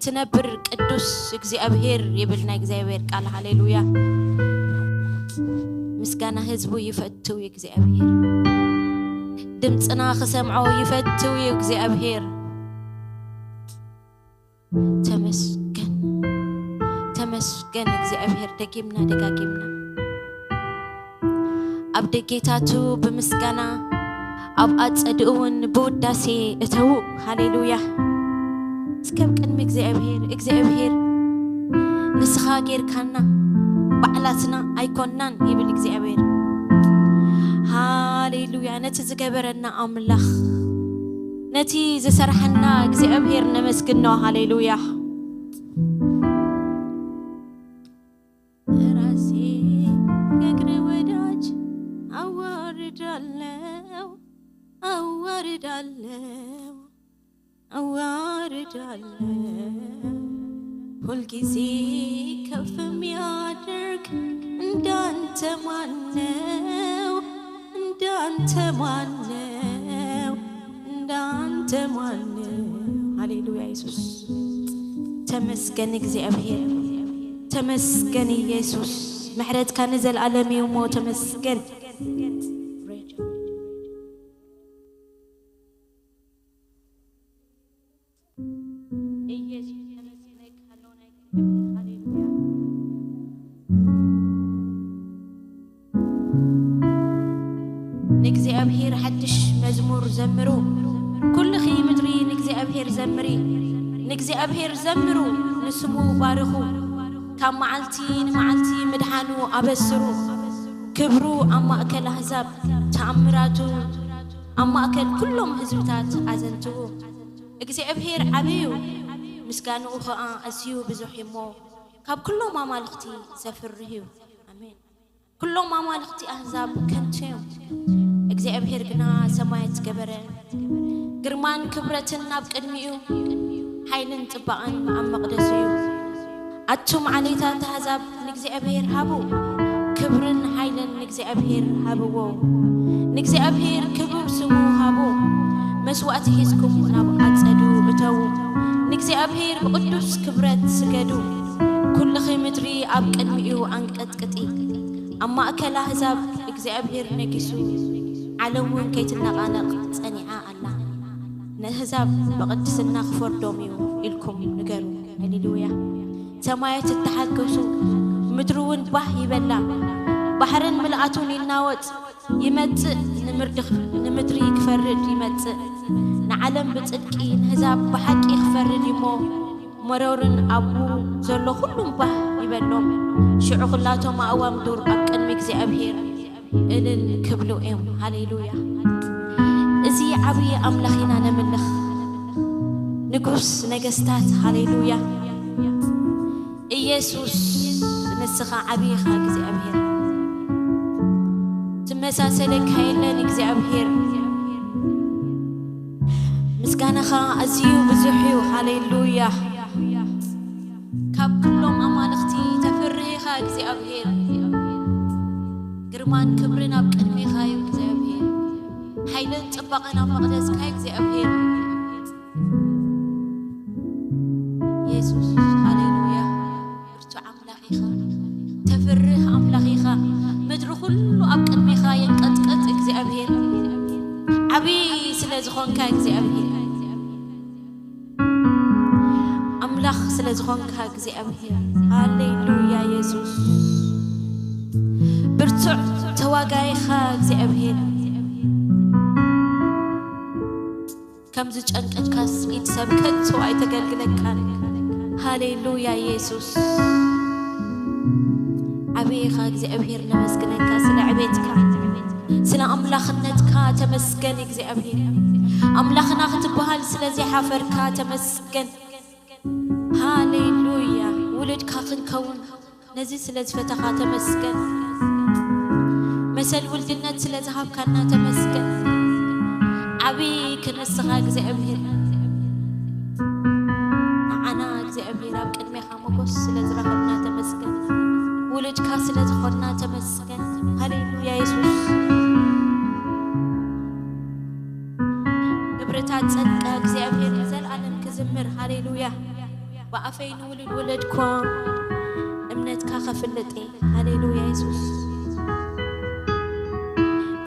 ትነብር ቅዱስ እግዚኣብሔር ይብል ናይ እግዚኣብሔር ቃል። ሃሌሉያ። ምስጋና ህዝቡ ይፈቱ እዩ እግዚኣብሔር። ድምፅና ክሰምዖ ይፈቱ እዩ እግዚኣብሔር። ተመስገን፣ ተመስገን እግዚኣብሔር። ደጊምና ደጋጊምና ኣብ ደጌታቱ ብምስጋና፣ ኣብ ኣጸድኡ እውን ብውዳሴ እተዉ። ሃሌሉያ። እስከ ኣብ ቅድሚ እግዚኣብሔር፣ እግዚኣብሔር ንስኻ ጌርካና፣ ባዕላትና ኣይኮናን ይብል እግዚኣብሔር። ሃሌሉያ። ነቲ ዝገበረና ኣምላኽ፣ ነቲ ዝሰርሐና እግዚኣብሔር ነመስግኖ። ሃሌሉያ። ራሴ ከእግር ወዳጅ አዋርዳለው፣ አዋርዳለው፣ አዋርዳለው። ሁልጊዜ ከፍ የሚያደርግ እንዳንተ ማነው? እንዳንተ ማነው? እንዳንተ ማነው? ሃሌሉያ ኢየሱስ። ተመስገን እግዚኣብሔር፣ ተመስገን ኢየሱስ። ምሕረትካ ንዘለኣለም እዩ እሞ ተመስገን። ኢየሱስ ተመስገን። ሃሌሉያ። ንእግዚኣብሔር ሓድሽ መዝሙር ዘምሩ፣ ኩልኺ ምድሪ ንእግዚኣብሔር ዘምሪ። ንእግዚኣብሔር ዘምሩ፣ ንስሙ ባርኹ። ካብ መዓልቲ ንመዓልቲ ምድሓኑ ኣበስሩ። ክብሩ ኣብ ማእከል ኣህዛብ፣ ተኣምራቱ ኣብ ማእከል ኩሎም ህዝብታት ኣዘንትዉ። እግዚኣብሔር ዓቢ እዩ፣ ምስጋንኡ ኸኣ ኣዝዩ ብዙሕ እዩ እሞ፣ ካብ ኩሎም ኣማልኽቲ ዘፍርህ እዩ። ኣሜን። ኩሎም ኣማልኽቲ ኣህዛብ ከንቱ እዮም፣ እግዚኣብሔር ግና ሰማያት ገበረ። ግርማን ክብረትን ኣብ ቅድሚኡ፣ ሓይልን ጽባቐን ኣብ መቕደሱ እዩ። ኣቱም ዓሌታት ኣህዛብ ንእግዚኣብሔር ሃቡ፣ ክብርን ሓይልን ንእግዚኣብሔር ሃብዎ። ንእግዚኣብሔር ክቡር ስሙ ሃቡ፣ መስዋእቲ ሒዝኩም ናብ ኣጸዱ እተዉ። ንእግዚኣብሔር ብቕዱስ ክብረት ስገዱ፣ ኩልኺ ምድሪ ኣብ ቅድሚኡ ኣንቀጥቅጢ። ኣብ ማእከል ኣህዛብ እግዚኣብሔር ነጊሱ፣ ዓለም እውን ከይትነቓነቕ ጸኒዓ ኣላ። ንኣህዛብ ብቕድስና ክፈርዶም እዩ ኢልኩም ንገሩ። ሃሌሉያ። ሰማያት ይተሓገሱ፣ ምድሪ እውን ባህ ይበላ። ባሕርን ምልኣቱን ይናወጽ፣ ይመጽእ፣ ንምርዲ-፣ ንምድሪ ክፈርድ ይመጽእ። ንዓለም ብጽድቂ፣ ንህዛብ ብሓቂ ክፈርድ እዩ እሞ፣ መሮርን ኣብኡ ዘሎ ኩሉም ባህ ይበሎም። ሽዑ ኩላቶም ኣእዋም ዱር ኣብ ቅድሚ እግዚኣብሔር እልል ክብሉ እዮም። ሃሌሉያ። እዚ ዓብዪ ኣምላኽ ኢና ነምልኽ፣ ንጉስ ነገስታት። ሃሌሉያ። ኢየሱስ፣ ንስኻ ዓብዪ ኢኻ እግዚኣብሔር፣ ትመሳሰለካ የለን እግዚኣብሔር። ምስጋናኻ ኣዝዩ ብዙሕ እዩ። ሃሌሉያ። ካብ ኩሎም ኣማልኽቲ ተፍርህ ኢኻ እግዚኣብሔር። ግርማን ክብርን ኣብ ቅድሜኻ እዩ እግዚኣብሔር። ሓይልን ጽባቐን ኣብ መቕደስካ እዩ እግዚኣብሔር። የሱስ፣ ሃሌሉያ። ብርቱዕ ኣምላኽ ኢኻ። ተፍርህ ኣምላኽ ኢኻ። ምድሪ ኩሉ ኣብ ቅድሜኻ የንቀጥቅጥ እግዚኣብሔር። ዓብዪ ስለ ዝኾንካ እግዚኣብሔር። ኣምላኽ ስለ ዝኾንካ እግዚኣብሔር። ሃሌሉያ የሱስ። ብርቱዕ ተዋጋኢኻ እግዚኣብሔር። ከም ዝጨንቀካስ ኢድ ሰብ ከቶ ኣይተገልግለካን። ሃሌሉያ የሱስ። ዓብዪ ኢኻ እግዚኣብሔር፣ ነመስግነካ ስለ ዕቤትካ፣ ስለ ኣምላኽነትካ ተመስገን እግዚኣብሔር። ኣምላኽና ክትበሃል ስለ ዘይሓፈርካ ተመስገን። ሃሌሉያ። ውሉድካ ክንከውን ነዚ ስለ ዝፈተኻ ተመስገን። መሰል ውልድነት ስለ ዝሃብካና ተመስገን። ዓብዪ ክንስኻ እግዚኣብሔር። ንዓና እግዚኣብሔር ኣብ ቅድሜኻ ሞገስ ስለ ዝረኸብና ተመስገን። ውሉድካ ስለ ዝኾንና ተመስገን። ሃሌሉያ የሱስ። ግብርታት ጸድቃ እግዚኣብሔር ንዘለኣለም ክዝምር። ሃሌሉያ። ብኣፈይ ንውሉድ ወለድኳ እምነትካ ከፍልጥ እየ። ሃሌሉያ የሱስ።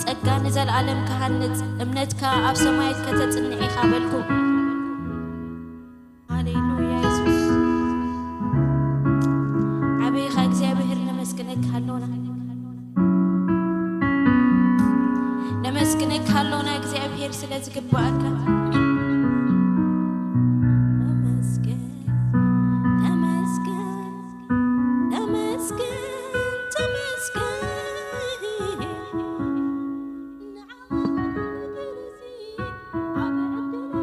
ጸጋ ንዘለኣለም ክሃንጽ፣ እምነትካ ኣብ ሰማያት ከተጽንዕ ኢኻ በልኩ። ሃሌሉያ የሱስ። ዓበይኻ እግዚኣብሔር ነመስግነካ ኣሎና። ነመስግነካ ኣሎና እግዚኣብሔር ስለ ዝግብኣካ። ተመስገን፣ ተመስገን፣ ተመስገን፣ ተመስገን። ንዓኻ ክብርሲ ዓቢ ዕድል እዩ።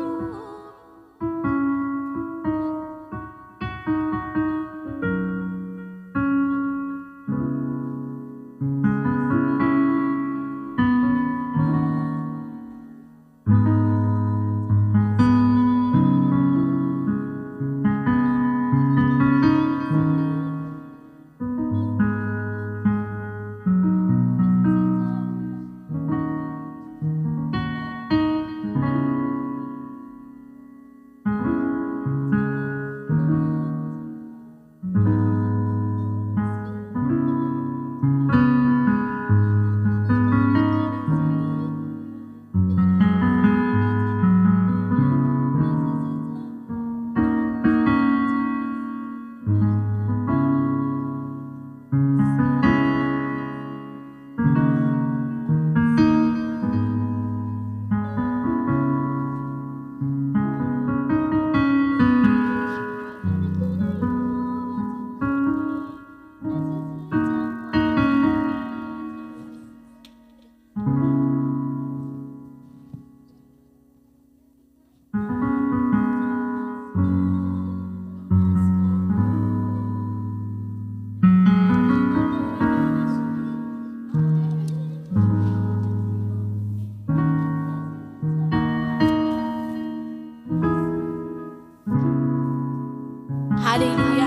ሃሌሉያ።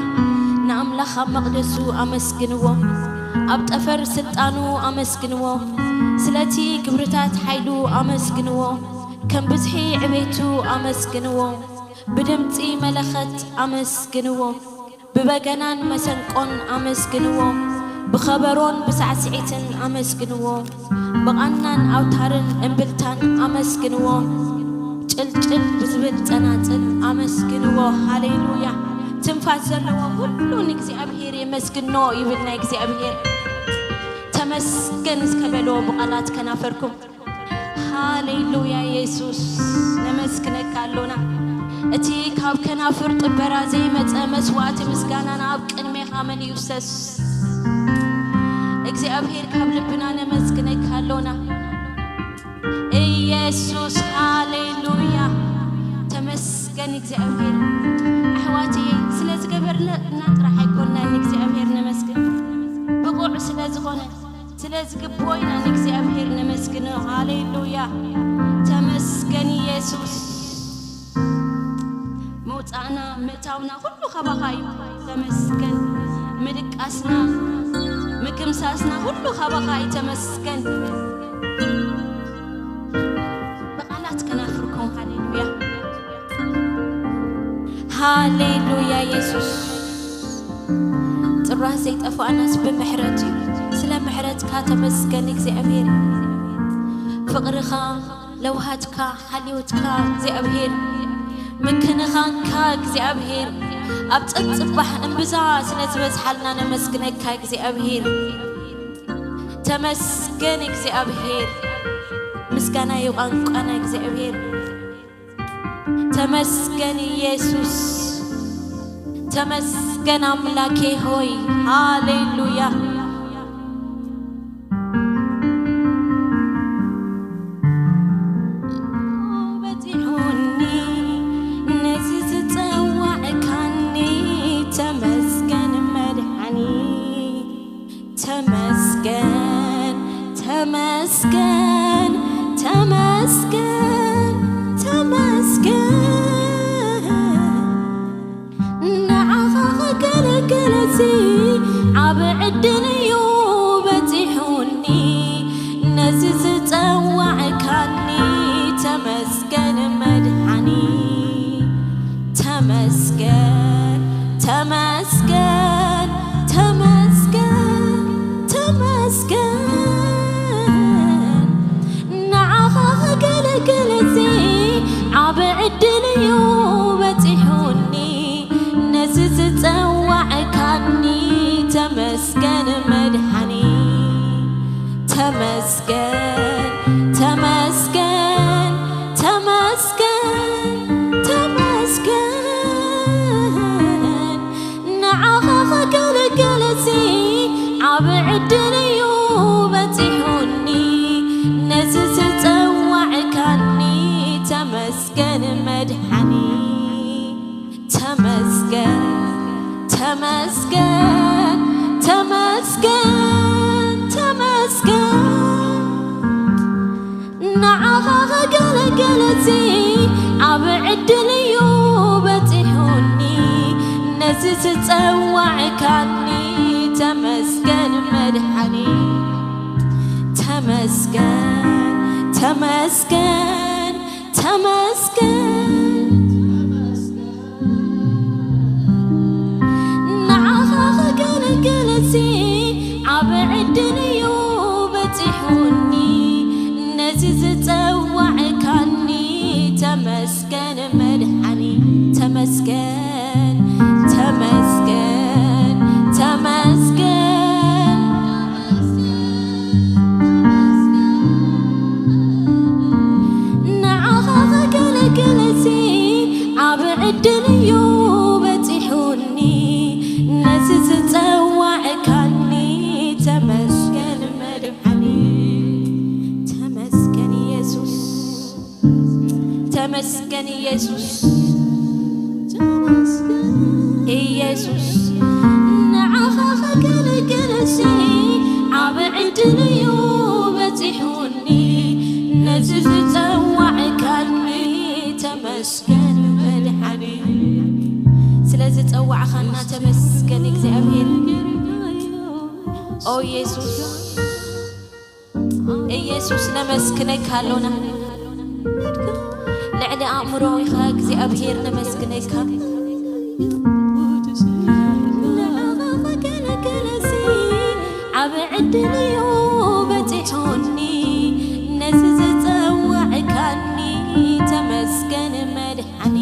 ንኣምላኽ ኣብ መቕደሱ ኣመስግንዎ፣ ኣብ ጠፈር ስልጣኑ ኣመስግንዎ፣ ስለቲ ግብርታት ሓይሉ ኣመስግንዎ፣ ከም ብዝሒ ዕቤቱ ኣመስግንዎ፣ ብድምጺ መለኸት ኣመስግንዎ፣ ብበገናን መሰንቆን ኣመስግንዎ፣ ብኸበሮን ብሳዕስዒትን ኣመስግንዎ፣ ብቓናን ኣውታርን እምብልታን ኣመስግንዎ፣ ጭልጭል ብዝብል ጸናጽል ኣመስግንዎ። ሃሌሉያ። ትንፋስ ዘለዎ ኩሉ ንእግዚኣብሔር የመስግኖ ይብል ናይ እግዚኣብሔር። ተመስገን እስከ በልዎ ብቓላት ከናፈርኩም። ሃሌሉያ የሱስ፣ ነመስግነካ ኣሎና። እቲ ካብ ከናፍር ጥበራ ዘይመጸ መስዋዕቲ ምስጋናና ኣብ ቅድሜኻ መን ይፍሰስ? እግዚኣብሔር ካብ ልብና ነመስግነካ ኣሎና። ኢየሱስ ሃሌሉያ። ተመስገን እግዚኣብሔር። ኣሕዋትየ ስለ ዝገበርና ጥራሕ ኣይኮንናን እግዚኣብሔር ነመስግን። ብቑዕ ስለ ዝኾነ ስለ ዝግብኦ ኢና ንእግዚኣብሔር ነመስግኖ። ሃሌሉያ። ተመስገን ኢየሱስ። ምውጻእና ምእታውና ኩሉ ካባኻ እዩ። ተመስገን። ምድቃስና ምክምሳስና ኩሉ ካባኻ እዩ። ተመስገን። ብቓላት ከናፍርኩም። ሃሌሉያ። ሃሌሉያ የሱስ። ጥራህ ዘይጠፋእናስ ብምሕረት እዩ። ስለ ምሕረትካ ተመስገን እግዚኣብሔር። ፍቕርኻ፣ ለውሃትካ፣ ሓልዮትካ እግዚኣብሔር፣ ምክንኻንካ እግዚኣብሔር፣ ኣብ ጸጽባሕ እምብዛ ስለ ዝበዝሓልና ነመስግነካ እግዚኣብሔር። ተመስገን እግዚኣብሔር። ምስጋና እዩ ቋንቋና እግዚኣብሔር። ተመስገን ኢየሱስ። ተመስገን ኣምላኬ ሆይ። ሃሌሉያ። በጺሑኒ ነዚ ዝጸዋዕካኒ፣ ተመስገን መድሓኒ። ተመስገን፣ ተመስገን፣ ተመስገን፣ ተመስገን። ንዓኻ ክገለገለሲ ዓቢ ዕድል ተመስገን፣ ተመስገን፣ ተመስገን። ንዓኻ ከገልግልሲ ዓቢ ዕድል እዩ በጺሑኒ፣ ነዚ ዝጸዋዕካኒ። ተመስገን መድሓኒ፣ ተመስገን፣ ተመስገን፣ ተመስገን፣ ተመስገን። ንዓኻ ከገልግልሲ ዓቢ ዕድል እዩ በጺሑኒ፣ ነዚ ዝጸዋዕካኒ። ተመስገን መድሓኒ፣ ተመስገን፣ ተመስገን፣ ተመስገን፣ ተመስገን። ንዓኻ ከገልግልሲ ዓቢ ዕድል እዩ በጺሑኒ፣ ነዚ ዝጸዋዕካኒ። ተመስገን መድሓኒ፣ ተመስገን፣ ተመስገን፣ ተመስገን። ንዓኻ ከገልግልሲ ዓቢ ዕድል እዩ በጺሑኒ፣ ነዚ ዝጸዋዕካኒ። ተመስገን መድሓኒ፣ ተመስገን፣ ተመስገን፣ ተመስገን። ንዓኻ ከገልግልሲ ዓቢ ዕድል እዩ በጺሑኒ፣ ነዚ ዝጸዋዕካኒ። ተመስገን መድሓኒ፣ ተመስገን ኢየሱስ፣ ተመስገን ኢየሱስ፣ ኢየሱስ። ንዓኻ ከገልግልሲ ዓቢ ዕድል እዩ በጺሑኒ፣ ነዚ ዝጸዋዕካኒ። ተመስገን መድሓኒ፣ ስለ ዝጸዋዕኻና ተመስገን እግዚኣብሔር። ኦ ኢየሱስ፣ ኢየሱስ ነመስግነካ ኣሎና። ልዕሊ ኣእምሮ ኢኻ እግዚኣብሔር ነመስግነካ። ንዓኻ ከገልግልሲ ዓቢ ዕድል እዩ በጺሑኒ፣ ነዚ ዝጸዋዕካኒ። ተመስገን መድሓኒ፣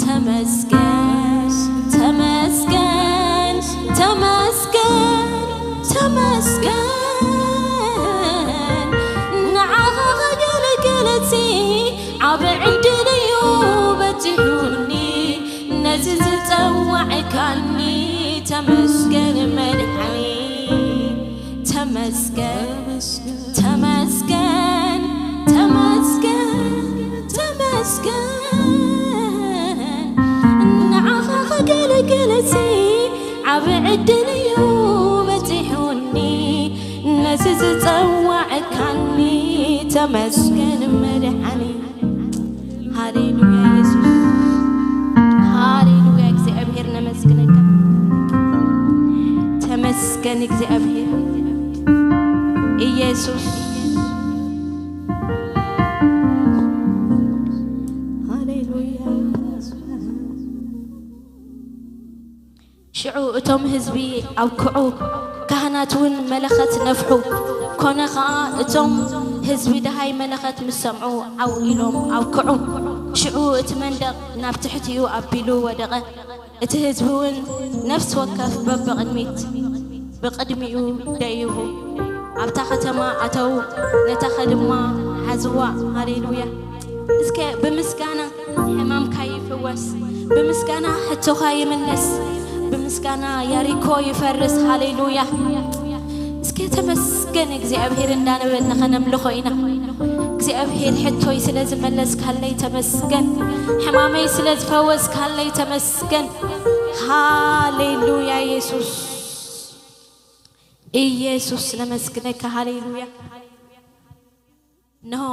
ተመስገን፣ ተመስገን፣ ተመስገን፣ ተመስገን። ንዓኻ ከገልግልሲ ዓቢ ዕድል እዩ በጺሑኒ፣ ነዚ ዝጸዋዕካኒ። ተመስገን መድሓኒ፣ ተመስገን፣ ተመስገን፣ ተመስገን፣ ተመስገን። ንዓኻ ከገልግልሲ ዓቢ ዕድል እዩ በጺሑኒ፣ ነዚ ዝጸዋዕካኒ። ተመስገን መድሓኒ። ሃሌሉያ የሱስ፣ ሃሌሉያ እግዚኣብሔር ነመስግነካ። ተመስገን እግዚኣብሔር ኢየሱስ። ሃሌሉያ። ሽዑ እቶም ህዝቢ ኣብክዑ፣ ካህናት እውን መለኸት ነፍሑ። ኮነ ኸኣ፣ እቶም ህዝቢ ደሃይ መለኸት ምስ ሰምዑ፣ ዓው ኢሎም ኣብክዑ። ሽዑ እቲ መንደቕ ናብ ትሕቲኡ ኣቢሉ ወደቐ። እቲ ህዝቢ እውን ነፍሲ ወከፍ በብቕድሚት፣ ብቕድሚኡ ደይቡ ኣብታ ከተማ ኣተዉ፣ ነታ ኸ ድማ ሓዝዋ። ሃሌሉያ። እስከ ብምስጋና ሕማምካ ይፍወስ፣ ብምስጋና ሕቶኻ ይምለስ፣ ብምስጋና ያሪኮ ይፈርስ። ሃሌሉያ። እስከ ተመስገን እግዚኣብሔር እንዳንብል ንኸነምልኾ ኢና። እግዚኣብሔር ሕቶይ ስለ ዝመለስካለይ ተመስገን፣ ሕማመይ ስለ ዝፈወስካለይ ተመስገን። ሃሌሉያ የሱስ፣ ኢየሱስ ነመስግነካ። ሃሌሉያ። እነሆ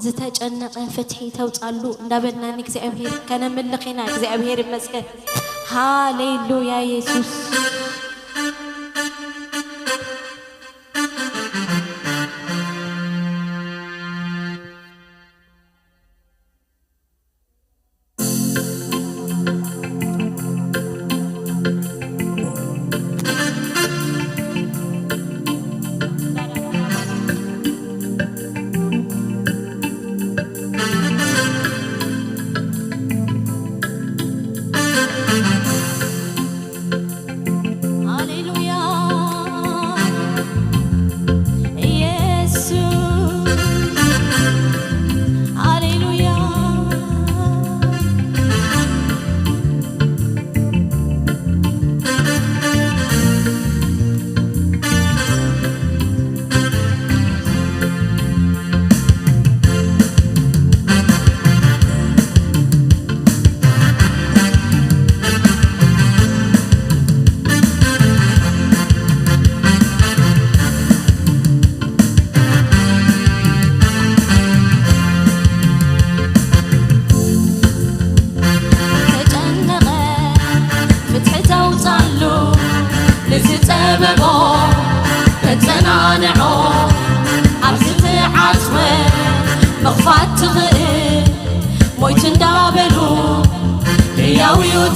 ዝተጨነቐ ፍትሒ ተውጻሉ እንዳበልና ንእግዚኣብሔር ከነምልኽ ኢና። እግዚኣብሔር ይመስገን። ሃሌሉያ የሱስ።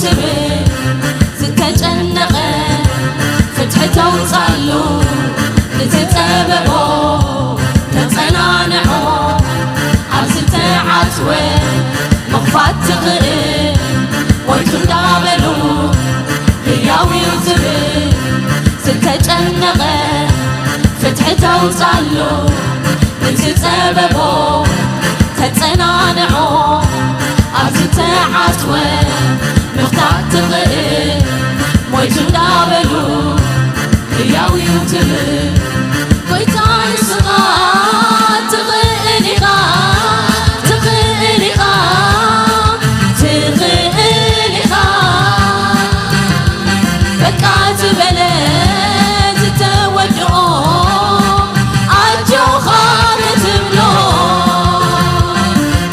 ትብል ዝተጨነቐ ፍትሒ ተውፃሉ፣ ንዝፀበቦ ተፀናንዖ፣ ኣብ ዝተዓፅወ ምኽፋት ትኽእል፣ ሞይቱ እንዳበሉ ህያው እዩ ትብል ዝተጨነቐ ፍትሒ ተውፃሉ፣ ንዝፀበቦ ተፀናንዖ፣ ኣብ ዝተዓፅወ ምኽታት ትኽእል፣ ሞይቱ እንዳበሉ ህያው እዩ ትብል። ጎይታ ንስኻ ትኽእል ኢኻ፣ ትኽእል ኢኻ፣ ትኽእል ኢኻ። በቃ ዝበለ ዝተወድኦ ኣጆኻ ክትብሎ፣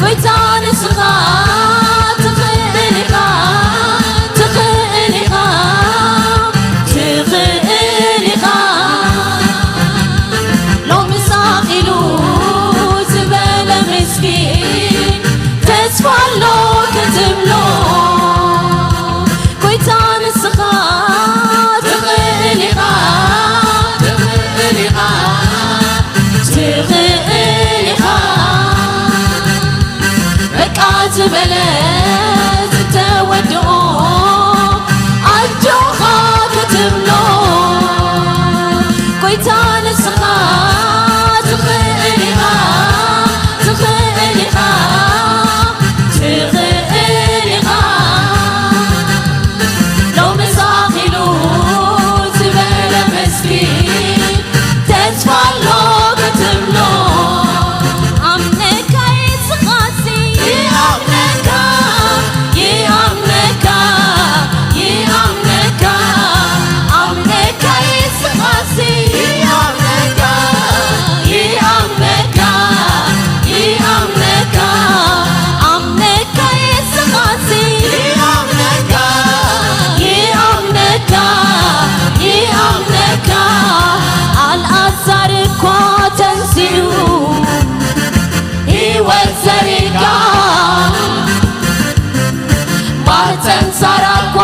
ጎይታ ንስኻ ትኽእል ኢኻ፣ ትኽእል ኢኻ፣ ትኽእል ኢኻ። ሎሚ ሳቕ ኢሉ ዝበለ ምስኪን ተስፋ ኣሎ ክትብሎ፣ ጎይታ ንስኻ ትኽእል ኢኻ፣ ትኽእል ኢኻ፣ ትኽእል ኢኻ። በቃ ዝበለ ዝተወድኦ ኣጆኻ ክትብሎ፣ ጎይታ ንስኻ ትኽእል ኢኻ፣ ትኽእል ኢኻ፣ ትኽእል ኢኻ። ሎሚ ሳቕ ኢሉ ዝበለ ምስኪን ተስፋ ኣሎ ክትብሎ፣ ኣምነካ የሱስ ይኣምነካ፣ ይኣምነካ፣ ይኣምነካ፣ ኣምነካ የሱስ ይኣምነካ፣ ይኣምነካ፣ ይኣምነካ፣ ኣምነካ የሱስ ይኣምነካ፣ ይኣምነካ፣ ይኣምነካ። ኣልኣዛር እኳ ተንሲኡ ህይወት ዘሪካ፣ ማህፀን ሳራ እኳ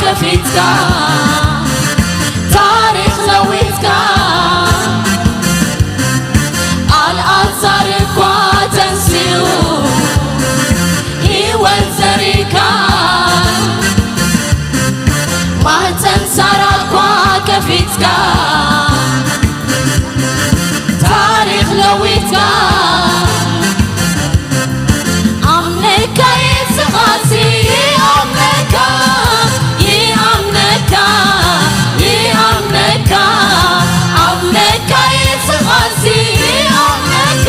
ከፊትካ፣ ታሪኽ ለዊጥካ። ኣልኣዛር እኳ ተንሲኡ ህይወት ዘሪካ፣ ማህፀን ሳራ እኳ ከፊትካ፣ ታሪኽ ለዊጥካ። ኣምነካ የሱስ ይኣምነካ፣ ይኣምነካ፣ ይኣምነካ። ኣምነካ የሱስ ይኣምነካ፣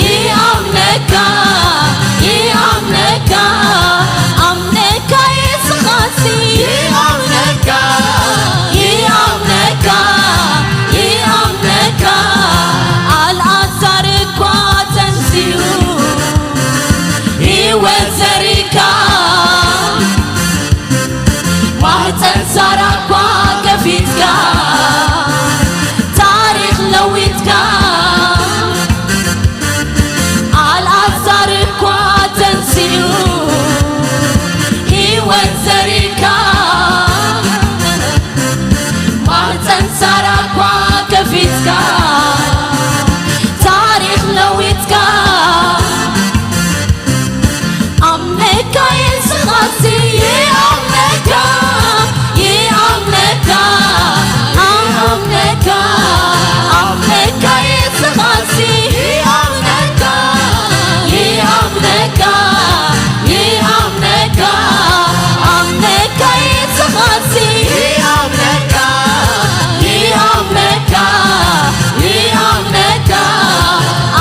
ይኣምነካ፣ ይኣምነካ። ኣምነካ የሱስ ይኣምነካ፣ ይኣምነካ፣ ይኣምነካ። ኣልኣዛር እኳ ተንሲኡ ህይወት ዘሪካ፣ ማህፀን ሳራ እኳ ከፊትካ፣ ታሪኽ ለዊጥካ። ኣልኣዛር እኳ ተንሲኡ ህይወት ዘሪካ፣ ማህፀን ሳራ እኳ ከፊትካ፣ ታሪኽ ለዊጥካ። ኣምነካ የሱስ ይኣምነካ፣ ይኣምነካ፣ ይኣምነካ። ኣምነካ የሱስ ይኣምነካ፣ ይኣምነካ፣ ይኣምነካ። ኣምነካ የሱስ ይኣምነካ፣ ይኣምነካ፣ ይኣምነካ።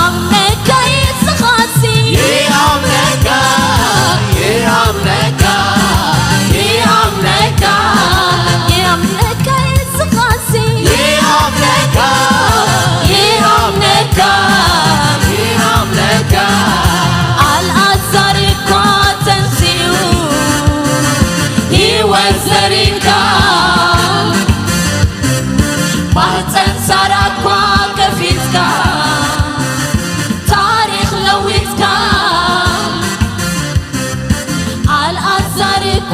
ኣምነካ የሱስ ይኣምነካ፣ ይኣምነካ፣ ይኣምነካ። ይኣምነካ የሱስ ይኣምነካ፣ ይኣምነካ፣ ይኣምነካ። ኣልኣዛር እኳ ተንሲኡ ህይወት ዘሪካ፣ ማህፀን ሳራ እኳ ከፊትካ፣ ታሪኽ ለዊጥካ። ኣልኣዛር እኳ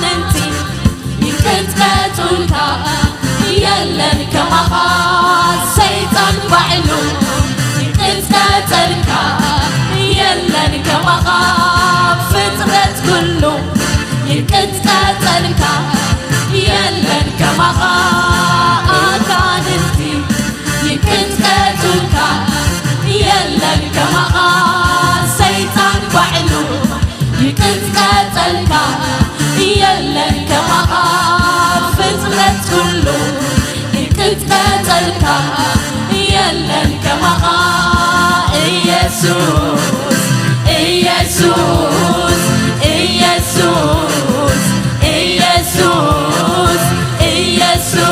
የለን ከማኻ ኢየሱስ፣ ኢየሱስ፣ ኢየሱስ፣ ኢየሱስ፣ ኢየሱስ፣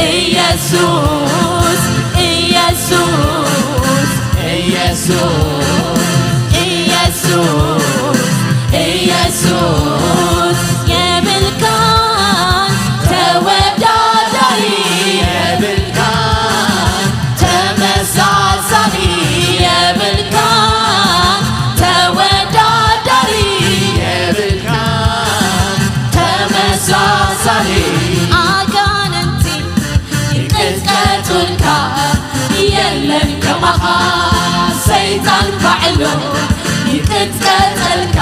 ኢየሱስ፣ ኢየሱስ፣ ኢየሱስ፣ ኢየሱስ፣ ኢየሱስ የብልካን ተወዳዳሪ የብልካን ተመሳሳሊ የብልካን ተወዳዳሪ የብልካን ተመሳሳሊ ኣጋንንቲ ይንቀጥቀጡልካ የለን ከማኻ ሰይጣን ባዕሉ ይንቀጥቀጠልካ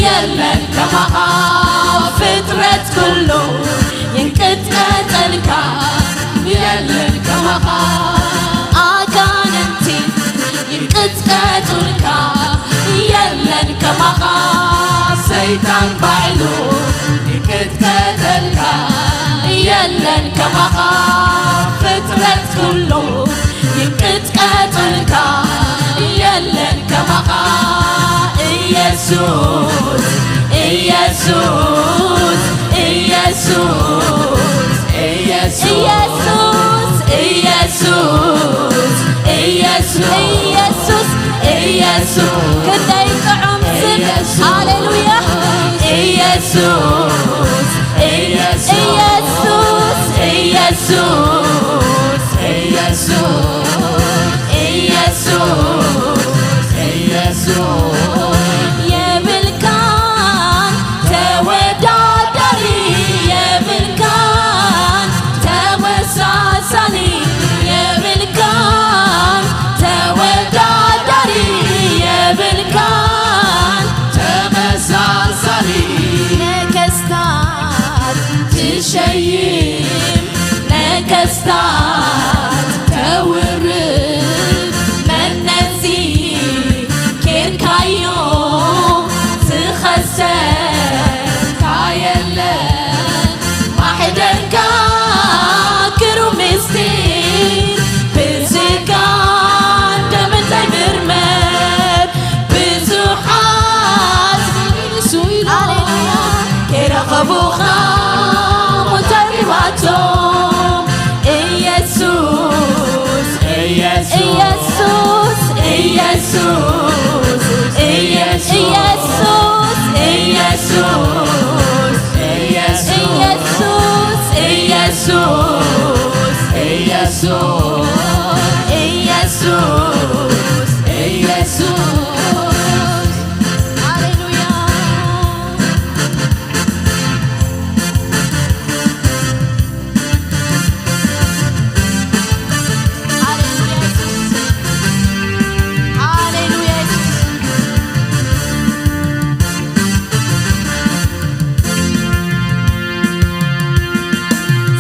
የለን ከማኻ ፍጥረት ኩሉ ይንቀጥቀጠልካ የለን ከማኻ ኣጋንንቲ ይንቀጥቀጡልካ የለን ከማኻ ሰይጣን ባዕሉ ይንቀጥቀጠልካ የለን ከማኻ ፍጥረት ኩሉ ይንቀጥቀጥልካ የለን ከማኻ ኢየሱስ ኢየሱስ ኢየሱስ ኢየሱስ ኢየሱስ ኢየሱስ ኢየሱስ ኢየሱስ ክንደይ ጥዑም ስም ኢየሱስ ሃሌሉያ ኢየሱስ ኢየሱስ ኢየሱስ ኢየሱስ ኢየሱስ ኢየሱስ የብልካን ተወዳዳሪ የብልካን ተመሳሳሊ የብልካን ተወዳዳሪ የብልካን ተመሳሳሊ ነገስታት ትሸይም ነገስታት ተውርድ መነዚ ኬርካዮ ዝኸሰካ የለን ማሕደርካ ግሩም ምስጢር ብስጋን ደምን ዘይምርመር ብዙሓት ንሱ ኢሎም ሃሌሉያ ከይረኸቡኻ ሞት ኣርባቶም ኢየሱስ ኢየሱስ ኢየሱስ ኢየሱስ ኢየሱስ ኢየሱስ ኢየሱስ ኢየሱስ ኢየሱስ ኢየሱስ ሃሌሉያ ሃሌሉያ ኢየሱስ ሃሌሉያ ኢየሱስ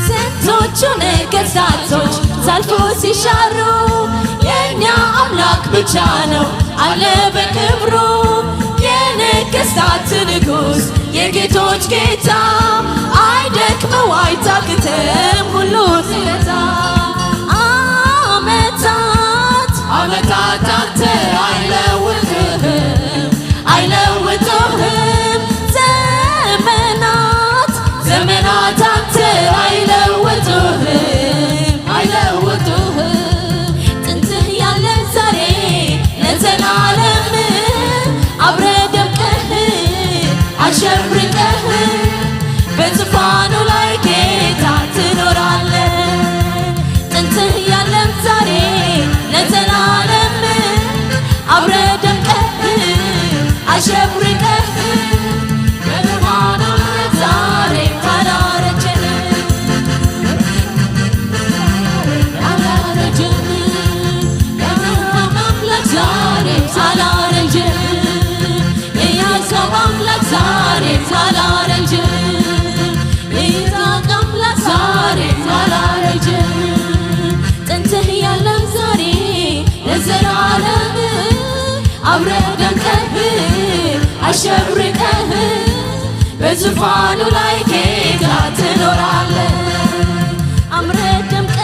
ስንቶቹ ነገስታቶች ሰልፉ ሲሻሩ የእኛ አምላክ ብቻ ነው አለ በክብሩ የነገስታት ንጉስ የጌቶች ጌታ አይደክመው አይታክትም ሁሉ ሲረታ አመታት አመታት አንተ አይለውጥህም አይለውጥህም ዘመናት ዘመናት አንተ አይለውጥህም አይለውጥህም ጥንትህ ያለ ዛሬ ለዘላለም አብረ ደምቀህ አሸብርቀህ በዙፋኑ ላይ ጌታ ትኖራለህ። ጥንትህ ያለም ዛሬ ለዘላለም አብረ ደምቀህ አሸብርቀህ በብርሃኑ ዛሬ ታላረጀን አላረጀን የአብርሃም አምላክ ዛሬ ታላረጀን የያዕቆብ አምላክ ዛሬ ታላረጀን የይስሐቅ አምላክ ዛሬ ታላረጀን ጥንትህ ያለም ዛሬ ለዘላለም አምረ ደምቀህ አሸብርቀህ በዙፋኑ ላይ ጌታ ትኖራለህ። አምረ ደምቀህ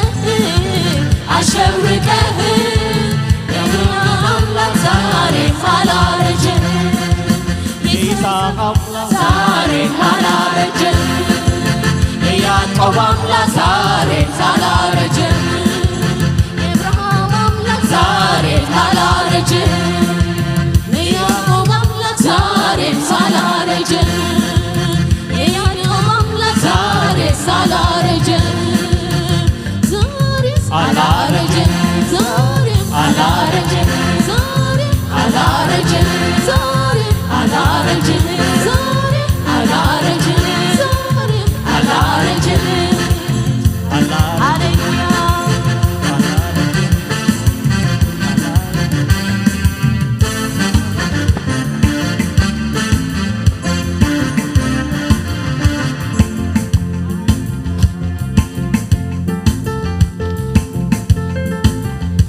ሸብርቀህ የእብርሃም አምላክ ዛሬም አላረጀም። የይስሐቅ አምላክ ዛሬም አላረጀም። የያዕቆብ አምላክ ዛሬም አላረጀም። የአብርሃም አምላክ ዛሬም አላረጀም። የያዕቆብ አምላክ ዛሬም አላረጀም። የያዕቆብ አምላክ ዛሬም አላረጀም። ዛሬም አላረጀም። ዛሬም አላረጀም። ዛሬም አላረጀም። ዛሬም አላረጀም። ዛሬም አላረጀም። ዛሬም አላረጀም። ሃሌሉያ።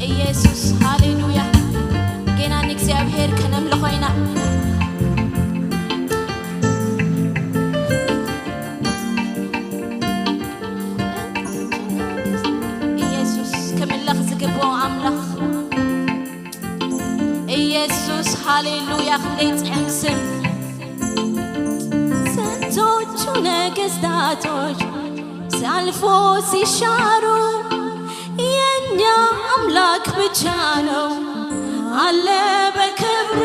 ኢየሱስ፣ ሃሌሉያ። ጌና ንእግዚኣብሔር ከነምልኾ ኢና። ኢየሱስ ክምለኽ ዝግብኦ ኣምላኽ። ኢየሱስ፣ ሃሌሉያ፣ ክንደይ ጥዕም ስም። ስንቶቹ ነገስታቶች ሲያልፉ ሲሻሩ የእኛ አምላክ ብቻ ነው አለ በክብሩ።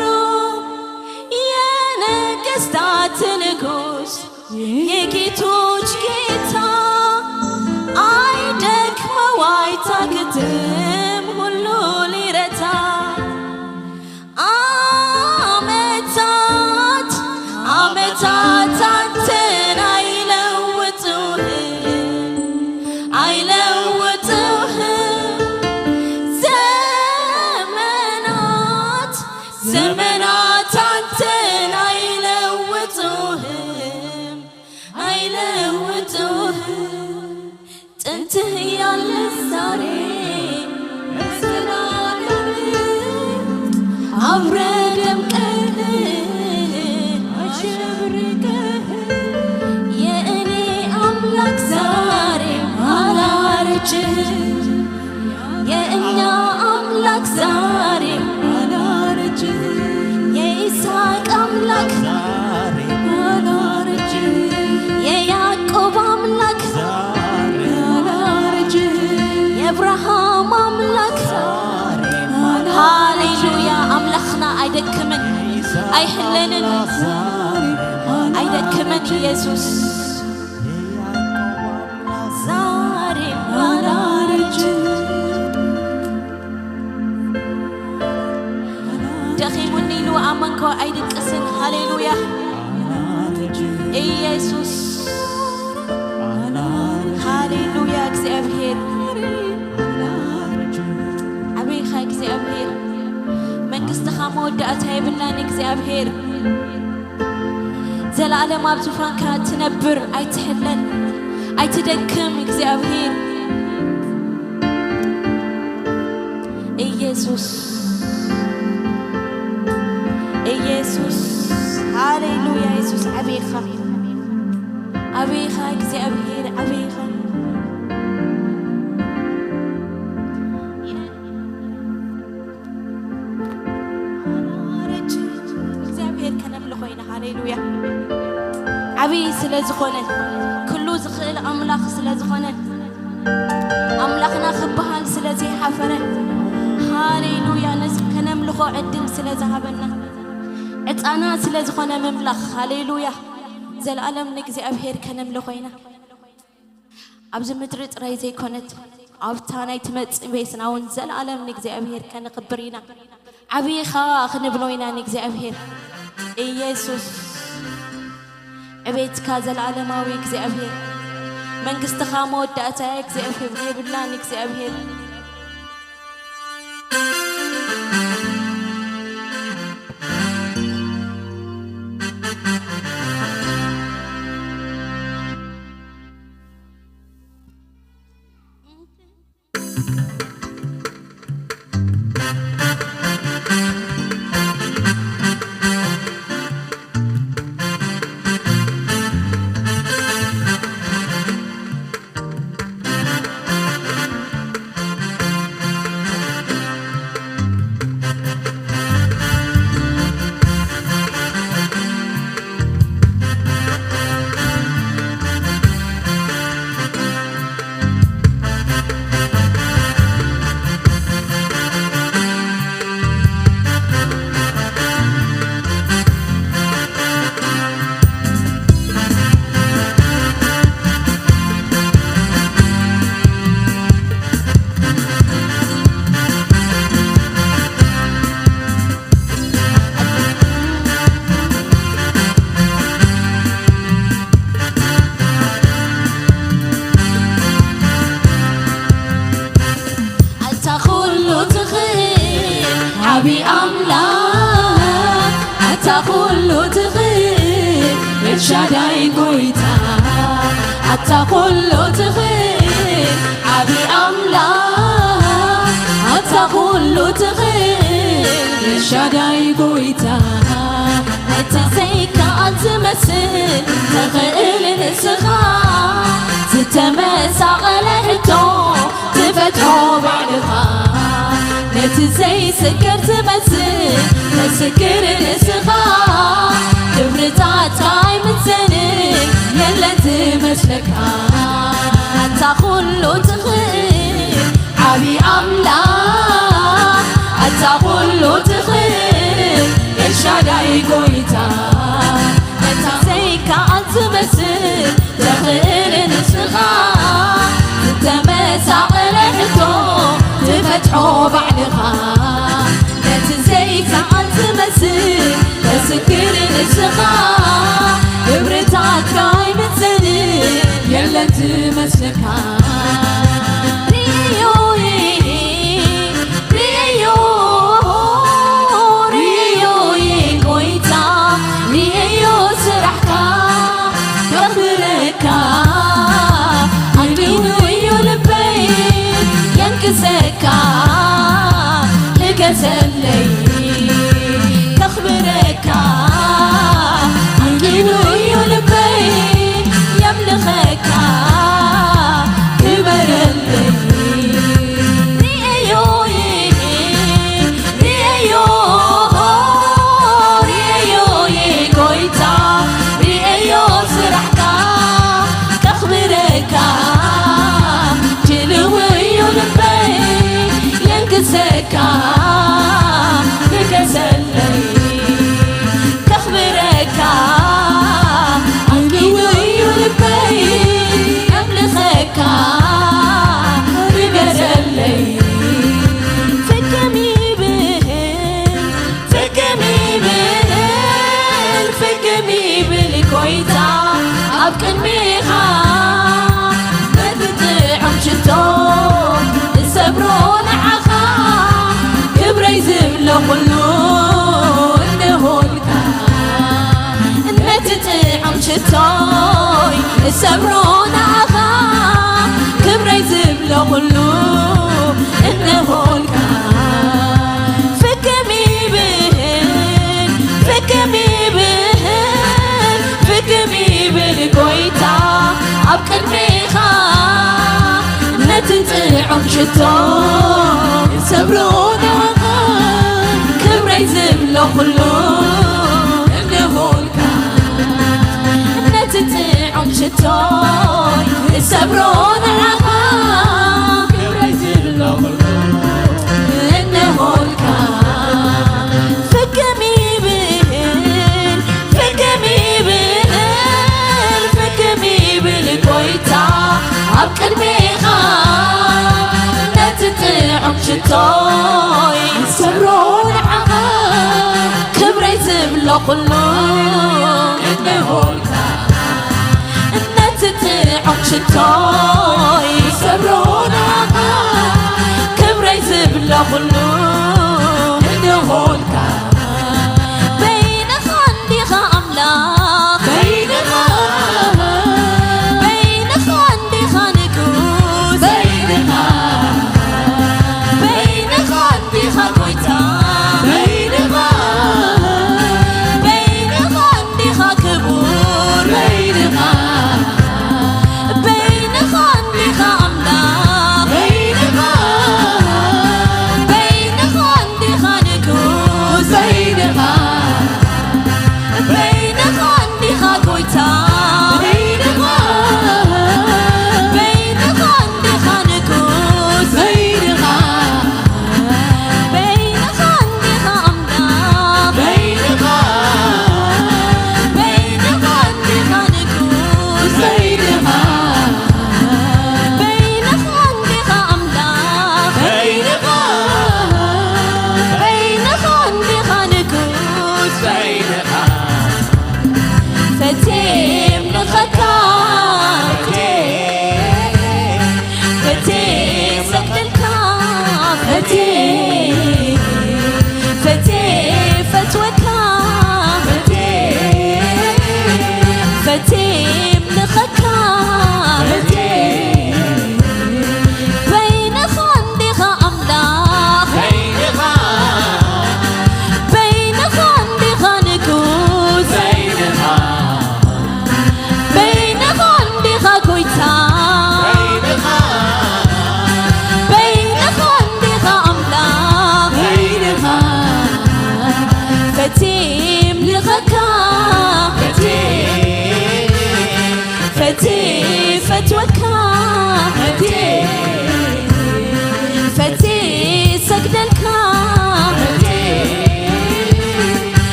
የነገስታት ንጉስ የጌቶች ጌታ አይደክመው አይታክትም ሁሉ ሊረታ። አመታት አመታት አንተን አይለውጡህም አይለውጡህም። ዘመናት ዘመናት አንተን አይለውጡህም አይለውጡህም። ጥንትህ ያለ ዛሬ መዘላለም አብረ ደምቀህ አሸብርቀህ የእኔ አምላክ ዛሬ አላረጅህ። የእኛ አምላክ ዛሬ አላረጅህ። የይስሐቅ አምላክ ዛሬ አላረጅህ። የያዕቆብ አምላክ ዛሬ አላረጅህ። የአብርሃም አምላክ ዛሬ ሃሌሉያ። ኣምላኽና ኣይደክምን፣ ኣይሕለንን፣ ኣይደክምን ኢየሱስ። ዛሬ አላረጅም። ደኺሙኒ ኢሉ ኣመንኮ ኣይድቅስን። ሃሌሉያ ኢየሱስ። ሃሌሉያ እግዚኣብሔር። ኣበይኻ እግዚኣብሔር? መንግስትኻ መወዳእታ የብላን እግዚኣብሔር። ዘለዓለም ኣብ ዙፋንካ ትነብር፣ ኣይትሕለን፣ ኣይትደክም እግዚኣብሔር። ኢየሱስ፣ ኢየሱስ፣ ሃሌሉያ። ኢየሱስ፣ ኣበይኻ፣ ኣበይኻ እግዚኣብሔር፣ ኣበይኻ? እግዚኣብሔር ከነምልኾ ኢና። ሃሌሉያ። ዓብዪ ስለ ዝኾነ፣ ኩሉ ዝኽእል ኣምላኽ ስለ ዝኾነ፣ ኣምላኽና ክበሃል ስለ ዘይሓፈረ፣ ሃሌሉያ፣ ነዚ ከነምልኾ ዕድል ስለ ዝሃበና፣ ዕፃና ስለ ዝኾነ ምምላኽ፣ ሃሌሉያ፣ ዘለኣለም ንእግዚኣብሔር ከነምልኾ ኢና። ኣብዚ ምድሪ ጥራይ ዘይኮነት፣ ኣብታ ናይ ትመጽእ ቤትና እውን ዘለኣለም ንእግዚኣብሔር ከነኽብር ኢና። ዓብኻ ክንብሎ ኢና ንእግዚኣብሔር። ኢየሱስ፣ ዕቤትካ ዘለኣለማዊ እግዚኣብሔር፣ መንግስትኻ መወዳእታ እግዚኣብሔር የብላን እግዚኣብሔር። ኣታ ኩሉ ትኽእል ዓቢ ኣምላኽ፣ ኣታ ኩሉ ትኽእል ኤልሻዳይ ጎይታ፣ ኣታ ኩሉ ትኽእል ዓቢ ኣምላኽ፣ ኣታ ኩሉ ትኽእል ኤልሻዳይ ጎይታ። እቲ ዘይከኣል ዝመስል ትኽእል ንስኻ፣ ዝተመሳቐለ ሕቶ ትፈትሖ ባዕልኻ። ነቲ ዘይስገር ትመስል ተስግር ንስኻ፣ ክብርታትካ ኣይምዘንን የለን ዝመስለካ። ኣታ ኩሉ ትኽእል ዓቢ ኣምላኽ፣ ኣታ ኩሉ ትኽእል ኤልሻዳይ ጎይታ፣ ነታ ዘይከኣል ዝመስል ትኽእል ንስኻ፣ ዝተመሳቐለ ሕቶ ትፈትሖ ባዕልኻ። ነቲ ዘይከኣል ዝመስል ተስግር ንስኻ፣ ክብርታትካ ኣይምዘንን የለን ዝመስለካ። ርእዮ፣ ርእዮ፣ ርእዮ ጎይታ፣ ርእዮ ስራሕካ፣ ከኽብረካ ኣሚኑ እዩ ልበይ፣ የንግሰካ ልገሰለይ፣ ከኽብረካ ኣሚኑ እዩ ልበይ፣ የምልኸካ ክበረለይ። ርእዮ፣ ርእዮ፣ ርእዮ ጎይታ፣ ርእዮ ስራሕካ፣ ከኽብረካ ድልው እዩ ልበይ፣ የንግሰካ ንገሰለይ፣ ከኽብረካ ኣሚኑ እዩ ልበይ፣ የምልኸካ ንገሰለይ። ፍክም ይብል፣ ፍክም ይብል፣ ፍክም ይብል ጎይታ ኣብ ቅድሜኻ። ነቲ ጥዑም ሽቶ እሰብሮ ንዓኻ፣ ክብረይ ዝብሎ ኩሉ እንሆልካ። ነቲ ጥዑም ሽቶይ እሰብሮ ንዓኻ፣ ክብረይ ዝብሎ ኩሉ እንሆልካ። ፍክም ይብል፣ ፍክም ይብል፣ ፍክም ይብል ጎይታ ኣብ ቅድሜኻ። ነቲ ጥዑም ሽቶ እሰብሮ ንዓኻ፣ ክብረይ ዝብሎ ኩሉ እንሆልካ። ነቲ ጥዑም ሽቶይ እሰብሮ ንዓኻ፣ ክብረይ ዝብሎ ኩሉ እንሆልካ። ፍክም ይብል፣ ፍክም ይብል፣ ፍክም ይብል ጎይታ ኣብ ቅድሜኻ። ነቲ ጥዑም ሽቶይ እሰብሮ ንዓኻ፣ ክብረይ ዝብሎ ኩሉ እንሆልካ። ነቲ ጥዑም ሽቶይ እሰብሮ ንዓኻ፣ ክብረይ ዝብሎ ኩሉ እንሆልካ። በይንኻ እንዲኻ ኣምላኽ፣ በይንኻ፣ በይንኻ እንዲኻ ንጉስ፣ በይንኻ፣ በይንኻ እንዲኻ ጎይታ፣ በይንኻ፣ በይንኻ እንዲኻ ክቡር፣ በይንኻ፣ በይንኻ እንዲኻ ኣምላኽ፣ በይንኻ፣ በይንኻ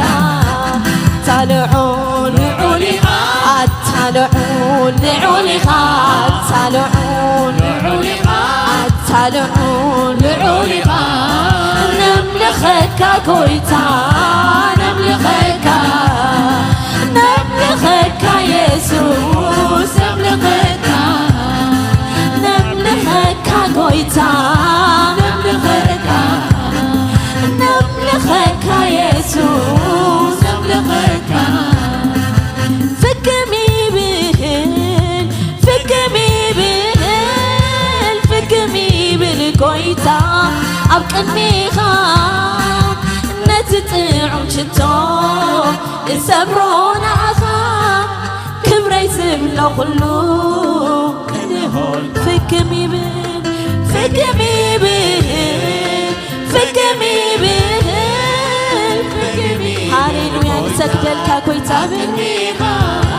ኣታ ልዑል ልዑል ኢኻ፣ ኣታ ልዑል ልዑል ኢኻ፣ ኣታ ልዑል ልዑል ኢኻ፣ ኣታ ልዑል ልዑል ኢኻ። ነምልኸካ ጎይታ፣ ነምልኸካ፣ ነምልኸካ የሱስ፣ ነምልኸካ፣ ነምልኸካ ጎይታ፣ ነምልኸካ፣ ነምልኸካ የሱስ፣ ነምልኸካ። ፍግም ይብል፣ ፍግም ይብል፣ ፍግም ይብል ጎይታ ኣብ ቅድሜኻ። ነቲ ጥዑም ሽቶ እሰብሮ ንዓኻ፣ ክብረይ ዝብሎ ኩሉ ፍግም ይብል፣ ፍግም ይብል፣ ፍግም ይብል፣ ፍግም ይብል። ሃሌሉያ፣ ንሰግደልካ ጎይታ።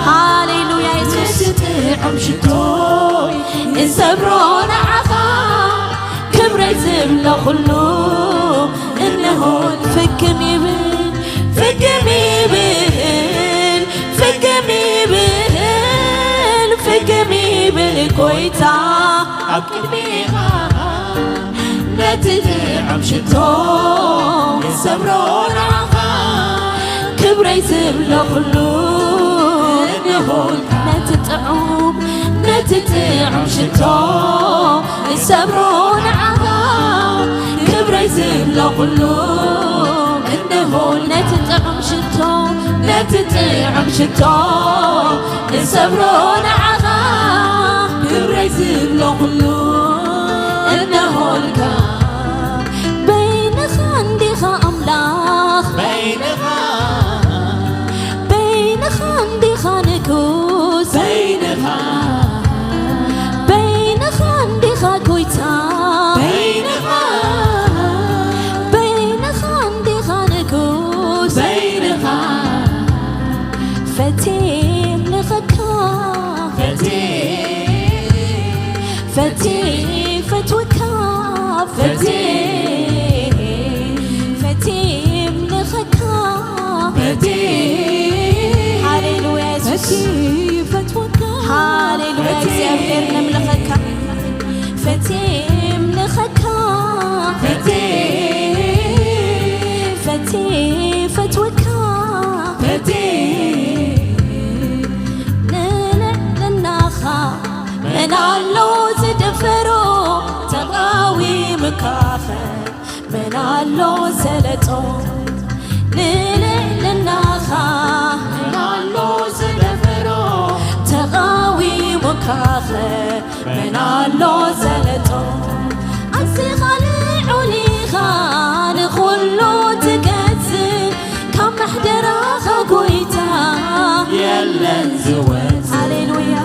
ሃሌሉያ፣ የሱስ። ጥዑም ሽቶ እሰብሮ ንዓኻ፣ ክብረይ ዝብሎ ኩሉ እንሆ ፍግም ይብል፣ ፍግም ይብል፣ ፍግም ይብል፣ ፍግም ይብል ጎይታ ኣብ ቅድሜኻ። ነቲ ጥዑም ሽቶ እሰብሮ ንዓኻ፣ ክብረይ ዝብሎ ኩሉ እንሆ ነቲ ጥዑም፣ ነቲ ጥዑም ሽቶ እሰብሮ ንዓኻ፣ ክብረይ ዝብሎ ኩሉ እንሆ ነቲ ጥዑም ሽቶ፣ ነቲ ጥዑም ሽቶ እሰብሮ ንዓኻ፣ ክብረይ ዝብሎ ኩሉ እንሆልካ። በይንኻ እንዲኻ ኣምላኽ፣ በይንኻ፣ በይንኻ እንዲኻ ንጉስ፣ በይንኻ፣ በይንኻ እንዲኻ ጎይታ፣ በይንኻ፣ በይንኻ እንዲኻ ንጉስ፣ በይንኻ። ፈትየ እምልኸካ፣ ፈትየ፣ ፈትየ ፈትወካ፣ ፈትየ፣ ፈትየ እምልኸካ፣ ፈትየ። ሃሌሉያ የሱስ። ፈትየ ፈትወካ፣ ሃሌሉያ ፈትየ። እግዚኣብሔር ነምልኸካ። ፈትየ እምልኸካ፣ ፈትየ፣ ፈትየ ፈትወካ፣ ፈትየ። ንልዕልናኻ መን ኣሎ ዝደፈሮ ተቓዊምካኸ? መን ኣሎ ሰለጦ ንልዕልናኻ? መን ኣሎ ዝደፈሮ ተቓዊምካኸ? መን ኣሎ ሰለጦ? ኣዚኻ ልዑል ኢኻ ንኹሉ ትገዝእ፣ ካብ ማሕደራኻ ጎይታ የለን ዝወጽእ። ሃሌሉያ፣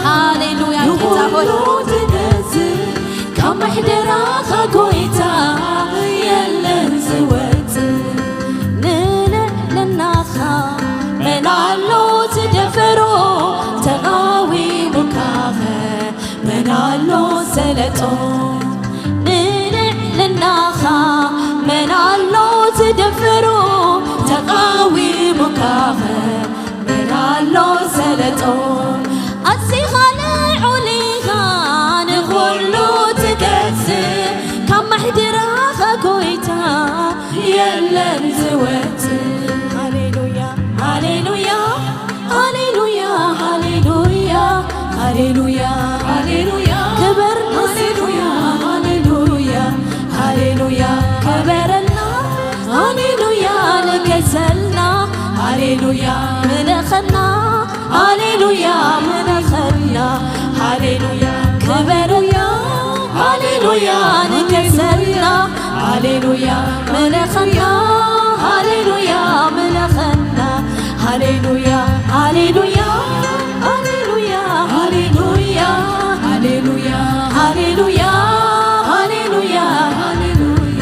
ሃሌሉያ፣ ጌታ ሆይ። ንኹሉ ትገዝእ፣ ካብ ማሕደራኻ ጎይታ የለን ዝወጽእ። ንልዕልናኻ መን ኣሎ ዝደፈሮ ተቓዊሙካኸ? መን ኣሎ ሰለጦ ንልዕልናኻ? መን ኣሎ ዝደፈሮ ተቓዊሙካኸ? መን ኣሎ ሰለጦ? ኣዚኻ ልዑል ኢኻ ንኹሉ ትገዝእ፣ ካብ ማሕደራኻ ጎይታ የለን ዝወጽእ። ሃሌሉያ፣ ሃሌሉያ፣ ሃሌሉያ፣ ሃሌሉያ፣ ሃሌሉያ፣ ሃሌሉያ። ክብር ንስምካ። ሃሌሉያ፣ ሃሌሉያ፣ ሃሌሉያ። ክበረልና። ሃሌሉያ፣ ንገሰልና። ሃሌሉያ፣ ምለኸና። ሃሌሉያ፣ ምለኸና። ሃሌሉያ፣ ክበረልና። ሃሌሉያ፣ ንገሰልና። ሃሌሉያ፣ ምለኸና። ሃሌሉያ፣ ምለኸና። ሃሌሉያ፣ ሃሌሉያ፣ ሃሌሉያ፣ ሃሌሉያ፣ ሃሌሉያ፣ ሃሌሉያ፣ ሃሌሉያ፣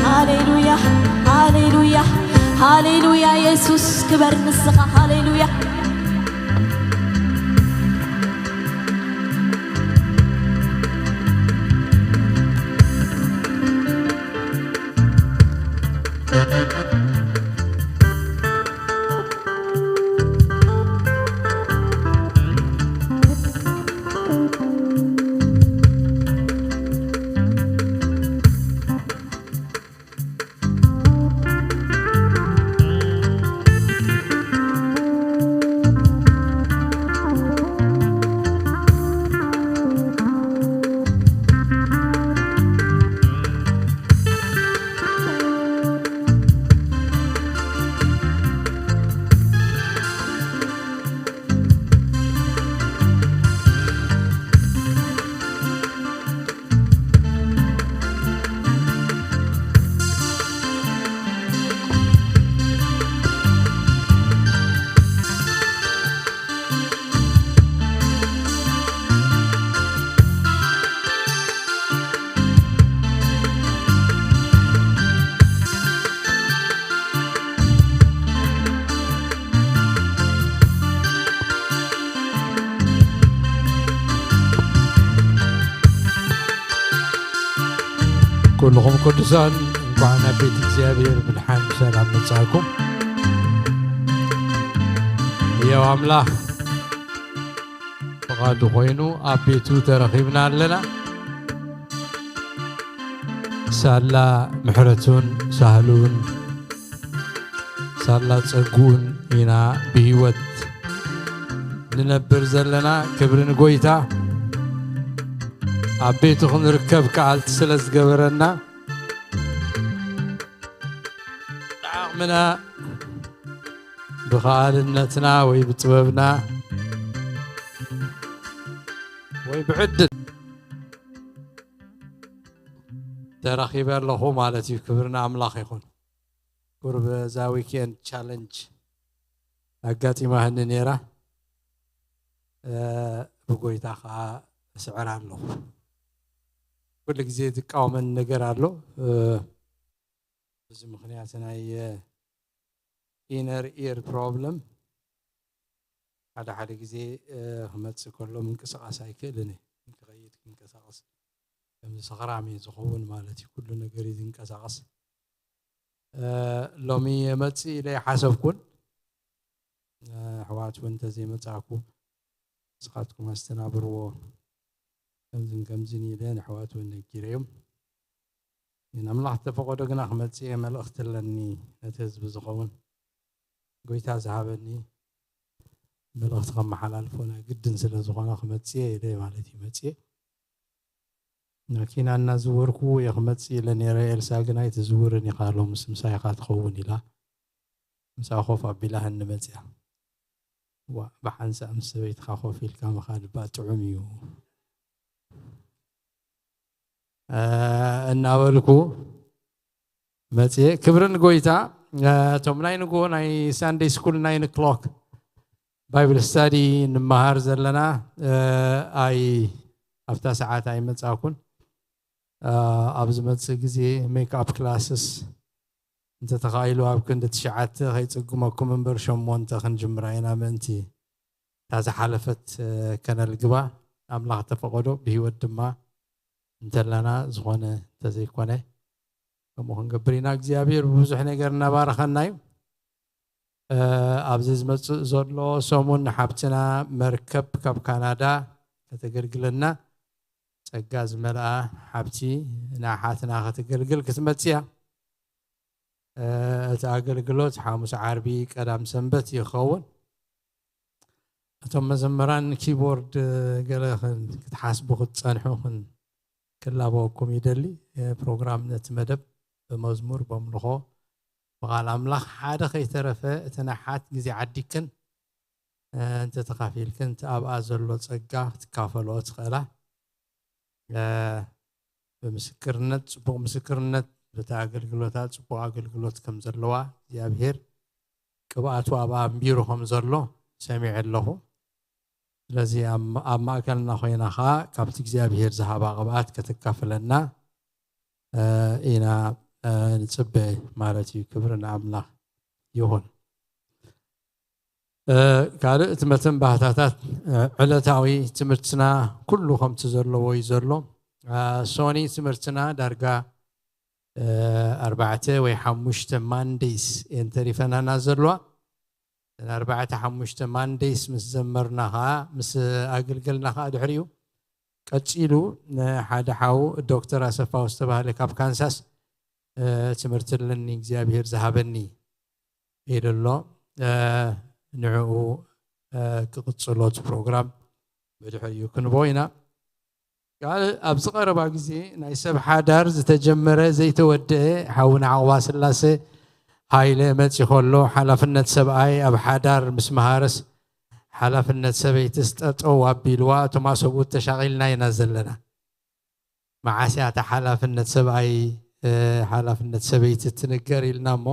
ሃሌሉያ፣ ሃሌሉያ፣ ሃሌሉያ። የሱስ ክበር ንስኻ። ሃሌሉያ። ኩልኹም ቅዱሳን እንኳዕ ናብ ቤት እግዚኣብሔር ብድሓን ብሰላም መጻእኩም። ሕያው ኣምላኽ ፍቓዱ ኮይኑ ኣብ ቤቱ ተረኺብና ኣለና። ሳላ ምሕረቱን ሳህሉን ሳላ ጸጉን ኢና ብህይወት ንነብር ዘለና። ክብሪ ንጎይታ። ኣብ ቤቱ ክንርከብ ከኣልቲ ስለ ዝገበረና፣ ብዓቕምና፣ ብኸኣልነትና ወይ ብጥበብና ወይ ብዕድል ተረኺበ ኣለኹ ማለት እዩ። ክብሪ ንኣምላኽ ይኹን። ቁሩብ እዛ ዊኬንድ ቻለንጅ ኣጋጢማህኒ ነይራ። እ፣ ብጎይታ ኸዓ እስዕር ኣለኹ። ኩሉ ግዜ ዝቃወመኒ ነገር ኣሎ። እ፣ እዚ ምኽንያት ናይ፣ እ፣ ኢነር ኢር ፕሮብለም ሓደ ሓደ ግዜ፣ እ፣ ክመጽእ ከሎ ምንቅስቓስ ኣይክእልን እየ። ክኸይድ ክንቀሳቐስ ከምዚ ሰኽራም እየ ዝኸውን ማለት እዩ። ኩሉ ነገር እዩ ዝንቀሳቐስ። እ፣ ሎሚ የመጽእ ኢለ ኣይሓሰብኩን። እ፣ ኣሕዋት እውን እንተዘይመጻእኩ ንስኻትኩም ኣስተናብርዎ ከምዝን ከምዝን ኢለ ንኣሕዋት እውን ነጊረዮም። ንኣምላኽ ተፈቐዶ ግና ክመጽእ እየ፣ መልእኽቲ ኣለኒ ነቲ ህዝቢ ዝኸውን። ጎይታ ዝሃበኒ መልእኽቲ ከመሓላልፎ ናይ ግድን ስለ ዝኾነ ክመጽእ እየ ኢለ ማለት እዩ መጽእ። መኪና እናዝወርኩ እየ ክመጽእ ኢለ ነይረ። ኤልሳ ግን ኣይትዝውርን ኢኻ፣ ሎምስ ምሳይ ኢኻ ትኸውን ኢላ። ምሳኣ ኮፍ ኣቢላህኒ መጽያ። ዋ፣ ብሓንሳእ ምስ ሰበይትኻ ኮፍ ኢልካ ምኻድ እባ ጥዑም እዩ፣ እ፣ እናበልኩ መጽየ። ክብሪ ንጎይታ። እ፣ እቶም ናይ ንግሆ ናይ ሳንደይ ስኩል ናይን ኦክሎክ ባይብል ስታዲ ንመሃር ዘለና፣ እ፣ ኣይ፣ ኣብታ ሰዓት ኣይመጻኩን። እ፣ ኣብ ዝመጽእ ግዜ ሜክኣፕ ክላስስ እንተተኻኢሉ ኣብ ክንዲ ትሽዓተ ከይጽግመኩም እምበር ሸሞንተ ክንጅምራ ኢና ምእንቲ እታ ዝሓለፈት፣ እ፣ ከነልግባ ኣምላኽ ተፈቐዶ ብህይወት ድማ እንተለና ዝኾነ እንተዘይኮነ ከምኡ ክንገብር ኢና። እግዚኣብሔር ብብዙሕ ነገር እናባረኸና እዩ። እ፣ ኣብዚ ዝመጽእ ዘሎ ሰሙን ንሓብትና መርከብ ካብ ካናዳ ከተገልግለና ጸጋ ዝመልኣ ሓብቲ ንኣሓትና ከተገልግል ክትመጽእ እያ። እ፣ እቲ ኣገልግሎት ሓሙስ፣ ዓርቢ፣ ቀዳም ሰንበት ይኸውን። እቶም መዘምራን ኪቦርድ ገለ ክን-፣ ክትሓስቡ ክትጸንሑ ክን-፣ ክላበወኩም ይደሊ። እ፣ ፕሮግራም ነቲ መደብ ብመዝሙር፣ በምልኾ፣ ብቓል ኣምላኽ ሓደ ከይተረፈ እቲ ንሓት ግዜ ዓዲክን፣ እ፣ እንተተኻፊልክን እቲ ኣብኣ ዘሎ ጸጋ ክትካፈልኦ ትኽእላ። እ፣ ብምስክርነት፣ ጽቡቕ ምስክርነት፣ በቲ ኣገልግሎታ ጽቡቕ ኣገልግሎት ከም ዘለዋ እግዚኣብሔር ቅብኣቱ ኣብኣ ኣንቢሩ ከም ዘሎ ሰሚዐ ኣለኹ። ስለዚ ኣብ፣ ኣብ ማእከልና ኮይና ኸኣ ካብቲ እግዚኣብሔር ዝሃባ ቅብኣት ከተካፍለና፣ እ፣ ኢና፣ እ፣ ንጽበ ማለት እዩ። ክብሪ ንኣምላኽ ይኹን። እ፣ ካልእ እቲ መተንባህታታት፣ እ፣ ዕለታዊ ትምህርትና ኩሉ ከምቲ ዘለዎ እዩ ዘሎ። እ፣ ሶኒ ትምህርትና ዳርጋ፣ እ፣ ኣርባዕተ ወይ ሓሙሽተ ማንዴይስ እየን ተሪፈናና ዘለዋ። እተን ኣርባዕተ ሓሙሽተ ማንዴይስ ምስ ዘመርና ኸዓ፣ ምስ ኣገልገልና ኸዓ ድሕሪኡ ቀጺሉ ንሓደ ሓው ዶክተር ኣሰፋው ዝተባህለ ካብ ካንሳስ፣ እ፣ ትምህርቲ ኣለኒ እግዚኣብሔር ዝሃበኒ ኢሉ ኣሎ። እ፣ ንዕኡ፣ እ፣ ክቕጽሎ እቲ ፕሮግራም ብድሕሪኡ ክንቦ ኢና። ካልእ ኣብዚ ቀረባ ግዜ ናይ ሰብ ሓዳር ዝተጀመረ ዘይተወደአ ሓውና ዓቕባ ስላሴ ሃይለ መጺ ከሎ ሓላፍነት ሰብኣይ ኣብ ሓዳር ምስ መሃረስ ሓላፍነት ሰበይትስ ጠጠው ኣቢልዋ እቶም ኣሰብኡት ተሻቒልና ኢና ዘለና። መዓስ እያ እታ ሓላፍነት ሰብኣይ፣ እ፣ ሓላፍነት ሰበይቲ ትንገር ኢልና እሞ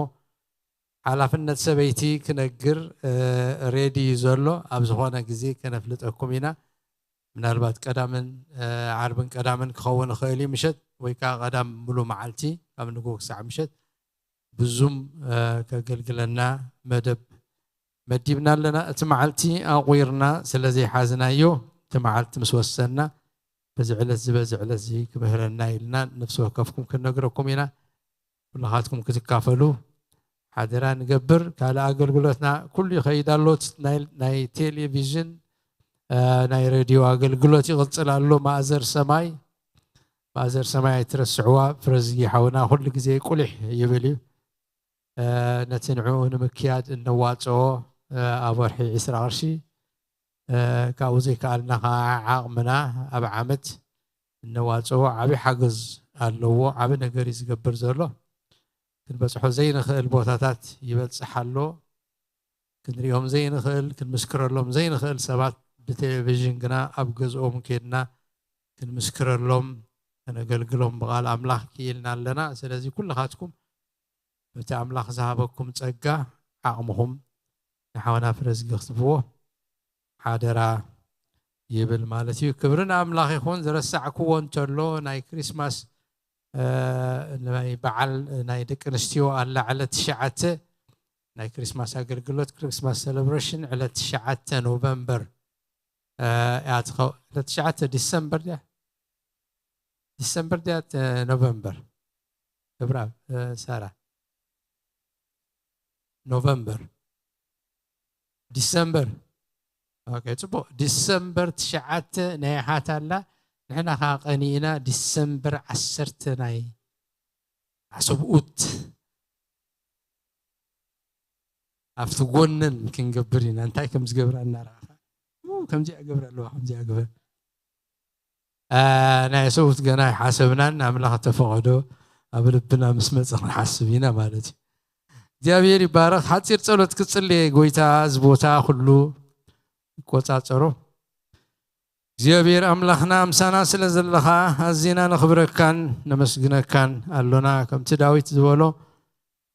ሓላፍነት ሰበይቲ ክነግር፣ እ፣ ሬዲ እዩ ዘሎ። ኣብ ዝኾነ ግዜ ከነፍልጠኩም ኢና። ምናልባት ቀዳምን፣ እ፣ ዓርብን ቀዳምን ክኸውን ይኽእል እዩ ምሸት፣ ወይ ከዓ ቀዳም ሙሉ መዓልቲ ካብ ንግሆ ክሳዕ ምሸት ብዙም፣ እ፣ ከገልግለና መደብ መዲብና ኣለና። እቲ መዓልቲ ኣቑርና ስለ ዘይሓዝናዮ፣ እቲ መዓልቲ ምስ ወሰንና በዚ ዕለት ዝበዚ ዕለት እዚ ክምህረና ኢልና ነፍሲ ወከፍኩም ክንነግረኩም ኢና። ኩልኻትኩም ክትካፈሉ ሓደራ ንገብር። ካልእ ኣገልግሎትና ኩሉ ይኸይድ ኣሎ። ናይ ቴሌቪዥን፣ ናይ ሬድዮ ኣገልግሎት ይቕጽል ኣሎ። ማእዘር ሰማይ፣ ማእዘር ሰማይ ኣይትረስዕዋ። ፍረዝጊ ሓውና ኩሉ ግዜ ቁሊሕ ይብል እዩ። ነቲ ንዕኡ ንምክያድ እነዋጽኦ ኣብ ወርሒ ዕስራ ቅርሺ፣ ካብኡ ዘይከኣልና ከዓ ዓቕምና ኣብ ዓመት እነዋጽኦ ዓብዪ ሓገዝ ኣለዎ። ዓብዪ ነገር እዩ ዝገብር ዘሎ። ክንበጽሖ ዘይንኽእል ቦታታት ይበጽሕ ኣሎ። ክንሪኦም ዘይንኽእል፣ ክንምስክረሎም ዘይንኽእል ሰባት ብቴሌቪዥን ግና ኣብ ገዝኦም ኬድና ክንምስክረሎም፣ ከነገልግሎም ብቓል ኣምላኽ ክኢልና ኣለና። ስለዚ ኩልኻትኩም በቲ ኣምላኽ ዝሃበኩም ጸጋ ዓቕምኹም ንሓውና ፍረዝጊ ክትብዎ ሓደራ ይብል ማለት እዩ። ክብሪ ንኣምላኽ ይኹን። ዝረሳዕክዎ እንተሎ ናይ ክሪስማስ፣ እ፣ ናይ በዓል ናይ ደቂ ኣንስትዮ ኣላ ዕለት ትሽዓተ ናይ ክሪስማስ ኣገልግሎት፣ ክሪስማስ ሴሌብሬሽን ዕለት ትሽዓተ ኖቨምበር፣ እ፣ እያ ትኸው-፣ ዕለት ትሽዓተ ዲሰምበር ድያ? ዲሰምበር ድያ ተ-፣ ኖቨምበር? ክብራ፣ እ፣ ሳራ። ኖቨምበር። ዲሰምበር። ኦኬ፣ ጽቡቕ። ዲሰምበር ትሽዓተ ናይ ሓት ኣላ። ንሕና ኸዓ ቀኒእና ዲሰምበር ዓሰርተ ናይ ኣሰብኡት ኣብቲ ጎነን ክንገብር ኢና። እንታይ ከም ዝገብራ እናረኣኻ፣ "ኡ፣ ከምዚኣ እገብር ኣለዋ፣ ከምዚኣ እግበር." አ፣ ናይ ሰብኡት ገና ኣይሓሰብናን። ኣምላኽ ተፈቐዶ ኣብ ልብና ምስ መጸ ክንሓስብ ኢና ማለት እዩ። እግዚኣብሔር ይባረኽ። ሓጺር ጸሎት ክጽልየ፣ ጎይታ እዚ ቦታ ኩሉ ይቆጻጸሮ። እግዚኣብሔር ኣምላኽና ምሳና ስለ ዘለኻ ኣዚና ነኽብረካን ነመስግነካን ኣሎና። ከምቲ ዳዊት ዝበሎ፣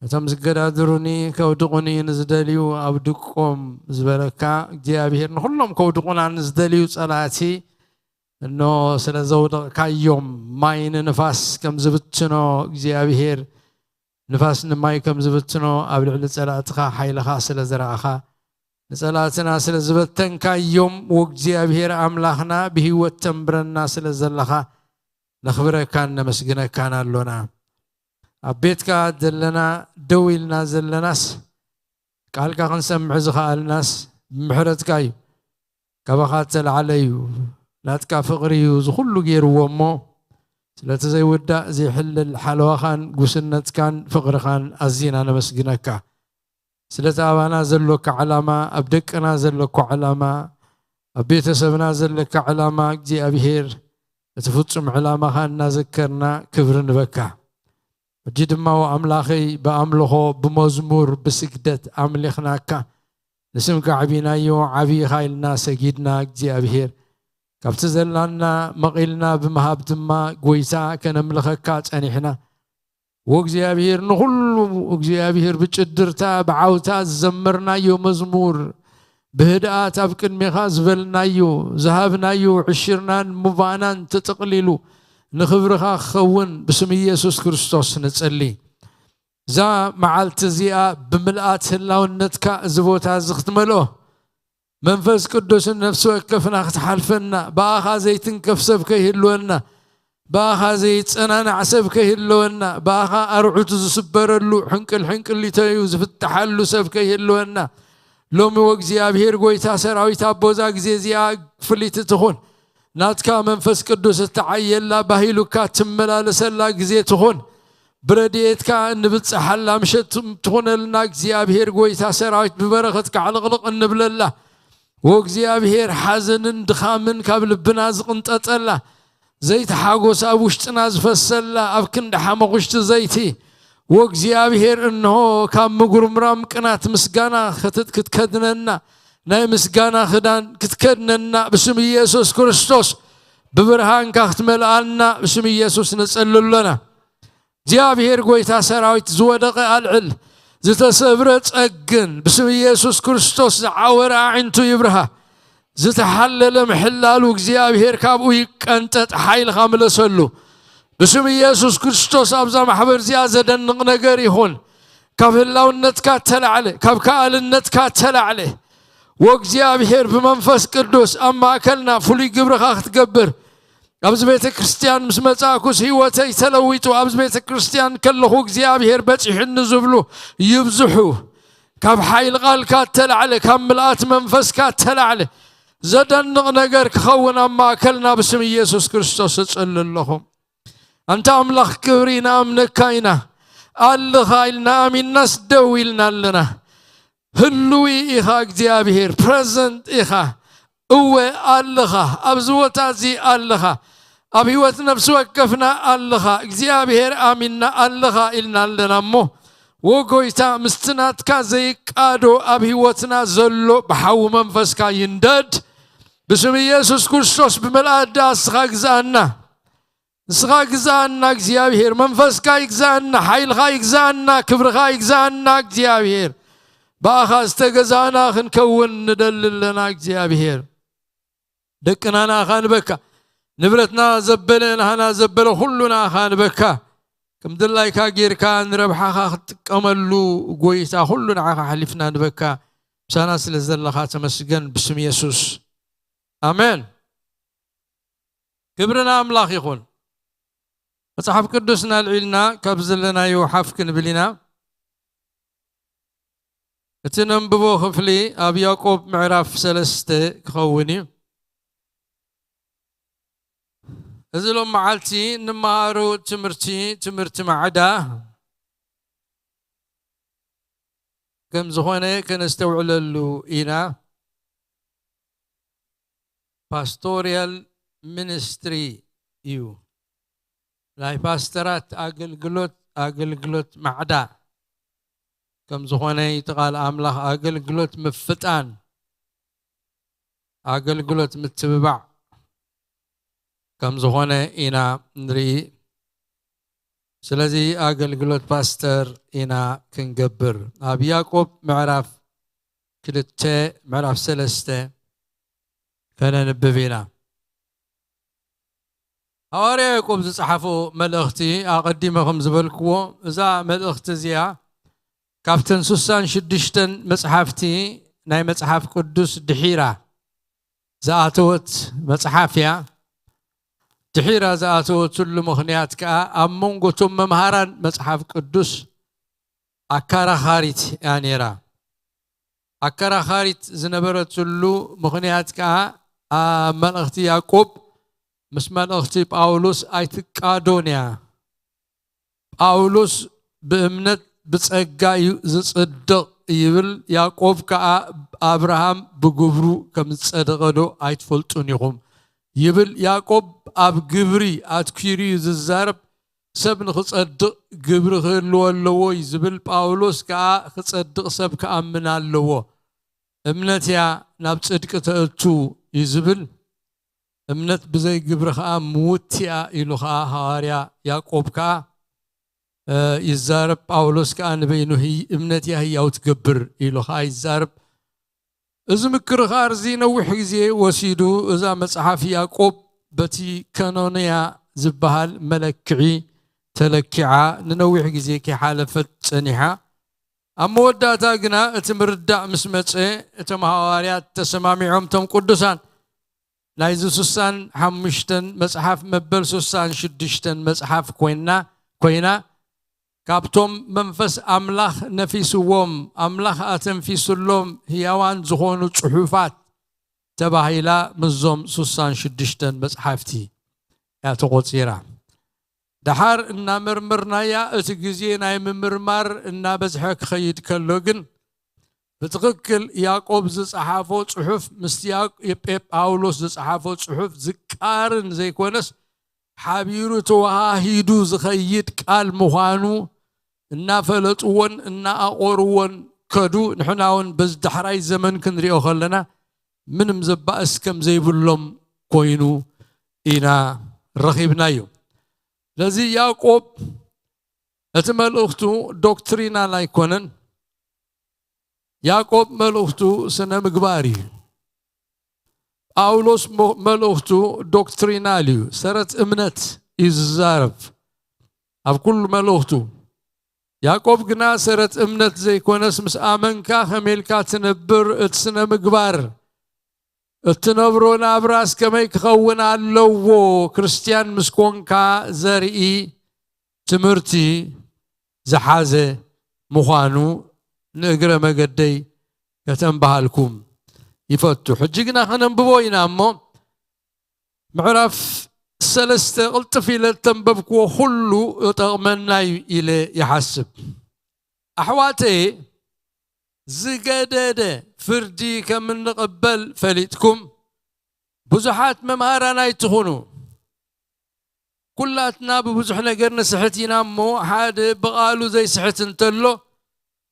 "ነቶም ዝገዳድሩኒ ከውድቑኒ ንዝደልዩ ኣውድቆም" ዝበለካ እግዚኣብሔር፣ ንኹሎም ከውድቑና ንዝደልዩ ጸላእቲ እኖ ስለ ዘውደቕካዮም፣ ማይ ንንፋስ ከም ዝብትኖ እግዚኣብሔር፣ ንፋስ ንማይ ከም ዝብትኖ ኣብ ልዕሊ ጸላእትኻ ሓይልኻ ስለ ዘርኣኻ፣ ንጸላእትና ስለ ዝበተንካዮም፣ ወእግዚኣብሔር ኣምላኽና ብህይወት ተንብረና ስለ ዘለኻ፣ ነኽብረካን ነመስግነካን ኣሎና። ኣብ ቤትካ ዘለና፣ ደው ኢልና ዘለናስ፣ ቃልካ ክንሰምዕ ዝኸኣልናስ ብምሕረትካ እዩ። ካባኻ እተላዕለ እዩ። ናትካ ፍቕሪ እዩ እዚ ኩሉ ገይርዎ እሞ፣ ስለቲ ዘይውዳእ ዘይሕለል ሓለዋኻን ጉስነትካን ፍቕርኻን ኣዚና ነመስግነካ። ስለቲ ኣባና ዘሎካ ዕላማ፣ ኣብ ደቅና ዘሎካ ዕላማ፣ ኣብ ቤተሰብና ዘለካ ዕላማ፣ እግዚኣብሔር፣ እቲ ፍጹም ዕላማኻ እናዘከርና ክብሪ ንበካ። ሕጂ ድማ፣ ወኣምላኸይ፣ ብኣምልኾ፣ ብመዝሙር፣ ብስግደት ኣምሊኽናካ፣ ንስምካ ኣዕቢናዮ፣ ዓብዪኻ ኢልና ሰጊድና፣ እግዚኣብሔር። ካብቲ ዘላና መቒልና ብምሃብ ድማ፣ ጐይታ፣ ከነምልኸካ ጸኒሕና። ወእግዚኣብሔር፣ ንኹሉ እግዚኣብሔር ብጭድርታ፣ ብዓውታ ዝዘመርናዮ መዝሙር፣ ብህድኣት ኣብ ቅድሜኻ ዝበልናዮ፣ ዝሃብናዮ፣ ዕሽርናን ሙባእናን ተጠቕሊሉ ንኽብርኻ ክኸውን ብስም ኢየሱስ ክርስቶስ ንጽሊ። እዛ መዓልቲ እዚኣ ብምልኣት ህላውነትካ እዚ ቦታ እዚ ክትመልኦ፣ መንፈስ ቅዱስን ነፍሲ ወከፍና ክትሓልፈና፣ ብኣኻ ዘይትንከፍ ሰብ ከይህልወና፣ ብኣኻ ዘይጸናናዕ ሰብ ከይህልወና፣ ብኣኻ ኣርዑቱ ዝስበረሉ፣ ሕንቅል ሕንቅሊተዩ ዝፍትሓሉ ሰብ ከይህልወና፣ ሎሚ ወእግዚኣብሔር ጐይታ ሰራዊት ኣብ ቦዛ ግዜ እዚኣ ፍልይቲ ትኹን። ናትካ መንፈስ ቅዱስ እትዓየላ፣ ባሂሉካ ትመላለሰላ ግዜ ትኹን። ብረድኤትካ እንብጽሓላ ምሸት ትኹነልና እግዚኣብሔር ጐይታ ሰራዊት፣ ብበረኸትካ ዕልቕልቕ እንብለላ። ወእግዚኣብሔር፣ ሓዘንን ድኻምን ካብ ልብና ዝቕንጠጠላ፣ ዘይትሓጎስ ኣብ ውሽጥና ዝፈሰላ ኣብ ክንዲ ሓመኹሽቲ ዘይቲ፣ ወእግዚኣብሔር፣ እንሆ ካብ ምጉርምራም ቅናት ምስጋና ክት-፣ ክትከድነና፣ ናይ ምስጋና ክዳን ክትከድነና ብስም ኢየሱስ ክርስቶስ ብብርሃንካ ክትመልኣና ብስም ኢየሱስ ንጸሊ ኣሎና። እግዚኣብሔር ጐይታ ሰራዊት፣ ዝወደቐ ኣልዕል፣ ዝተሰብረ ጸግን፣ ብስም ኢየሱስ ክርስቶስ ዝዓወረ ኣዒንቱ ይብርሃ። ዝተሓለለ ምሕላሉ እግዚኣብሔር ካብኡ ይቀንጠጥ፣ ሓይልኻ ምለሰሉ። ብስም ኢየሱስ ክርስቶስ ኣብዛ ማሕበር እዚኣ ዘደንቕ ነገር ይኹን። ካብ ህላውነትካ እተላዕለ፣ ካብ ከኣልነትካ እተላዕለ፣ ወእግዚኣብሔር ብመንፈስ ቅዱስ ኣብ ማእከልና ፍሉይ ግብርኻ ክትገብር፣ ኣብዚ ቤተ ክርስቲያን ምስ መጻእኩስ ህይወተይ ተለዊጡ። ኣብዚ ቤተ ክርስቲያን ከለኹ እግዚኣብሔር በጺሑኒ ዝብሉ ይብዝሑ። ካብ ሓይል ቃልካ እተላዕለ፣ ካብ ምልኣት መንፈስካ እተላዕለ ዘደንቕ ነገር ክኸውን ኣብ ማእከልና ብስም ኢየሱስ ክርስቶስ እጽሊ ኣለኹ። ኣንታ ኣምላኽ ክብሪ ንኣምነካ ኢና። ኣለኻ ኢልና ኣሚንናስ ደው ኢልና ኣለና። ህልዊ ኢኻ እግዚኣብሔር፣ ፕረዘንት ኢኻ። እወ ኣለኻ፣ ኣብዚ ቦታ እዚ ኣለኻ። ኣብ ህይወት ነፍሲ ወከፍና ኣለኻ። እግዚኣብሔር ኣሚንና ኣለኻ ኢልና ኣለና እሞ፣ ወ ጎይታ፣ ምስቲ ናትካ ዘይቃዶ ኣብ ህይወትና ዘሎ ብሓዊ መንፈስካ ይንደድ። ብስም ኢየሱስ ክርስቶስ ብመልኣት ደኣ ንስኻ ግዛኣና። ንስኻ ግዛኣና እግዚኣብሔር፣ መንፈስካ ይግዛኣና፣ ሓይልኻ ይግዛኣና፣ ክብርኻ ይግዛኣና እግዚኣብሔር። ብኣኻ ዝተገዛእና ክንከውን ንደሊ ኣለና እግዚኣብሔር። ደቅና ንኣኻ ንበካ፣ ንብረትና ዘበለ ናህና ዘበለ ኩሉ ንኣኻ ንበካ። ከም ድላይካ ጌርካ ንረብሓኻ ክትጥቀመሉ ጎይታ፣ ኩሉ ንዓኻ ሓሊፍና ንበካ። ምሳና ስለ ዘለኻ ተመስገን ብስም የሱስ። ኣሜን። ክብሪ ንኣምላኽ ይኹን። መጽሓፍ ቅዱስና ኣልዒልና ካብ ዘለናዮ ሓፍ ክንብል ኢና። እቲ ነንብቦ ክፍሊ ኣብ ያዕቆብ ምዕራፍ ሰለስተ ክኸውን እዩ። እዚ ሎም መዓልቲ ንመሃሮ ትምህርቲ፣ ትምህርቲ ማዕዳ ከም ዝኾነ ከነስተውዕለሉ ኢና። ፓስቶሪያል ሚኒስትሪ እዩ። ናይ ፓስተራት ኣገልግሎት፣ ኣገልግሎት ማዕዳ ከም ዝኾነ እቲ ቃል ኣምላኽ፣ ኣገልግሎት ምፍጣን፣ ኣገልግሎት ምትብባዕ ከም ዝኾነ ኢና ንርኢ። ስለዚ ኣገልግሎት ፓስተር ኢና ክንገብር። ኣብ ያዕቆብ ምዕራፍ ክልተ፣ ምዕራፍ ሰለስተ ከነንብብ ኢና። ሃዋርያ ያዕቆብ ዝጸሓፎ መልእኽቲ፣ ኣቐዲመ ከም ዝበልክዎ፣ እዛ መልእኽቲ እዚኣ ካብተን ስሳን ሽዱሽተን መጽሓፍቲ ናይ መጽሓፍ ቅዱስ ድሒራ ዝኣተወት መጽሓፍ እያ። ድሒራ ዝኣተወትሉ ምኽንያት ከኣ፣ ኣብ መንጎ እቶም መምሃራን መጽሓፍ ቅዱስ ኣከራኻሪት እያ ነይራ። ኣከራኻሪት ዝነበረትሉ ምኽንያት ከኣ፣ ኣብ መልእኽቲ ያዕቆብ ምስ መልእኽቲ ጳውሎስ ኣይትቃዶን እያ። ጳውሎስ ብእምነት ብጸጋ እዩ ዝጽድቕ ይብል፣ ያዕቆብ ከኣ፣ ኣብርሃም ብግብሩ ከም ዝጸደቐ ዶ ኣይትፈልጡን ኢኹም? ይብል። ያዕቆብ ኣብ ግብሪ ኣትኲሩ እዩ ዝዛረብ። ሰብ ንኽጸድቕ ግብሪ ክህልዎ ኣለዎ እዩ ዝብል። ጳውሎስ ከኣ፣ ክጸድቕ ሰብ ክኣምን ኣለዎ። እምነት እያ ናብ ጽድቂ ተእቱ እዩ ዝብል። እምነት ብዘይ ግብሪ ኸኣ ምውት እያ ኢሉ ኸኣ ሃዋርያ ያዕቆብ ከኣ፣ እ፣ ይዛረብ። ጳውሎስ ከኣ ንበይኑ ህይ-፣ እምነት እያ ህያው ትገብር ኢሉ ኸኣ ይዛረብ። እዚ ምክርኻር እዚ ነዊሕ ግዜ ወሲዱ። እዛ መጽሓፍ ያዕቆብ በቲ ከኖንያ ዝበሃል መለክዒ ተለኪዓ ንነዊሕ ግዜ ከይሓለፈት ጸኒሓ። ኣብ መወዳእታ ግና እቲ ምርዳእ ምስ መጸ፣ እቶም ሃዋርያት ተሰማሚዖም፣ እቶም ቅዱሳን ናይዚ ስሳን ሓሙሽተን መጽሓፍ መበል ስሳን ሽዱሽተን መጽሓፍ ኮይና፣ ኮይና፣ ካብቶም መንፈስ ኣምላኽ ነፊስዎም፣ ኣምላኽ ኣተንፊሱሎም ህያዋን ዝኾኑ ጽሑፋት ተባሂላ ምስዞም ስሳን ሽዱሽተን መጽሓፍቲ እያ ተቖጺራ። ደሓር እናመርመርናያ፣ እቲ ግዜ ናይ ምምርማር እናበዝሐ ክኸይድ ከሎ ግን፣ ብትኽክል ያዕቆብ ዝጸሓፎ ጽሑፍ ምስቲ ያዕ-፣ የጴ-፣ ጳውሎስ ዝጸሓፎ ጽሑፍ ዝቃርን ዘይኮነስ፣ ሓቢሩ ተወሃሂዱ ዝኸይድ ቃል ምዃኑ እናፈለጥዎን እናኣቖርዎን ከዱ። ንሕና እውን በዚ ዳሕራይ ዘመን ክንሪኦ ከለና፣ ምንም ዘባእስ ከም ዘይብሎም ኮይኑ ኢና ረኺብናዮ። ስለዚ ያዕቆብ እቲ መልእኽቱ ዶክትሪናል ኣይኮነን። ያዕቆብ መልእኽቱ ስነ ምግባር እዩ። ጳውሎስ ሞ-፣ መልእኽቱ ዶክትሪናል እዩ፣ ሰረት እምነት እዩ ዝዛረብ ኣብ ኩሉ መልእኽቱ። ያዕቆብ ግና ሰረት እምነት ዘይኮነስ፣ ምስ ኣመንካ ከመይ ኢልካ ትነብር፣ እቲ ስነ ምግባር እትነብሮ ናብራስ ከመይ ክኸውን ኣለዎ? ክርስትያን ምስ ኮንካ ዘርኢ ትምህርቲ ዝሓዘ ምዃኑ ንእግረ መገደይ ከተንብሃልኩም ይፈቱ። ሕጂ ግና ከነንብቦ ኢና እሞ፣ ምዕራፍ ሰለስተ ቅልጥፍ ኢለ እተንበብክዎ ኩሉ ይጠቕመና እዩ ኢለ ይሓስብ። ኣሕዋተየ፣ ዝገደደ ፍርዲ ከም እንቕበል ፈሊጥኩም፣ ብዙሓት መምሃራን ኣይትኹኑ። ኩላትና ብብዙሕ ነገር ንስሕት ኢና እሞ፣ ሓደ ብቓሉ ዘይስሕት እንተሎ፣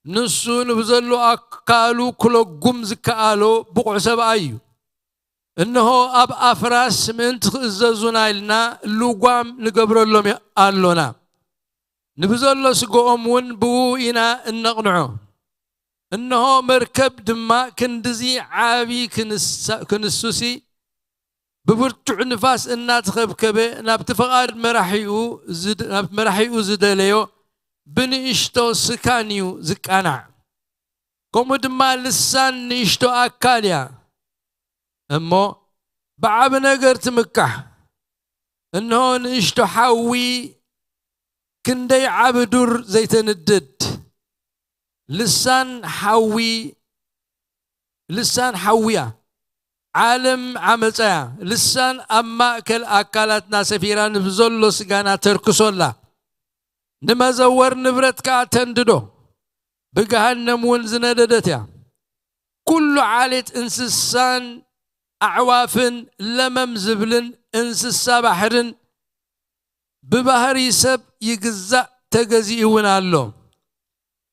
ንሱ ንብዘሎ ኣካሉ ክለጉም ዝከኣሎ ብቑዕ ሰብኣይ እዩ። እንሆ፣ ኣብ ኣፍራስ ምእንቲ ክእዘዙና ኢልና ልጓም ንገብረሎም ኣሎና። ንብዘሎ ስግኦም እውን ብኡ ኢና እነቕንዖ። እንሆ፣ መርከብ ድማ ክንድዚ ዓቢ ክንሳ-፣ ክንሱሲ ብብርቱዕ ንፋስ እናተኸብከበ ናብቲ ፍቓድ መራሒኡ ዝድ-፣ ናብ መራሒኡ ዝደለዮ ብንእሽቶ ስካን እዩ ዝቃናዕ። ከምኡ ድማ ልሳን ንእሽቶ ኣካል እያ እሞ ብዓቢ ነገር ትምካሕ። እንሆ፣ ንእሽቶ ሓዊ ክንደይ ዓቢ ዱር ዘይተንድድ። ልሳን ሓዊ፣ ልሳን ሓዊ እያ። ዓለም ዓመጻ እያ። ልሳን ኣብ ማእከል ኣካላትና ሰፊራ ንብዘሎ ስጋና ተርክሶ ኣላ። ንመዘወር ንብረት ከኣ ተንድዶ፣ ብገሃነም እውን ዝነደደት እያ። ኩሉ ዓሌት እንስሳን ኣዕዋፍን ለመም ዝብልን እንስሳ ባሕርን ብባህሪ ሰብ ይግዛእ፣ ተገዚኡ እውን ኣሎ።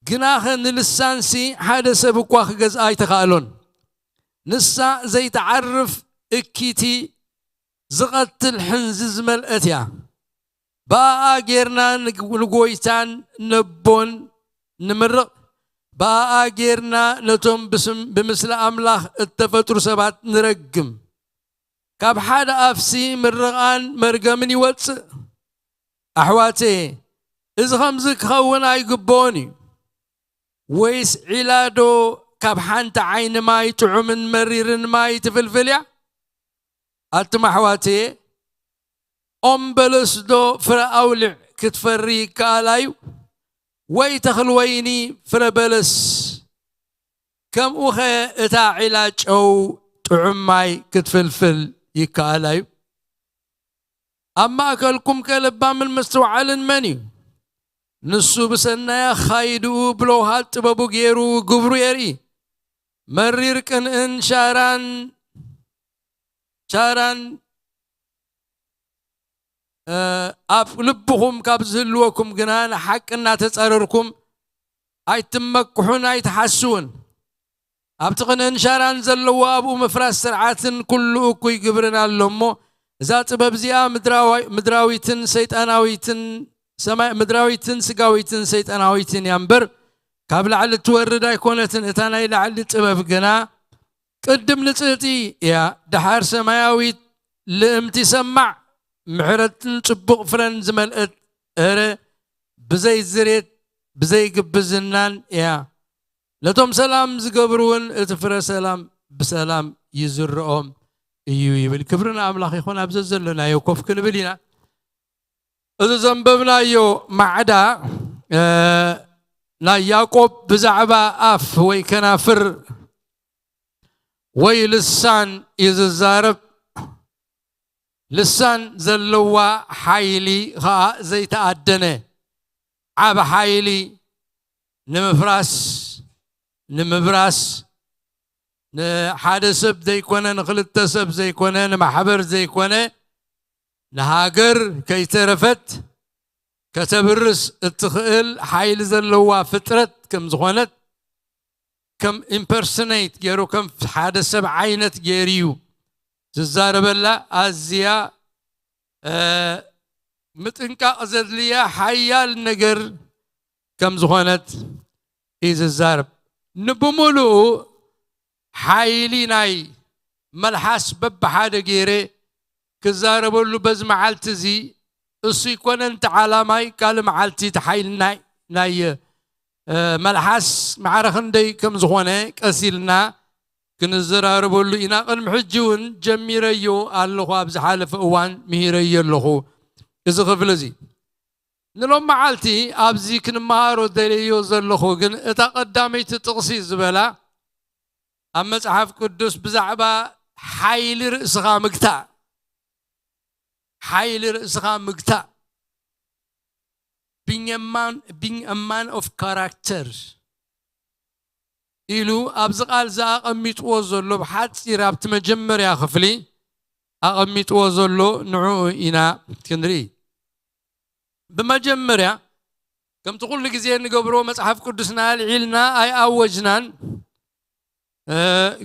ግናኸ ንልሳንሲ ሓደ ሰብ እኳ ክገዝኣ ኣይተኻእሎን። ንሳ ዘይትዓርፍ እኪቲ ዝቐትል ሕንዚ ዝመልአት እያ። ብኣኣ ጌርና ንግ-፣ ንጎይታን ነቦን ንምርቕ። ብኣኣ ጌርና ነቶም ብስም-፣ ብምስሊ ኣምላኽ እተፈጥሩ ሰባት ንረግም። ካብ ሓደ ኣፍሲ ምርቓን መርገምን ይወጽእ። ኣሕዋተየ፣ እዚ ኸምዚ ክኸውን ኣይግብኦን እዩ። ወይስ ዒላዶ ካብ ሓንቲ ዓይኒ ማይ ጥዑምን መሪርን ማይ ትፍልፍል እያ? ኣቱም ኣሕዋተየ፣ ኦም በለስዶ ፍረ ኣውልዕ ክትፈሪ ይከኣል ኣዩ? ወይ ተኽል ወይኒ ፍረ በለስ? ከምኡኸ እታ ዒላ ጨው ጥዑም ማይ ክትፍልፍል ይከኣል ኣዩ? ኣብ ማእከልኩም ከ ለባምን ምስትውዓልን መን እዩ? ንሱ ብሰናይ ኣኻይድኡ ብለውሃት ጥበቡ ገይሩ ግብሩ የርኢ። መሪር ቅንእን ሻራን፣ ሻራን፣ እ፣ ኣብ ልብኹም ካብ ዝህልወኩም ግና ንሓቂ እናተጸረርኩም ኣይትመክሑን ኣይትሓስዉን። ኣብቲ ቅንእን ሻራን ዘለዎ ኣብኡ ምፍራስ ስርዓትን ኩሉ እኩይ ግብርን ኣሎ እሞ፣ እዛ ጥበብ እዚኣ ምድራዊ-፣ ምድራዊትን ሰይጣናዊትን፣ ሰማይ-፣ ምድራዊትን ስጋዊትን ሰይጣናዊትን እያ እምበር፣ ካብ ላዕሊ እትወርድ ኣይኮነትን። እታ ናይ ላዕሊ ጥበብ ግና ቅድም ንጽእቲ እያ፣ ደሓር ሰማያዊት ልእምቲ ሰማዕ ምሕረትን ጽቡቕ ፍረን ዝመልአት፣ እረ ብዘይ ዝሬት ብዘይ ግብዝናን እያ። ነቶም ሰላም ዝገብሩ እውን እቲ ፍረ ሰላም ብሰላም ይዝርኦም እዩ ይብል። ክብሪ ንኣምላኽ ይኹን። ኣብ ዘዘለናዮ ኮፍ ክንብል ኢና። እዚ ዘንበብናዮ ማዕዳ፣ እ፣ ናይ ያዕቆብ ብዛዕባ ኣፍ ወይ ከናፍር ወይ ልሳን እዩ ዝዛረብ። ልሳን ዘለዋ ሓይሊ ኸኣ ዘይተኣደነ ዓቢ ሓይሊ ንምፍራስ፣ ንምብራስ፣ ንሓደ ሰብ ዘይኮነ፣ ንኽልተ ሰብ ዘይኮነ፣ ንማሕበር ዘይኮነ፣ ንሃገር ከይተረፈት ከተብርስ እትኽእል ሓይሊ ዘለዋ ፍጥረት ከም ዝኾነት፣ ከም ኢምፐርሶኔት ገይሩ፣ ከም ሓደ ሰብ ዓይነት ገይሩ እዩ ዝዛረበላ። ኣዝያ፣ እ፣ ምጥንቃቕ ዘድልያ ሓያል ነገር ከም ዝኾነት እዩ ዝዛረብ። ንብምሉኡ ሓይሊ ናይ መልሓስ በብሓደ ገይረ ክዛረበሉ በዚ መዓልቲ እዚ፣ እሱ ይኮነ እንተ ዓላማይ፣ ካልእ መዓልቲ እቲ ሓይሊ ናይ፣ ናይ፣ እ፣ መልሓስ ማዕረ ክንደይ ከም ዝኾነ ቀስ ኢልና ክንዘራረበሉ ኢና። ቅድሚ ሕጂ እውን ጀሚረዮ ኣለኹ፣ ኣብ ዝሓለፈ እዋን ምሂረዮ ኣለኹ። እዚ ክፍሊ እዚ ንሎም መዓልቲ ኣብዚ ክንመሃሮ ደልዮ ዘለኹ ግን እታ ቀዳመይቲ ጥቕሲ ዝበላ ኣብ መጽሓፍ ቅዱስ ብዛዕባ ሓይሊ ርእስኻ ምግታእ፣ ሓይሊ ርእስኻ ምግታእ፣ being a man, being a man of character ኢሉ ኣብዚ ቃል ዝኣቐሚጥዎ ዘሎ ብሓጺር ኣብቲ መጀመርያ ክፍሊ ኣቐሚጥዎ ዘሎ ንዕኡ ኢና ክንርኢ። ብመጀመርያ ከምቲ ኩሉ ግዜ ንገብሮ መጽሓፍ ቅዱስና ኣልዒልና ኣይኣወጅናን፣ እ፣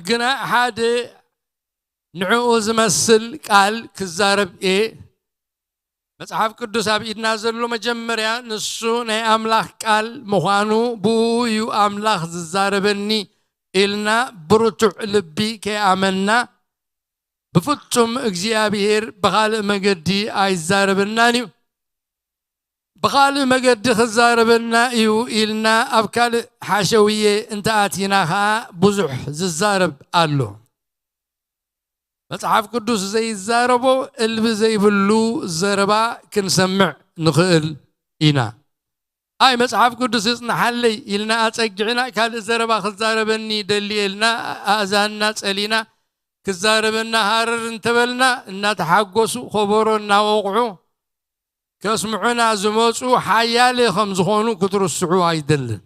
ግና ሓደ ንዕኡ ዝመስል ቃል ክዛረብ እየ። መጽሓፍ ቅዱስ ኣብ ኢድና ዘሎ መጀመርያ ንሱ ናይ ኣምላኽ ቃል ምዃኑ፣ ብኡ እዩ ኣምላኽ ዝዛረበኒ ኢልና ብርቱዕ ልቢ ከይኣመንና፣ ብፍጹም እግዚኣብሔር ብኻልእ መገዲ ኣይዛረበናን እዩ። ብኻልእ መገዲ ክዛረበና እዩ ኢልና ኣብ ካልእ ሓሸውየ እንተኣቲና ኸኣ ብዙሕ ዝዛረብ ኣሎ። መጽሓፍ ቅዱስ ዘይዛረቦ እልቢ ዘይብሉ ዘረባ ክንሰምዕ ንኽእል ኢና። ኣይ መጽሓፍ ቅዱስ ይጽንሓለይ ኢልና ኣጸጊዕና ካልእ ዘረባ ክዛረበኒ ደልየ ኢልና ኣእዛንና ጸሊና ክዛረበና ሃረር እንተበልና እናተሓጎሱ ከበሮ እናወቕዑ ከስምዑና ዝመጹ ሓያለ ከም ዝኾኑ ክትርስዑ ኣይደልን።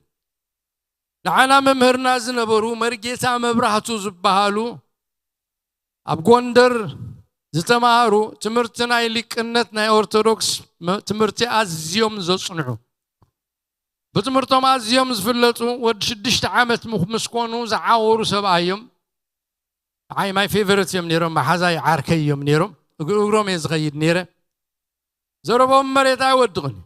ንዓና መምህርና ዝነበሩ መርጌታ መብራህቱ ዝበሃሉ ኣብ ጎንደር ዝተማሃሩ ትምህርቲ ናይ ሊቅነት ናይ ኦርቶዶክስ መ-፣ ትምህርቲ ኣዝዮም ዘጽንዑ ብትምህርቶም ኣዝዮም ዝፍለጡ ወዲ ሽዱሽተ ዓመት ምስ ኮኑ ዝዓወሩ ሰብኣይ እዮም። ንዓይ my favourite እዮም ነይሮም፣ መሓዛይ ዓርከይ እዮም ነይሮም። እግሪ እግሮም እየ ዝኸይድ ነይረ። ዘረቦም መሬት ኣይወድቕን እዩ።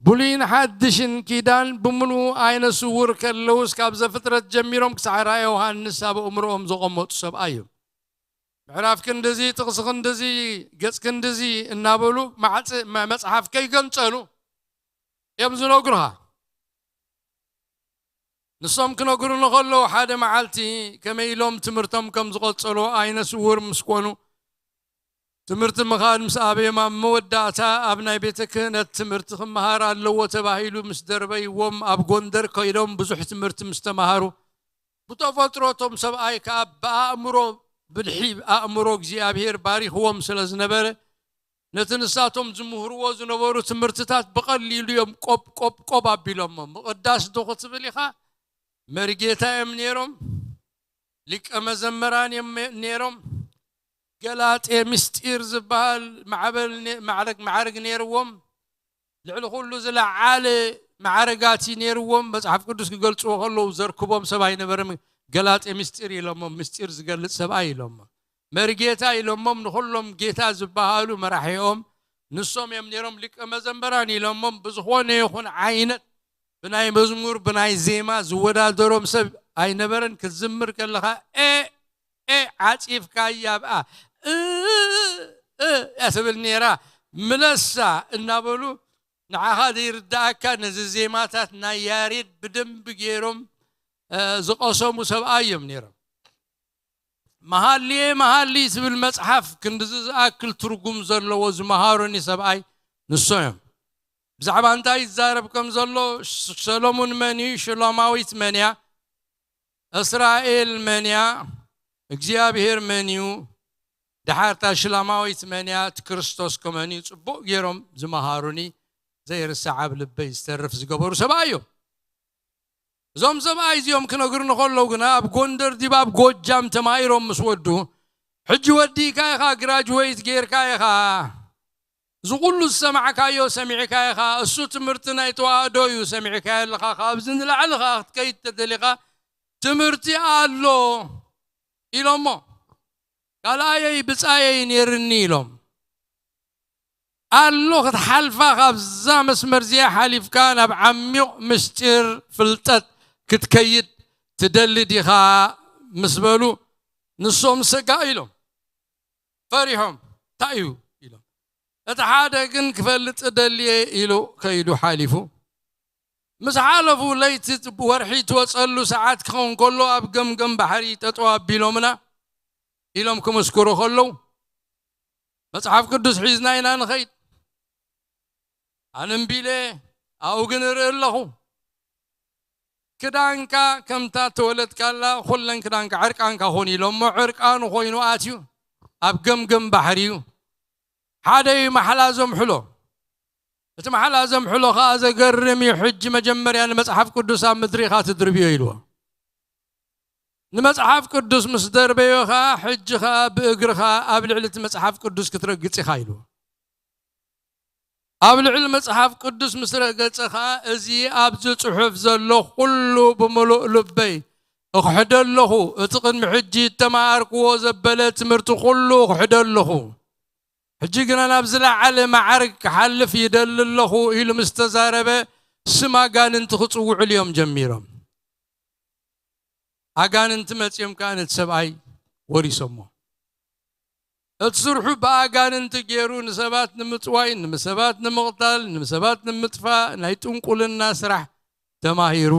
ብሉይን ሓድሽን ኪዳን ብምሉኡ ዓይነ ስውር ከለውስ ካብ ዘፍጥረት ጀሚሮም ክሳዕ ራእየ ዮሃንስ ኣብ ኣእምሮኦም ዘቐመጡ ሰብኣይ እዮም። ምዕራፍ ክንድዚ፣ ጥቕሲ ክንድዚ፣ ገጽ ክንድዚ እናበሉ ማዕጽ-፣ መ-፣ መጽሓፍ ከይገንጸሉ እዮም ዝነግሩኻ። ንሶም ክነግሩኒ ከለዉ ሓደ መዓልቲ ከመይ ኢሎም ትምህርቶም ከም ዝቐጸሉ ዓይነ ስውር ምስ ኮኑ ትምህርቲ ምኻድ ምስ ኣበዮም ኣብ መወዳእታ ኣብ ናይ ቤተ ክህነት ትምህርቲ ክመሃር ኣለዎ ተባሂሉ ምስ ደርበይዎም ኣብ ጎንደር ከይዶም ብዙሕ ትምህርቲ ምስ ተማሃሩ ብተፈጥሮ እቶም ሰብኣይ ከኣ ብኣእምሮ ብልሒ ኣእምሮ እግዚኣብሔር ባሪኽዎም ስለ ዝነበረ ነቲ ንሳቶም ዝምህርዎ ዝነበሩ ትምህርትታት ብቐሊሉ እዮም ቆብ ቆብ ቆብ ኣቢሎሞ። ምቕዳስ ዶ ክትብል ኢኻ? መርጌታ እዮም ነይሮም። ሊቀ መዘመራን እዮም ነይሮም። ገላጤ ምስጢር ዝበሃል ማዕበል ነ-፣ ማዕረግ፣ ማዕረግ ነይርዎም። ልዕሊ ኩሉ ዝለዓለ ማዕረጋት እዩ ነይርዎም። መጽሓፍ ቅዱስ ክገልጽዎ ከለዉ ዘርክቦም ሰብ ኣይነበረም። ገላጤ ምስጢር ኢሎሞም፣ ምስጢር ዝገልጽ ሰብኣይ ኢሎሞ። መርጌታ ኢሎሞም ንኹሎም ጌታ ዝበሃሉ መራሒኦም ንሶም እዮም ነይሮም። ሊቀ መዘምራን ኢሎሞም ብዝኾነ ይኹን ዓይነት ብናይ መዝሙር ብናይ ዜማ ዝወዳደሮም ሰብ ኣይነበረን። ክትዝምር ከለኻ ኤ ኤ ዓጺፍካያ ኣብኣ እ እ እያ ትብል ነይራ። ምለሳ እናበሉ ንዓኻ ዘይርዳእካ ነዚ ዜማታት ናይ ያሬድ ብደንቢ ገይሮም፣ እ፣ ዝቐሰሙ ሰብኣይ እዮም ነይሮም። መሃልየ መሃሊ ዝብል መጽሓፍ ክንድዚ ዝኣክል ትርጉም ዘለዎ ዝመሃሩኒ ሰብኣይ ንሶ እዮም። ብዛዕባ እንታይ ይዛረብ ከም ዘሎ፣ ሽ-፣ ሰሎሙን መን እዩ? ሽሎማዊት መን እያ? እስራኤል መን እያ? እግዚኣብሔር መን እዩ? ደሓር እታ ሽላማዊት መን እያ? እቲ ክርስቶስ ከመን እዩ? ጽቡቕ ገይሮም ዝመሃሩኒ፣ ዘይርሳዕ ኣብ ልበይ ዝተርፍ ዝገበሩ ሰብኣይ እዮም። እዞም ሰብኣይ እዚኦም ክነግሩኒ ከለዉ ግና ኣብ ጎንደር ዲብ ኣብ ጎጃም ተማሂሮም ምስ ወዱ፣ ሕጂ ወዲእካ ኢኻ፣ ግራጅዌት ጌርካ ኢኻ፣ እዚ ኩሉ ዝሰማዕካዮ ሰሚዕካ ኢኻ፣ እሱ ትምህርቲ ናይ ተዋህዶ እዩ ሰሚዕካዮ ኣለኻ፣ ካብዚ ንላዕሊ ኸኣ ክትከይድ ተደሊኻ ትምህርቲ ኣሎ ኢሎሞ። ካልኣየይ ብጻየይ ነይርኒ ኢሎም። ኣሎ ክትሓልፋ ካብዛ መስመር እዚኣ ሓሊፍካ ናብ ዓሚቕ ምስጢር ፍልጠት ክትከይድ ትደሊ ዲኻ ምስ በሉ ንሶም ስጋእ ኢሎም ፈሪሖም። እንታይ እዩ ኢሎም። እቲ ሓደ ግን ክፈልጥ ደልየ ኢሉ ከይዱ ሓሊፉ። ምስ ሓለፉ፣ ለይቲ ወርሒ ትወፀሉ ሰዓት ክኸውን ከሎ፣ ኣብ ገምገም ባሕሪ ጠጠው ኣቢሎምና ኢሎም ክምስክሩ ከለዉ፣ መጽሓፍ ቅዱስ ሒዝና ኢና ንኸይድ። ኣነ እምቢ ኢለ ኣብኡ ግን እርኢ ኣለኹ። ክዳንካ ከምታ ተወለድካላ ኩለን ክዳንካ ዕርቃንካ ኾን ኢሎሞ፣ ዕርቃኑ ኮይኑ ኣትዩ ኣብ ገምገም ባሕሪ እዩ። ሓደ እዩ ማሕላ ዘምሕሎ። እቲ ማሕላ ዘምሕሎ ኸዓ ዘገርም እዩ። ሕጂ መጀመርያ ንመጽሓፍ ቅዱስ ኣብ ምድሪ ኢኻ ትድርብዮ ኢልዎ። ንመጽሓፍ ቅዱስ ምስ ደርበዮ ኸዓ፣ ሕጂ ኸዓ ብእግርኻ ኣብ ልዕሊ እቲ መጽሓፍ ቅዱስ ክትረግጽ ኢኻ ኢልዎ። ኣብ ልዕሊ መጽሓፍ ቅዱስ ምስ ረገጸ ኸዓ፣ እዚ ኣብዚ ጽሑፍ ዘሎ ኩሉ ብምሉእ ልበይ እኽሕዶ ኣለኹ። እቲ ቅድሚ ሕጂ እተማሃርክዎ ዘበለ ትምህርቲ ኩሉ እኽሕዶ ኣለኹ። ሕጂ ግና ናብ ዝለዓለ ማዕርግ ክሓልፍ ይደሊ ኣለኹ ኢሉ ምስ ተዛረበ፣ ስም ኣጋንንቲ ክጽውዕሉ እዮም ጀሚሮም። ኣጋንንቲ መጺኦም ከኣ ነቲ ሰብኣይ ወሪሶሞ። እቲ ስርሑ ብኣጋንንቲ ገይሩ ንሰባት ንምጽዋይ፣ ንሰባት ንምቕታል፣ ንሰባት ንምጥፋእ ናይ ጥንቁልና ስራሕ ተማሂሩ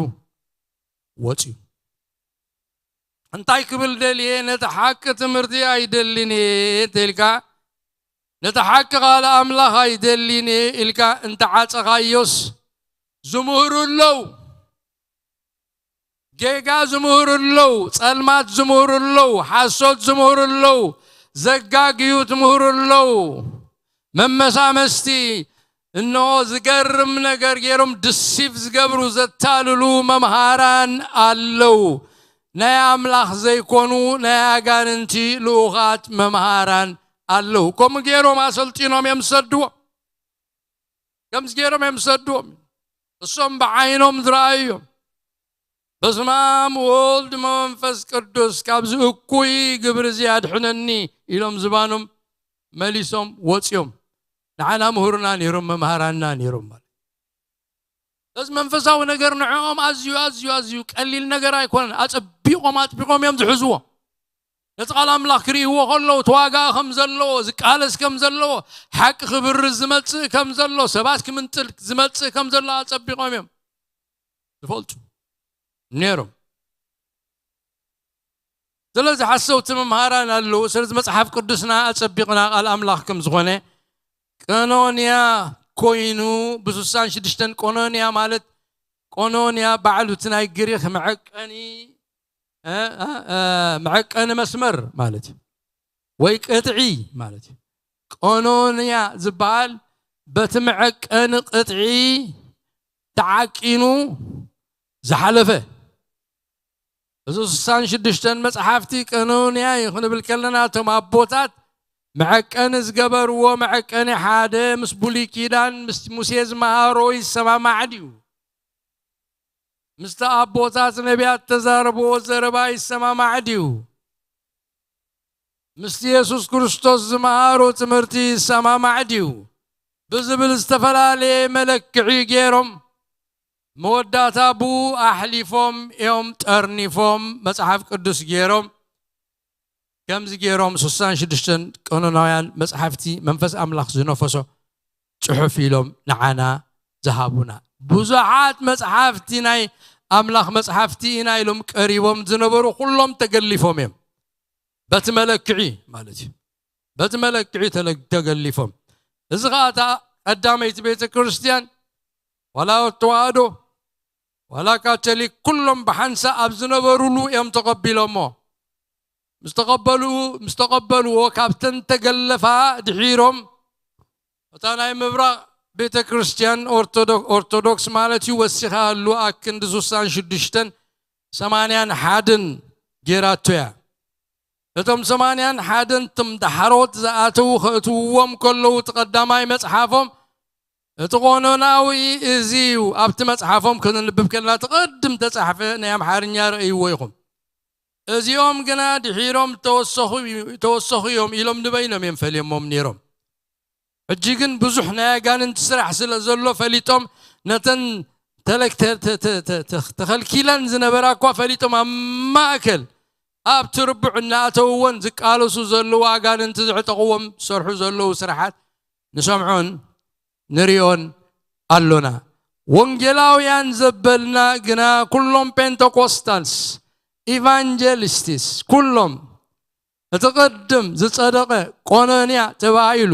ወጺኡ። እንታይ ክብል ደልየ? ነቲ ሓቂ ትምህርቲ ኣይደልን እየ እንተኢልካ፣ ነቲ ሓቂ ቃል ኣምላኽ ኣይደልን እየ ኢልካ እንተዓጸኻዮስ፣ ዝምህሩ ኣለዉ። ጌጋ ዝምህሩ ኣለዉ፣ ጸልማት ዝምህሩ ኣለዉ፣ ሓሶት ዝምህሩ ኣለዉ፣ ዘጋግዩ ትምህሩ ኣለዉ። መመሳመስቲ፣ እንሆ ዝገርም ነገር ገይሮም ድሲቭ ዝገብሩ፣ ዘታልሉ መምሃራን ኣለዉ። ናይ ኣምላኽ ዘይኮኑ፣ ናይ ኣጋንንቲ ልኡኻት መምሃራን ኣለዉ። ከምኡ ገይሮም ኣሰልጢኖም እዮም ዝሰድዎም። ከምዚ ገይሮም እዮም ዝሰድዎም። እሶም ብዓይኖም ዝረኣዩ እዮም። በስመ ኣብ ወወልድ መንፈስ ቅዱስ፣ ካብዚ እኩይ ግብሪ እዚ ኣድሕነኒ ኢሎም ዝባኖም መሊሶም ወፂኦም። ንዓና ምሁርና ነይሮም፣ መምሃራንና ነይሮም ማለት። ስለዚ መንፈሳዊ ነገር ንዕኦም ኣዝዩ፣ ኣዝዩ፣ ኣዝዩ ቀሊል ነገር ኣይኮነን። ኣጸቢቖም፣ ኣጥቢቖም እዮም ዝሕዝዎ። ነቲ ቃል ኣምላኽ ክርእይዎ ከለዉ፣ እቲ ዋጋ ከም ዘለዎ፣ ዝቃለስ ከም ዘለዎ፣ ሓቂ ክብርዝ ዝመጽእ ከም ዘሎ፣ ሰባት ክምንጥል ዝመጽእ ከም ዘሎ ኣጸቢቖም እዮም ዝፈልጡ ነይሮም። ስለዚ ሓሰውቲ መምሃራን ኣለዉ። ስለዚ መጽሓፍ ቅዱስና ኣጸቢቕና ቃል ኣምላኽ ከም ዝኾነ፣ ቀኖንያ ኮይኑ፣ ብ ሽዱሽተ ቀኖንያ ማለት፣ ቀኖንያ ባዕሉ እቲ ናይ ግሪኽ መዐቀኒ፣ እ፣ እ፣ እ፣ መዐቀኒ መስመር ማለት እዩ፣ ወይ ቅጥዒ ማለት እዩ። ቀኖንያ ዝበሃል በቲ መዐቀኒ ቅጥዒ ተዓቂኑ ዝሓለፈ። እዚ ሽዱሽተ መጽሓፍቲ ቀኖንያ እዩ ክንብል ከለና፣ እቶም ኣቦታት መዐቀኒ ዝገበርዎ መዐቀኒ ሓደ ምስ ብሉይ ኪዳን፣ ምስ ሙሴ ዝመሃሮ ይሰማማዕ ድዩ? ምስቲ ኣቦታት ነቢያት ተዛረብዎ ዘረባ ይሰማማዕ ድዩ? ምስቲ የሱስ ክርስቶስ ዝመሃሮ ትምህርቲ ይሰማማዕ ድዩ? ብዝብል ዝተፈላለየ መለክዒ ገይሮም፣ መወዳእታ ብኡ ኣሕሊፎም እዮም ጠርኒፎም፣ መጽሓፍ ቅዱስ ገይሮም። ከምዚ ገይሮም ሽዱሽተ ቀኖናውያን መጽሓፍቲ መንፈስ ኣምላኽ ዝነፈሶ ጽሑፍ ኢሎም ንዓና ዝሃቡና። ብዙሓት መጽሓፍቲ ናይ ኣምላኽ መጽሓፍቲ ኢና ኢሎም ቀሪቦም ዝነበሩ ኩሎም ተገሊፎም እዮም። በቲ መለክዒ ማለት እዩ። በቲ መለክዒ ተለ-፣ ተገሊፎም። እዚ ኸዓ እታ ቀዳመይቲ ቤተ ክርስቲያን፣ ዋላ ተዋህዶ፣ ዋላ ካቶሊክ፣ ኩሎም ብሓንሳእ ኣብ ዝነበሩሉ እዮም ተቐቢሎሞ። ምስ ተቐበሉ-፣ ምስ ተቐበልዎ፣ ካብተን ተገለፋ ድሒሮም፣ እታ ናይ ምብራቕ ቤተ ክርስቲያን ኦርቶዶ-፣ ኦርቶዶክስ ማለት እዩ፣ ወሲኻሉ ኣክንዲ ሽዱሽተ ሰማንያን ሓደን ጌራቶ እያ። እቶም ሰማንያን ሓደን ትም ዳሕሮት ዝኣተዉ ከእትውዎም ከለዉ፣ እቲ ቀዳማይ መጽሓፎም፣ እቲ ቆኖናዊ እዚ እዩ። ኣብቲ መጽሓፎም ክንንብብ ከለና፣ እቲ ቅድም ተጻሕፈ ናይ ኣምሓርኛ ረእይዎ ኢኹም። እዚኦም ግና ድሒሮም ተወሰኹ፣ ተወሰኹ እዮም ኢሎም ንበይኖም እዮም ፈልዮሞም ነይሮም። ሕጂ ግን ብዙሕ ናይ ኣጋንንቲ ስራሕ ስለ ዘሎ ፈሊጦም፣ ነተን ተለክ-፣ ተ-፣ ተ-፣ ተ-፣ ተ-፣ ተ-፣ ተኸልኪለን ዝነበራ እኳ ፈሊጦም፣ ኣብ ማእከል ኣብ ትርቡዕ እናኣተውዎን ዝቃለሱ ዘለዉ ኣጋንንቲ ዘዕጠቕዎም ዝሰርሑ ዘለዉ ስራሓት ንሰምዖን ንሪኦን ኣሎና። ወንጌላውያን ዘበልና ግና ኩሎም ፔንተኮስታልስ፣ ኢቫንጀሊስትስ፣ ኩሎም እቲ ቅድም ዝጸደቐ ቆኖንያ ተባሂሉ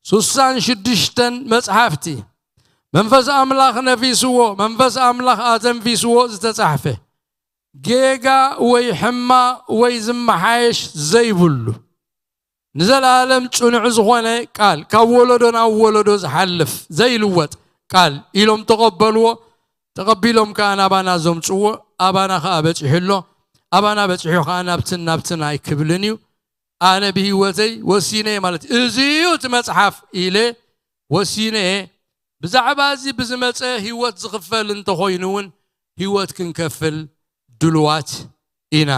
ሱሳን ሽዱሽተን መጽሓፍቲ መንፈስ ኣምላኽ ነፊስዎ፣ መንፈስ ኣምላኽ ኣተንፊስዎ ዝተጻሕፈ፣ ጌጋ ወይ ሕማቕ ወይ ዝመሓየሽ ዘይብሉ፣ ንዘለኣለም ጽኑዕ ዝኾነ ቃል፣ ካብ ወለዶ ናብ ወለዶ ዝሓልፍ ዘይልወጥ ቃል ኢሎም ተቐበልዎ። ተቐቢሎም ከኣ ናባና ዘምጽዎ፣ ኣባና ከኣ በጺሑ ኣሎ። ኣባና በጺሑ ከኣ ናብትን ናብትን ኣይክብልን እዩ። ኣነ ብህይወተይ ወሲነ እየ ማለት እዩ። እዚ እዩ እቲ መጽሓፍ ኢለ ወሲነ እየ። ብዛዕባ እዚ ብዝመጸ ህይወት ዝኽፈል እንተኾይኑ እውን ህይወት ክንከፍል ድሉዋት ኢና።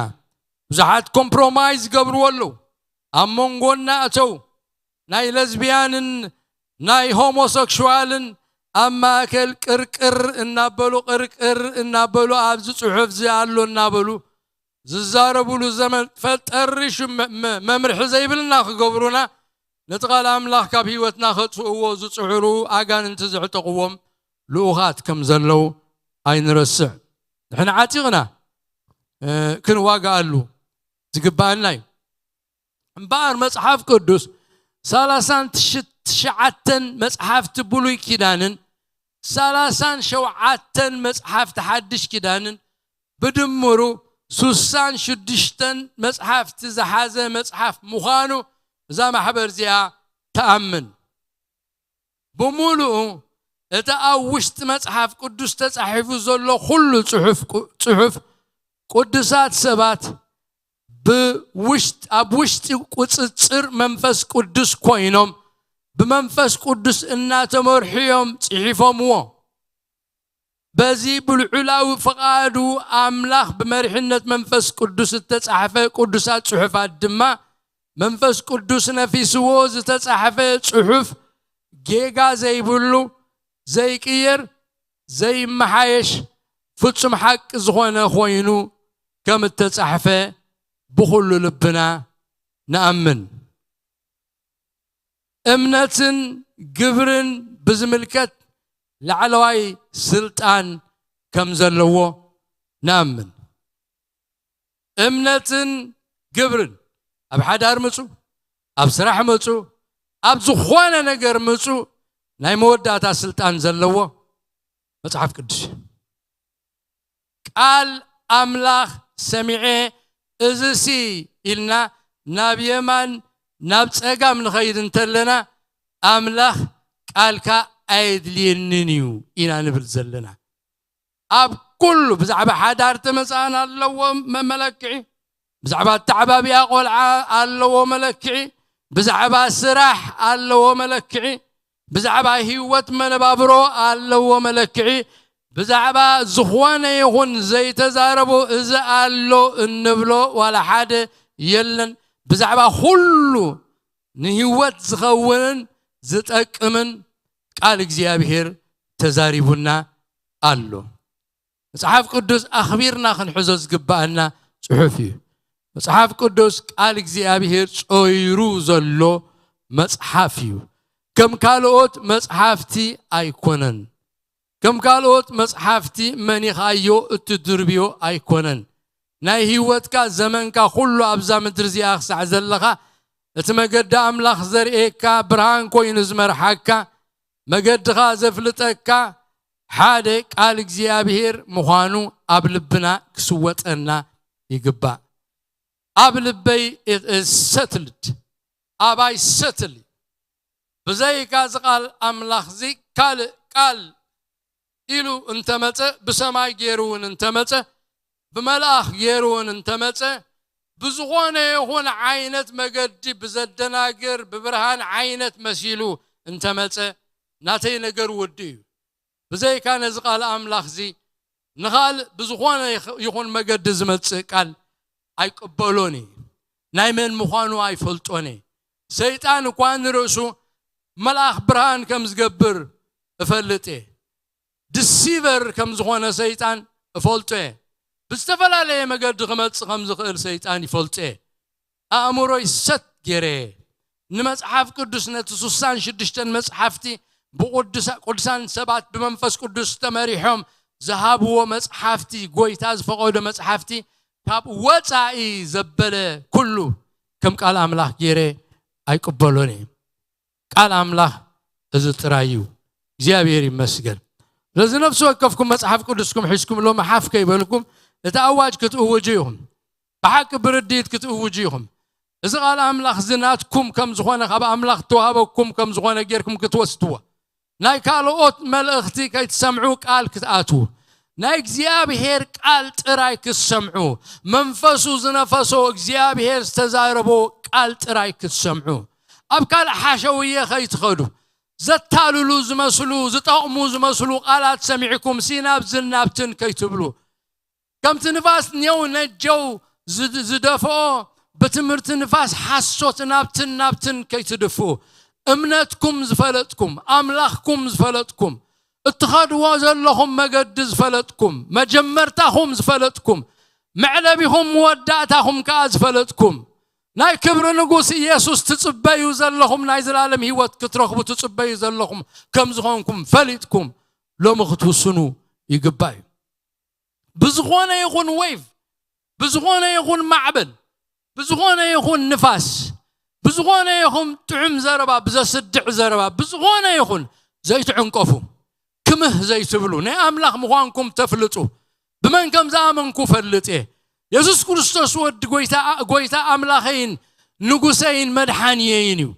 ብዙሓት ኮምፕሮማይዝ ይገብርዎ ኣለዉ። ኣብ መንጎ እናእተው ናይ ለዝቢያንን ናይ ሆሞሰክሹዋልን ኣብ ማእከል ቅርቅር እናበሉ፣ ቅርቅር እናበሉ፣ ኣብዚ ጽሑፍ እዚ ኣሎ እናበሉ ዝዛረቡሉ ዘመን ፈጠሪ ሽም መ-፣ መ-፣ መምርሒ ዘይብልና ክገብሩና፣ ነቲ ቃል ኣምላኽ ካብ ህይወትና ከጥፍእዎ ዝጽዕሩ ኣጋንንቲ ዘዕጠቕዎም ልኡኻት ከም ዘለዉ ኣይንረስዕ። ንሕና ዓጢቕና፣ እ፣ ክንዋግኣሉ ዝግባኣና እዩ። እምበኣር መጽሓፍ ቅዱስ ሰላሳን ትሽ-፣ ትሽዓተን መጽሓፍቲ ብሉይ ኪዳንን ሰላሳን ሸውዓተን መጽሓፍቲ ሓድሽ ኪዳንን ብድምሩ ሱሳን ሽዱሽተን መጽሓፍቲ ዝሓዘ መጽሓፍ ምዃኑ እዛ ማሕበር እዚኣ ትኣምን። ብምሉኡ እቲ ኣብ ውሽጢ መጽሓፍ ቅዱስ ተጻሒፉ ዘሎ ኩሉ ጽሑፍ፣ ጽሑፍ ቅዱሳት ሰባት ብውሽጥ-፣ ኣብ ውሽጢ ቁጽጽር መንፈስ ቅዱስ ኮይኖም ብመንፈስ ቅዱስ እናተመርሑ እዮም ጽሒፎምዎ። በዚ ብልዑላዊ ፍቓዱ ኣምላኽ ብመሪሕነት መንፈስ ቅዱስ እተጻሕፈ ቅዱሳት ጽሑፋት ድማ መንፈስ ቅዱስ ነፊስዎ ዝተጻሕፈ ጽሑፍ ጌጋ ዘይብሉ፣ ዘይቅየር፣ ዘይመሓየሽ፣ ፍጹም ሓቂ ዝኾነ ኮይኑ ከም እተጻሕፈ ብኹሉ ልብና ንኣምን። እምነትን ግብርን ብዝምልከት ላዕለዋይ ስልጣን ከም ዘለዎ ንኣምን። እምነትን ግብርን ኣብ ሓዳር ምጹ፣ ኣብ ስራሕ ምጹ፣ ኣብ ዝኾነ ነገር ምጹ ናይ መወዳእታ ስልጣን ዘለዎ መጽሓፍ ቅዱስ እዩ። ቃል ኣምላኽ ሰሚዐ እዝሲ ኢልና ናብ የማን ናብ ጸጋም ንኸይድ እንተለና ኣምላኽ ቃልካ ኣየድልየንን እዩ ኢና ንብል ዘለና። ኣብ ኩሉ ብዛዕባ ሓዳር ተመጻእን ኣለዎ መ-፣ መለክዒ፣ ብዛዕባ ኣተዓባብያ ቆልዓ ኣለዎ መለክዒ፣ ብዛዕባ ስራሕ ኣለዎ መለክዒ፣ ብዛዕባ ህይወት መነባብሮ ኣለዎ መለክዒ፣ ብዛዕባ ዝኾነ ይኹን ዘይተዛረቦ እዚ ኣሎ እንብሎ ዋላ ሓደ የለን። ብዛዕባ ኩሉ ንህይወት ዝኸውንን ዝጠቅምን ቃል እግዚኣብሔር ተዛሪቡና ኣሎ። መጽሓፍ ቅዱስ ኣኽቢርና ክንሕዞ ዝግባኣና ጽሑፍ እዩ። መጽሓፍ ቅዱስ ቃል እግዚኣብሔር ጾይሩ ዘሎ መጽሓፍ እዩ። ከም ካልኦት መጽሓፍቲ ኣይኮነን። ከም ካልኦት መጽሓፍቲ መኒኻዮ እትድርብዮ ኣይኮነን። ናይ ህይወትካ ዘመንካ ኩሉ ኣብዛ ምድሪ እዚኣ ክሳዕ ዘለኻ፣ እቲ መገዲ ኣምላኽ ዘርእየካ፣ ብርሃን ኮይኑ ዝመርሓካ፣ መገድኻ ዘፍልጠካ ሓደ ቃል እግዚኣብሔር ምዃኑ ኣብ ልብና ክስወጠና ይግባእ። ኣብ ልበይ it is settled፣ ኣባይ ሰትል። ብዘይካ እዚ ቃል ኣምላኽ እዚ ካልእ ቃል ኢሉ እንተመጸ፣ ብሰማይ ገይሩ እውን እንተመጸ፣ ብመልኣኽ ገይሩ እውን እንተመጸ፣ ብዝኾነ ይኹን ዓይነት መገዲ ብዘደናግር፣ ብብርሃን ዓይነት መሲሉ እንተመጸ፣ ናተይ ነገር ውድእ እዩ። ብዘይካ ነዚ ቃል ኣምላኽ እዚ ንኻልእ ብዝኾነ ይኽ-፣ ይኹን መገዲ ዝመጽእ ቃል ኣይቅበሎን እየ። ናይ መን ምዃኑ ኣይፈልጦን እየ። ሰይጣን እኳ ንርእሱ መልኣኽ ብርሃን ከም ዝገብር እፈልጥ እየ። ዲሲቨር ከም ዝኾነ ሰይጣን እፈልጦ እየ። ብዝተፈላለየ መገዲ ክመጽእ ከም ዝኽእል ሰይጣን ይፈልጦ እየ። ኣእምሮይ ሰት ገይረ እየ። ንመጽሓፍ ቅዱስ፣ ነቲ ስሳን ሽዱሽተን መጽሓፍቲ ብቅዱሳን ሰባት ብመንፈስ ቅዱስ ተመሪሖም ዝሃብዎ መጽሓፍቲ፣ ጎይታ ዝፈቐዶ መጽሓፍቲ፣ ካብ ወጻኢ ዘበለ ኩሉ ከም ቃል ኣምላኽ ገይረ ኣይቅበሎን እየ። ቃል ኣምላኽ እዚ ጥራይ እዩ። እግዚኣብሔር ይመስገን። ስለዚ ነፍሲ ወከፍኩም መጽሓፍ ቅዱስኩም ሒዝኩም ሎሚ ሓፍ ከይበልኩም እቲ ኣዋጅ ክትእውጁ ኢኹም። ብሓቂ ብርድኢት ክትእውጁ ኢኹም። እዚ ቃል ኣምላኽ እዚ ናትኩም ከም ዝኾነ፣ ካብ ኣምላኽ ተዋህበኩም ከም ዝኾነ ጌርኩም ክትወስድዎ፣ ናይ ካልኦት መልእኽቲ ከይትሰምዑ ቃል ክትኣትዉ፣ ናይ እግዚኣብሔር ቃል ጥራይ ክትሰምዑ፣ መንፈሱ ዝነፈሶ እግዚኣብሔር ዝተዛረቦ ቃል ጥራይ ክትሰምዑ፣ ኣብ ካልእ ሓሸውየ ከይትኸዱ፣ ዘታልሉ ዝመስሉ፣ ዝጠቕሙ ዝመስሉ ቃላት ሰሚዕኩም ሲ ናብዝን ናብትን ከይትብሉ፣ ከምቲ ንፋስ ኔው ነጀው ዝድ-፣ ዝደፍኦ፣ ብትምህርቲ ንፋስ ሓሶት ናብትን ናብትን ከይትድፍኡ፣ እምነትኩም ዝፈለጥኩም፣ ኣምላኽኩም ዝፈለጥኩም፣ እትኸድዎ ዘለኹም መገዲ ዝፈለጥኩም፣ መጀመርታኹም ዝፈለጥኩም፣ መዕለቢኹም መወዳእታኹም ከኣ ዝፈለጥኩም፣ ናይ ክብሪ ንጉስ ኢየሱስ ትጽበዩ ዘለኹም፣ ናይ ዘላለም ህይወት ክትረኽቡ ትጽበዩ ዘለኹም ከም ዝኾንኩም ፈሊጥኩም ሎሚ ክትውስኑ ይግባእ እዩ። ብዝኾነ ይኹን ዌቭ፣ ብዝኾነ ይኹን ማዕበል፣ ብዝኾነ ይኹን ንፋስ፣ ብዝኾነ ይኹን ጥዑም ዘረባ፣ ብዘስድዕ ዘረባ፣ ብዝኾነ ይኹን ዘይትዕንቀፉ፣ ክምህ ዘይትብሉ፣ ናይ ኣምላኽ ምዃንኩም ተፍልጡ። ብመን ከም ዝኣመንኩ ፈልጥ እየ። የሱስ ክርስቶስ ወዲ ጎይታ፣ ጎይታ ኣምላኸይን ንጉሰይን መድሓንየይን እዩ።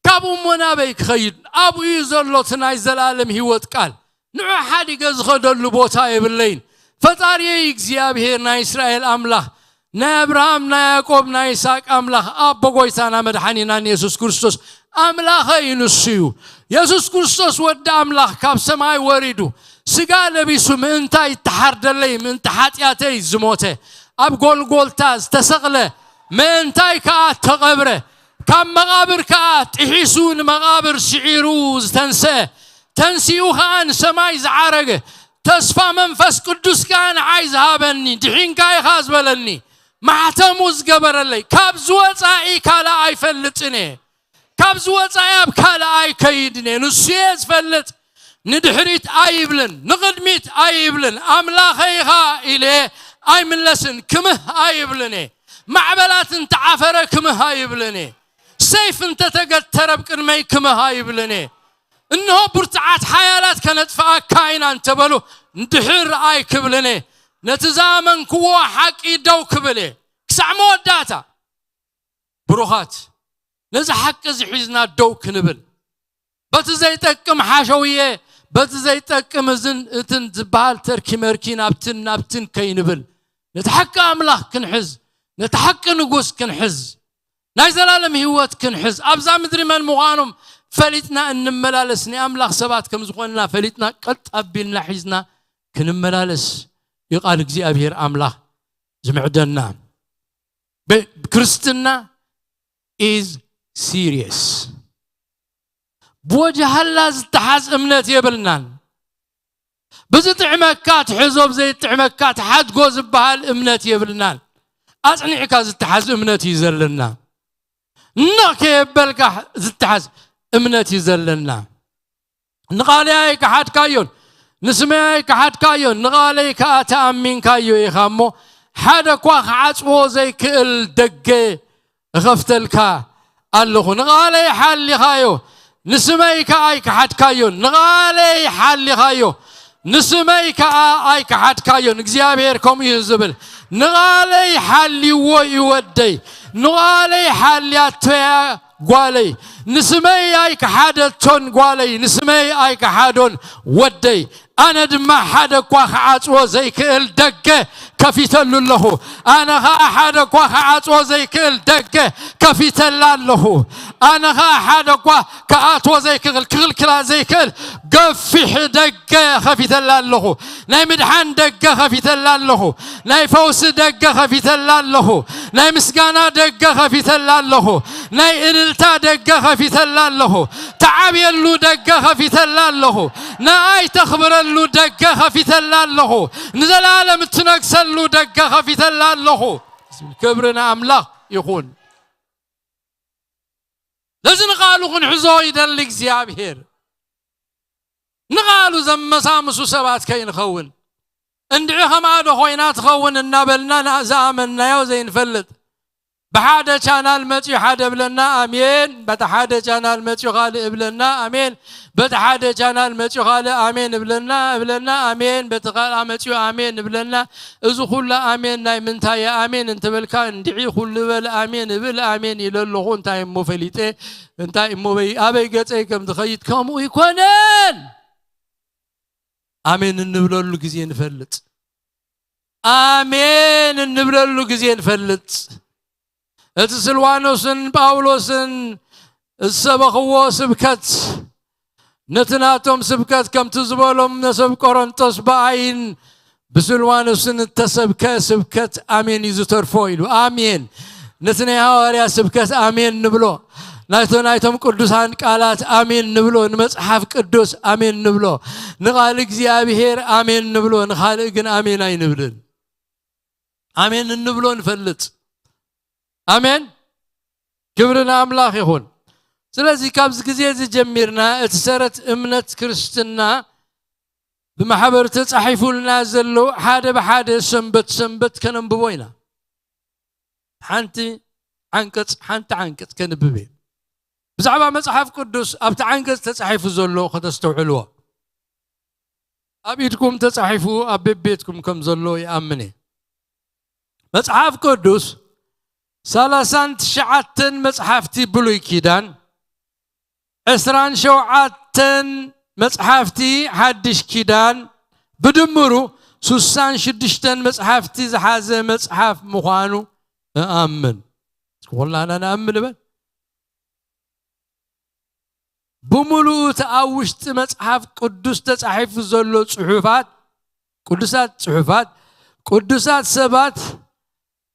ካብኡ እሞ ናበይ ክኸይድ? ኣብኡ እዩ ዘሎ እቲ ናይ ዘላለም ህይወት ቃል። ንዑ ሓዲገ ዝኸደሉ ቦታ የብለይን። ፈጣሪየይ እግዚኣብሔር ናይ እስራኤል ኣምላኽ፣ ናይ ኣብርሃም፣ ናይ ያዕቆብ፣ ናይ ይስሐቅ ኣምላኽ፣ ኣቦ ጎይታና መድሓኒናን የሱስ ክርስቶስ ኣምላኸይ ንሱ እዩ። የሱስ ክርስቶስ ወዲ ኣምላኽ ካብ ሰማይ ወሪዱ ስጋ ለቢሱ ምእንታይ እተሓርደለይ፣ ምእንቲ ሓጢኣተይ ዝሞተ፣ ኣብ ጎልጎልታ ዝተሰቕለ፣ ምእንታይ ከኣ ተቐብረ፣ ካብ መቓብር ከኣ ጥሒሱ ንመቓብር ስዒሩ ዝተንስአ፣ ተንሲኡ ከኣ ንሰማይ ዝዓረገ፣ ተስፋ መንፈስ ቅዱስ ከኣ ንዓይ ዝሃበኒ፣ ድሒንካ ኢኻ ዝበለኒ፣ ማሕተሙ ዝገበረለይ፣ ካብዚ ወጻኢ ካልእ ኣይፈልጥን እየ። ካብዚ ወጻኢ ኣብ ካልእ ኣይከይድን እየ። ንሱ እየ ዝፈልጥ። ንድሕሪት ኣይብልን፣ ንቕድሚት ኣይብልን። ኣምላኸይ ኢኻ ኢለ ኣይምለስን፣ ክምህ ኣይብልን እየ። ማዕበላት እንተዓፈረ ክምህ ኣይብልን እየ። ሰይፍ እንተተገተረ ኣብ ቅድመይ ክምህ ኣይብልን እየ። እንሆ ብርቱዓት ሓያላት ከነጥፍኣካ ኢና እንተበሉ፣ እንድሕር ኣይክብልን እየ። ነቲ ዝኣመንክዎ ሓቂ ደው ክብል እየ። ክሳዕ መወዳእታ። ብሩኻት፣ ነዚ ሓቂ እዚ ሒዝና ደው ክንብል፣ በቲ ዘይጠቅም ሓሸውየ፣ በቲ ዘይጠቅም እዝን እትን ዝበሃል ተርኪ መርኪ ናብትን ናብትን ከይንብል፣ ነቲ ሓቂ ኣምላኽ ክንሕዝ፣ ነቲ ሓቂ ንጉስ ክንሕዝ፣ ናይ ዘላለም ህይወት ክንሕዝ፣ ኣብዛ ምድሪ መን ምዃኖም ፈሊጥና እንመላለስ፣ ናይ ኣምላኽ ሰባት ከም ዝኾንና ፈሊጥና ቀጥ ኣቢልና ሒዝና ክንመላለስ እዩ ቃል እግዚኣብሔር ኣምላኽ ዝምዕደና። ብ-፣ ክርስትና is serious። ብወጅሃላ ዝተሓዝ እምነት የብልናን። ብዝጥዕመካ ትሕዞ፣ ብዘይጥዕመካ ትሓድጎ ዝበሃል እምነት የብልናን። ኣጽኒዕካ ዝተሓዝ እምነት እዩ ዘለና። እንቕ ከየበልካ ዝተሓዝ እምነት እዩ ዘለና። ንቓለይ ኣይከሓድካዮን፣ ንስመይ ኣይከሓድካዮን፣ ንቓለይ ከኣ ተኣሚንካዮ ኢኻ እሞ፣ ሓደ እኳ ክዓጽዎ ዘይክእል ደገ እኸፍተልካ ኣለኹ። ንቓለይ ሓሊኻዮ፣ ንስመይ ከኣ ኣይከሓድካዮን። ንቓለይ ሓሊኻዮ፣ ንስመይ ከኣ ኣይከሓድካዮን። እግዚኣብሔር ከምኡ እዩ ዝብል። ንቓለይ ሓልይዎ እዩ ወደይ፣ ንቓለይ ሓልያቶያ ጓለይ፣ ንስመይ ኣይከሓደቶን ጓለይ፣ ንስመይ ኣይከሓዶን ወደይ። ኣነ ድማ ሓደ እኳ ክዓጽዎ ዘይክእል ደገ ከፊተሉ ኣለኹ። ኣነ ኸኣ ሓደ እኳ ክዓጽዎ ዘይክእል ደገ ከፊተላ ኣለኹ። ኣነ ኸኣ ሓደ እኳ ክኣትዎ ዘይክእል፣ ክኽልክላ ዘይክእል ገፊሕ ደገ ከፊተላ ኣለኹ። ናይ ምድሓን ደገ ከፊተላ ኣለኹ። ናይ ፈውሲ ደገ ከፊተላ ኣለኹ። ናይ ምስጋና ደገ ከፊተላ ኣለኹ። ናይ እልልታ ደገ ከፊተላ ኣለኹ። ትዓብየሉ ደገ ከፊተላ ኣለኹ። ንኣይ ተኽብረሉ ደገ ከፊተላ ኣለኹ። ንዘለኣለም እትነግሰሉ ደገ ከፊተላ ኣለኹ። ክብሪ ንኣምላኽ ይኹን። ነዚ ንቓሉ ክንሕዞ ይደሊ እግዚኣብሔር። ንቓሉ ዘመሳምሱ ሰባት ከይንኸውን። እንድዒ ከምኣ ዶ ኮይና ትኸውን እናበልና ንኣ-፣ ዝኣመንናዮ ዘይንፈልጥ። ብሓደ ቻናል መጺኡ ሓደ እብለና ኣሜን፣ በቲ ሓደ ቻናል መጺኡ ካልእ እብለና ኣሜን፣ በቲ ሓደ ቻናል መጺኡ ካልእ ኣሜን እብለና፣ እብለና ኣሜን፣ በቲ ካልኣ መጺኡ ኣሜን እብለና። እዚ ኩሉ ኣሜን ናይ ምንታይ ኣሜን እንተበልካ፣ እንድዒ ኩሉ በል ኣሜን እብል ኣሜን ኢለ ኣለኹ። እንታይ እሞ ፈሊጠ፣ እንታይ እሞ በይ-፣ ኣበይ ገጸይ ከም ዝኸይድ ከምኡ ይኮነን። ኣሜን እንብለሉ ግዜ ንፈልጥ። ኣሜን እንብለሉ ግዜ ንፈልጥ። እቲ ስልዋኖስን ጳውሎስን ዝሰበኽዎ ስብከት፣ ነቲ ናቶም ስብከት ከምቲ ዝበሎም ነሰብ ቆሮንጦስ ብኣይን ብስልዋኖስን እተሰብከ ስብከት ኣሜን እዩ ዝተርፎ ኢሉ። ኣሜን። ነቲ ናይ ሃዋርያ ስብከት ኣሜን ንብሎ። ናይቶ-፣ ናይቶም ቅዱሳን ቃላት ኣሜን ንብሎ። ንመጽሓፍ ቅዱስ ኣሜን ንብሎ። ንቓል እግዚኣብሔር ኣሜን ንብሎ። ንኻልእ ግን ኣሜን ኣይንብልን። ኣሜን እንብሎ ንፈልጥ። ኣሜን። ክብሪ ንኣምላኽ ይኹን። ስለዚ ካብዚ ግዜ እዚ ጀሚርና እቲ ሰረት እምነት ክርስትና ብማሕበር ተጻሒፉልና ዘሎ ሓደ ብሓደ ሰንበት ሰንበት ከነንብቦ ኢና። ሓንቲ ዓንቀጽ፣ ሓንቲ ዓንቀጽ ከንብብ እየ። ብዛዕባ መጽሓፍ ቅዱስ ኣብቲ ዓንቀጽ ተጻሒፉ ዘሎ ከተስተውዕልዎ። ኣብ ኢድኩም ተጻሒፉ ኣብ ቤቤትኩም ከም ዘሎ ይኣምን እየ። መጽሓፍ ቅዱስ ሰላሳን ትሽዓተን መጽሓፍቲ ብሉይ ኪዳን፣ ዕስራን ሸውዓተን መጽሓፍቲ ሓድሽ ኪዳን፣ ብድምሩ ሱሳን ሽዱሽተን መጽሓፍቲ ዝሓዘ መጽሓፍ ምዃኑ እኣምን። እስኪ ኩላና ንኣምን ንበል። ብምሉኡ እቲ ኣብ ውሽጢ መጽሓፍ ቅዱስ ተጻሒፉ ዘሎ ጽሑፋት፣ ቅዱሳት ጽሑፋት፣ ቅዱሳት ሰባት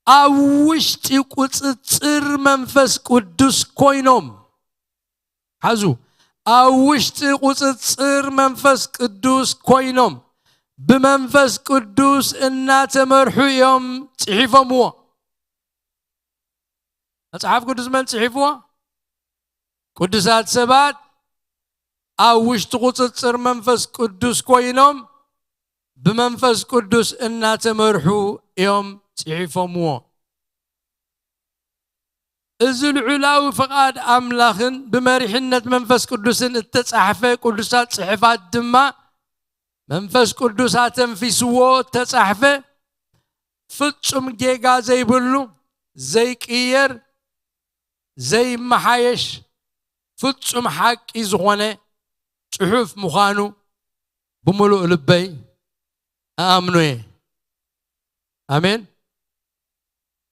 ኣብ ውሽጢ ቁጽጽር መንፈስ ቅዱስ ኮይኖም፣ ሓዙ፣ ኣብ ውሽጢ ቁጽጽር መንፈስ ቅዱስ ኮይኖም፣ ብመንፈስ ቅዱስ እናተመርሑ እዮም ጽሒፎምዎ። መጽሓፍ ቅዱስ መን ጽሒፍዎ? ቅዱሳት ሰባት ኣብ ውሽጢ ቁጽጽር መንፈስ ቅዱስ ኮይኖም ብመንፈስ ቅዱስ እናተመርሑ እዮም ጽሒፎምዎ። እዚ ልዑላዊ ፍቓድ ኣምላኽን ብመሪሕነት መንፈስ ቅዱስን እተጻሕፈ ቅዱሳት ጽሑፋት ድማ መንፈስ ቅዱስ ኣተንፊስዎ እተጻሕፈ ፍጹም ጌጋ ዘይብሉ፣ ዘይቅየር፣ ዘይመሓየሽ፣ ፍጹም ሓቂ ዝኾነ ጽሑፍ ምዃኑ ብምሉእ ልበይ እኣምኖ እየ። ኣሜን።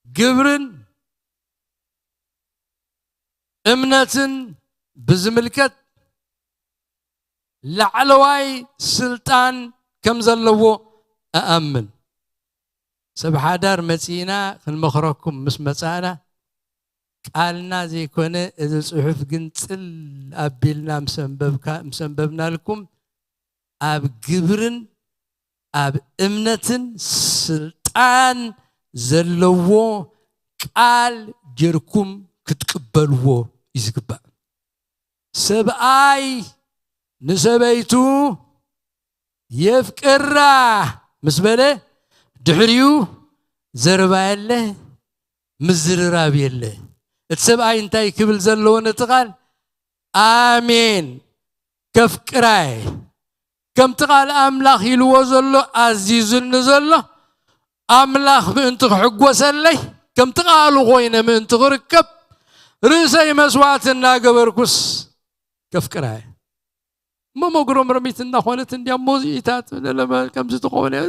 ግብርን እምነትን ብዝምልከት ላዕለዋይ ስልጣን ከም ዘለዎ እኣምን። ሰብ ሓዳር መጺእና ክንመኽረኩም ምስ መጻእና፣ ቃልና ዘይኮነ እዚ ጽሑፍ ግን ጽል ኣቢልና ምስ ኣንበብካ-፣ ምስ ኣንበብናልኩም፣ ኣብ ግብርን ኣብ እምነትን ስልጣን ዘለዎ ቃል ጌርኩም ክትቅበልዎ እዩ ዝግባእ። ሰብኣይ ንሰበይቱ የፍቅራ ምስ በለ፣ ድሕሪኡ ዘረባ የለ፣ ምዝርራብ የለ። እቲ ሰብኣይ እንታይ ክብል ዘለዎ ነቲ ቃል? ኣሜን። ከፍቅራ እየ። ከምቲ ቃል ኣምላኽ ኢልዎ ዘሎ፣ ኣዚዙኒ ዘሎ፣ ኣምላኽ ምእንቲ ክሕጎሰለይ፣ ከምቲ ቃሉ ኮይነ ምእንቲ ክርከብ፣ ርእሰይ መስዋዕቲ እናገበርኩስ ከፍቅራ እየ። እሞ መጉረምረሚት እንዳኾነት እንድያ፣ ሞዚኢታት ለለመ ከምዚ ትኸውን እያ።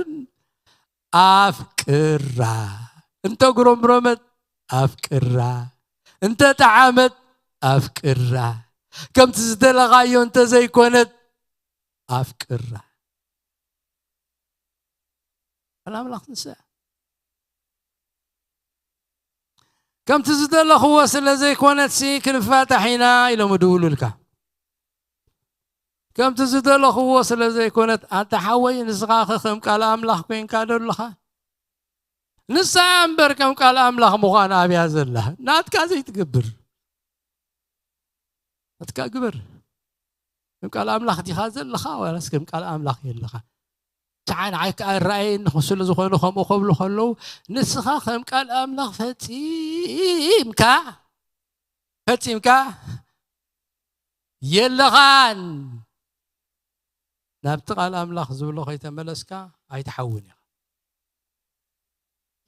ኣፍቅራ። እንተ ጉረምረመት ኣፍቅራ። እንተ ጠዓመት ኣፍቅራ። ከምቲ ዝደለኻዮ እንተ ዘይኮነት ኣፍቅራ። ቃል ኣምላኽ ንሳ። ከምቲ ዝደለኽዎ ስለ ዘይኮነትሲ ክንፋታሕ ኢና ኢሎም ይድውሉልካ። ከምቲ ዝደለኽዎ ስለ ዘይኮነት፣ ኣንታ ሓወይ፣ ንስኻ ኸ ከም ቃል ኣምላኽ ኮይንካ ዶ ኣለኻ? ንሳ እያ እምበር ከም ቃል ኣምላኽ ምዃን ኣብያ ዘላ። ናትካ ዘይትገብር። ናትካ ግበር። ከም ቃል ኣምላኽ ዲኻ ዘለኻ ዋላስ ከም ቃል ኣምላኽ የለኻ? ንዓይ ከዓ ራእየኒ ስለ ዝኾነ ከምኡ ከብሉ ከለዉ፣ ንስኻ ከም ቃል ኣምላኽ ፈጺምካ፣ ፈጺምካ የለኻን። ናብቲ ቃል ኣምላኽ ዝብሎ ከይተመለስካ ኣይትሓውን ኢኻ።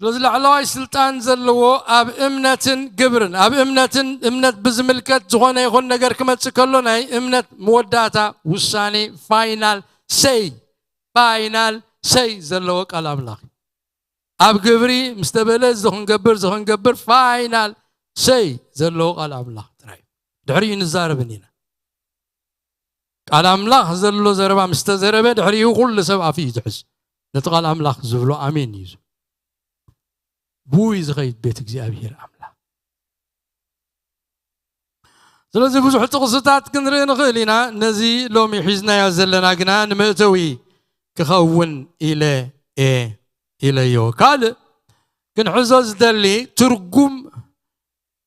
ስለዚ ላዕለዋይ ስልጣን ዘለዎ ኣብ እምነትን ግብርን፣ ኣብ እምነትን እምነት ብዝምልከት ዝኾነ ይኹን ነገር ክመጽእ ከሎ ናይ እምነት መወዳእታ ውሳኔ፣ ፋይናል ሰይ፣ ፋይናል ሰይ ዘለዎ ቃል ኣምላኽ እዩ። ኣብ ግብሪ ምስ ተበለ እዚ ክንገብር፣ እዚ ክንገብር፣ ፋይናል ሰይ ዘለዎ ቃል ኣምላኽ ጥራይ እዩ። ድሕሪኡ ንዛረብን ኢና። ቃል ኣምላኽ ዘሎ ዘረባ ምስ ተዘረበ ድሕሪኡ ኩሉ ሰብ ኣፉ እዩ ዝሕዝ። ነቲ ቃል ኣምላኽ ዝብሎ ኣሜን እዩ ዝብል። ብኡ እዩ ዝኸይድ ቤት እግዚኣብሔር ኣምላኽ። ስለዚ ብዙሕ ጥቕስታት ክንርኢ ንኽእል ኢና። ነዚ ሎሚ ሒዝናዮ ዘለና ግና ንመእተዊ ክኸውን ኢለ እየ ኢለዮ። ካልእ ክንሕዞ ዝደሊ ትርጉም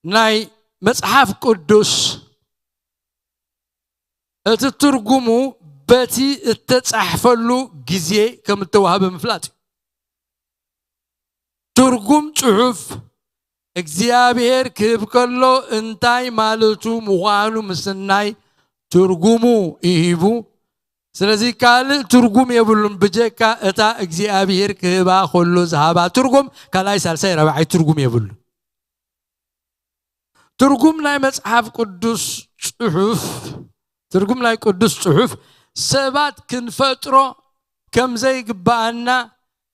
ናይ መጽሓፍ ቅዱስ፣ እቲ ትርጉሙ በቲ እተጻሕፈሉ ግዜ ከም እተዋህበ ምፍላጥ እዩ። ትርጉም ጽሑፍ እግዚኣብሔር ክህብ ከሎ እንታይ ማለቱ ምዃኑ ምስናይ ትርጉሙ ይሂቡ። ስለዚ ካልእ ትርጉም የብሉን፣ ብጀካ እታ እግዚኣብሔር ክህባ ከሎ ዝሃባ ትርጉም ካልኣይ፣ ሳልሳይ፣ ራብዓይ ትርጉም የብሉን። ትርጉም ናይ መጽሓፍ ቅዱስ ጽሑፍ፣ ትርጉም ናይ ቅዱስ ጽሑፍ ሰባት ክንፈጥሮ ከም ዘይግብኣና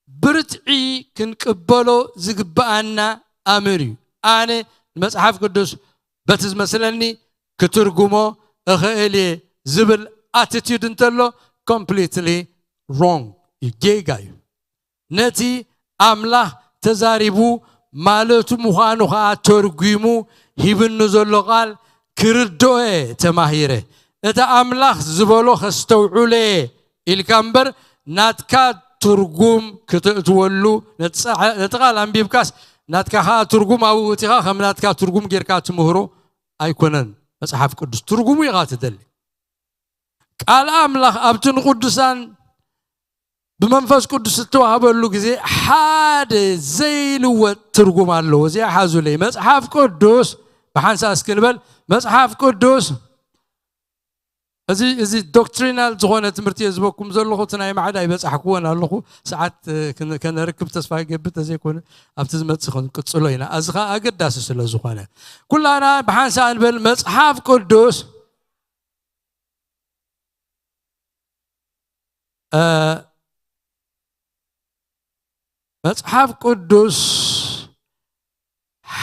ብርትዒ ክንቅበሎ ዝግብኣና ኣምር እዩ። ኣነ ንመጽሓፍ ቅዱስ በቲ ዝመስለኒ ክትርጉሞ እኽእል እየ ዝብል ኣቲቲዩድ እንተሎ ኮምፕሊትሊ ሮንግ እዩ፣ ጌጋ እዩ። ነቲ ኣምላኽ ተዛሪቡ ማለቱ ምዃኑ ኸዓ ተርጒሙ ሂብኒ ዘሎ ቃል ክርድኦ እየ ተማሂረ። እቲ ኣምላኽ ዝበሎ ከስተውዕሎ እየ ኢልካ እምበር ናትካ ትርጉም ክተእትወሉ ነቲ ጸ-፣ ነቲ ቃል ኣንቢብካስ ናትካ ኸዓ ትርጉም ኣብኡ እቲኻ ከም ናትካ ትርጉም ጌርካ ትምህሮ ኣይኮነን። መጽሓፍ ቅዱስ ትርጉሙ ኢኻ ትደሊ። ቃል ኣምላኽ ኣብቲ ንቅዱሳን ብመንፈስ ቅዱስ እተዋህበሉ ግዜ ሓደ ዘይልወጥ ትርጉም ኣለዎ። እዚኣ ሓዙለይ። መጽሓፍ ቅዱስ ብሓንሳእ እስኪ ንበል። መጽሓፍ ቅዱስ እዚ፣ እዚ ዶክትሪናል ዝኾነ ትምህርቲ እየ ዝበኩም ዘለኹ። እቲ ናይ ማዕዳ ይበጻሕክዎን ኣለኹ። ሰዓት፣ እ፣ ክን-፣ ከነርክብ ተስፋ ይገብር። ተዘይኮነ ኣብቲ ዝመጽእ ክንቅጽሎ ኢና። እዚ ኸኣ ኣገዳሲ ስለ ዝኾነ ኩላና ብሓንሳእ ንበል። መጽሓፍ ቅዱስ፣ እ፣ መጽሓፍ ቅዱስ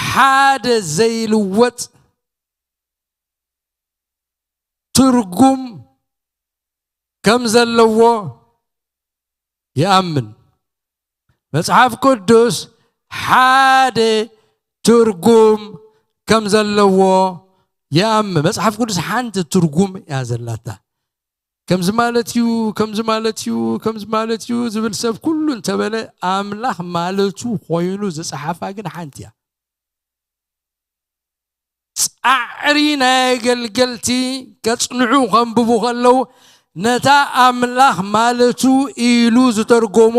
ሓደ ዘይልወጥ ትርጉም ከም ዘለዎ ይኣምን። መጽሓፍ ቅዱስ ሓደ ትርጉም ከም ዘለዎ ይኣምን። መጽሓፍ ቅዱስ ሓንቲ ትርጉም እያ ዘላታ። ከምዚ ማለት እዩ፣ ከምዚ ማለት እዩ፣ ከምዚ ማለት እዩ ዝብል ሰብ ኩሉ እንተበለ ኣምላኽ ማለቱ ኮይኑ ዝጸሓፋ ግን ሓንቲ እያ። ጻዕሪ ናይ ኣገልገልቲ ከጽንዑ ከንብቡ ከለዉ ነታ ኣምላኽ ማለቱ ኢሉ ዝተርጎሞ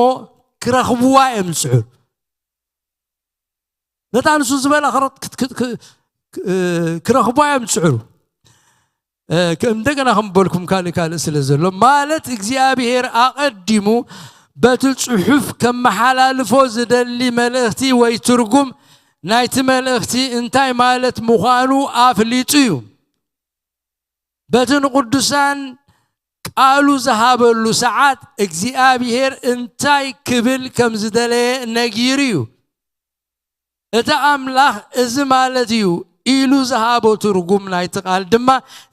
ክረኽብዋ እዮም ዝጽዕሩ። ነታ ንሱ ዝበላ ክረ-፣ ክት-፣ ክት-፣ ክ-፣ ክ-፣ እ፣ ክረኽብዋ እዮም ዝጽዕሩ። እ፣ ከ-፣ እንደገና ከም በልኩም ካልእ ካልእ ስለ ዘሎ፣ ማለት እግዚኣብሔር ኣቐዲሙ በቲ ጽሑፍ ከመሓላልፎ ዝደሊ መልእኽቲ ወይ ትርጉም ናይቲ መልእኽቲ እንታይ ማለት ምዃኑ ኣፍሊጡ እዩ። በቲ ንቅዱሳን ቃሉ ዝሃበሉ ሰዓት እግዚኣብሔር እንታይ ክብል ከም ዝደለየ ነጊሩ እዩ። እቲ ኣምላኽ እዚ ማለት እዩ ኢሉ ዝሃቦ ትርጉም ናይቲ ቃል ድማ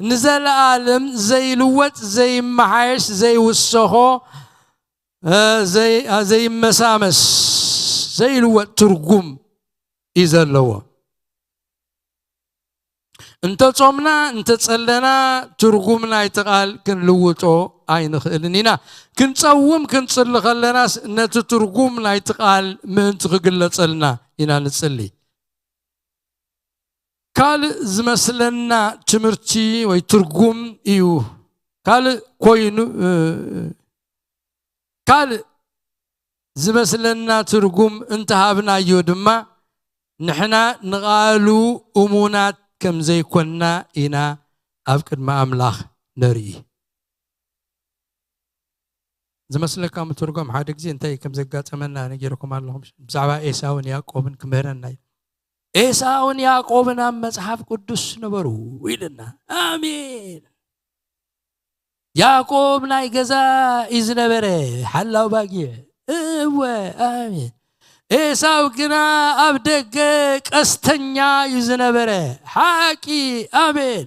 ንዘለኣለም ዘይልወጥ፣ ዘይመሓየሽ፣ ዘይውሰኾ፣ እ፣ ዘይ-፣ እ፣ ዘይመሳመስ፣ ዘይልወጥ ትርጉም እዩ ዘለዎ። እንተ ጾምና፣ እንተ ጸለና፣ ትርጉም ናይቲ ቃል ክንልውጦ ኣይንኽእልን ኢና። ክንጸውም፣ ክንጽሊ ከለናስ ነቲ ትርጉም ናይቲ ቃል ምእንቲ ክግለጸልና ኢና ንጽሊ። ካልእ ዝመስለና ትምህርቲ ወይ ትርጉም እዩ ካልእ ኮይኑ ካልእ ዝመስለና ትርጉም እንተሃብናዮ ድማ ንሕና ንቓሉ እሙናት ከም ዘይኮንና ኢና ኣብ ቅድሚ ኣምላኽ ነርኢ። ዝመስለካ ምትርጎም ሓደ ግዜ እንታይ ከም ዘጋጠመና ነጊርኩም ኣለኹም። ብዛዕባ ኤሳውን ያዕቆብን ክምህረና እዩ። ኤሳውን ያዕቆብን ኣብ መጽሓፍ ቅዱስ ነበሩ ኢልና። ኣሜን። ያዕቆብ ናይ ገዛ እዩ ዝነበረ፣ ሓላው ባጊዕ። እወ፣ ኣሜን። ኤሳው ግና ኣብ ደገ ቀስተኛ እዩ ዝነበረ። ሓቂ፣ ኣሜን።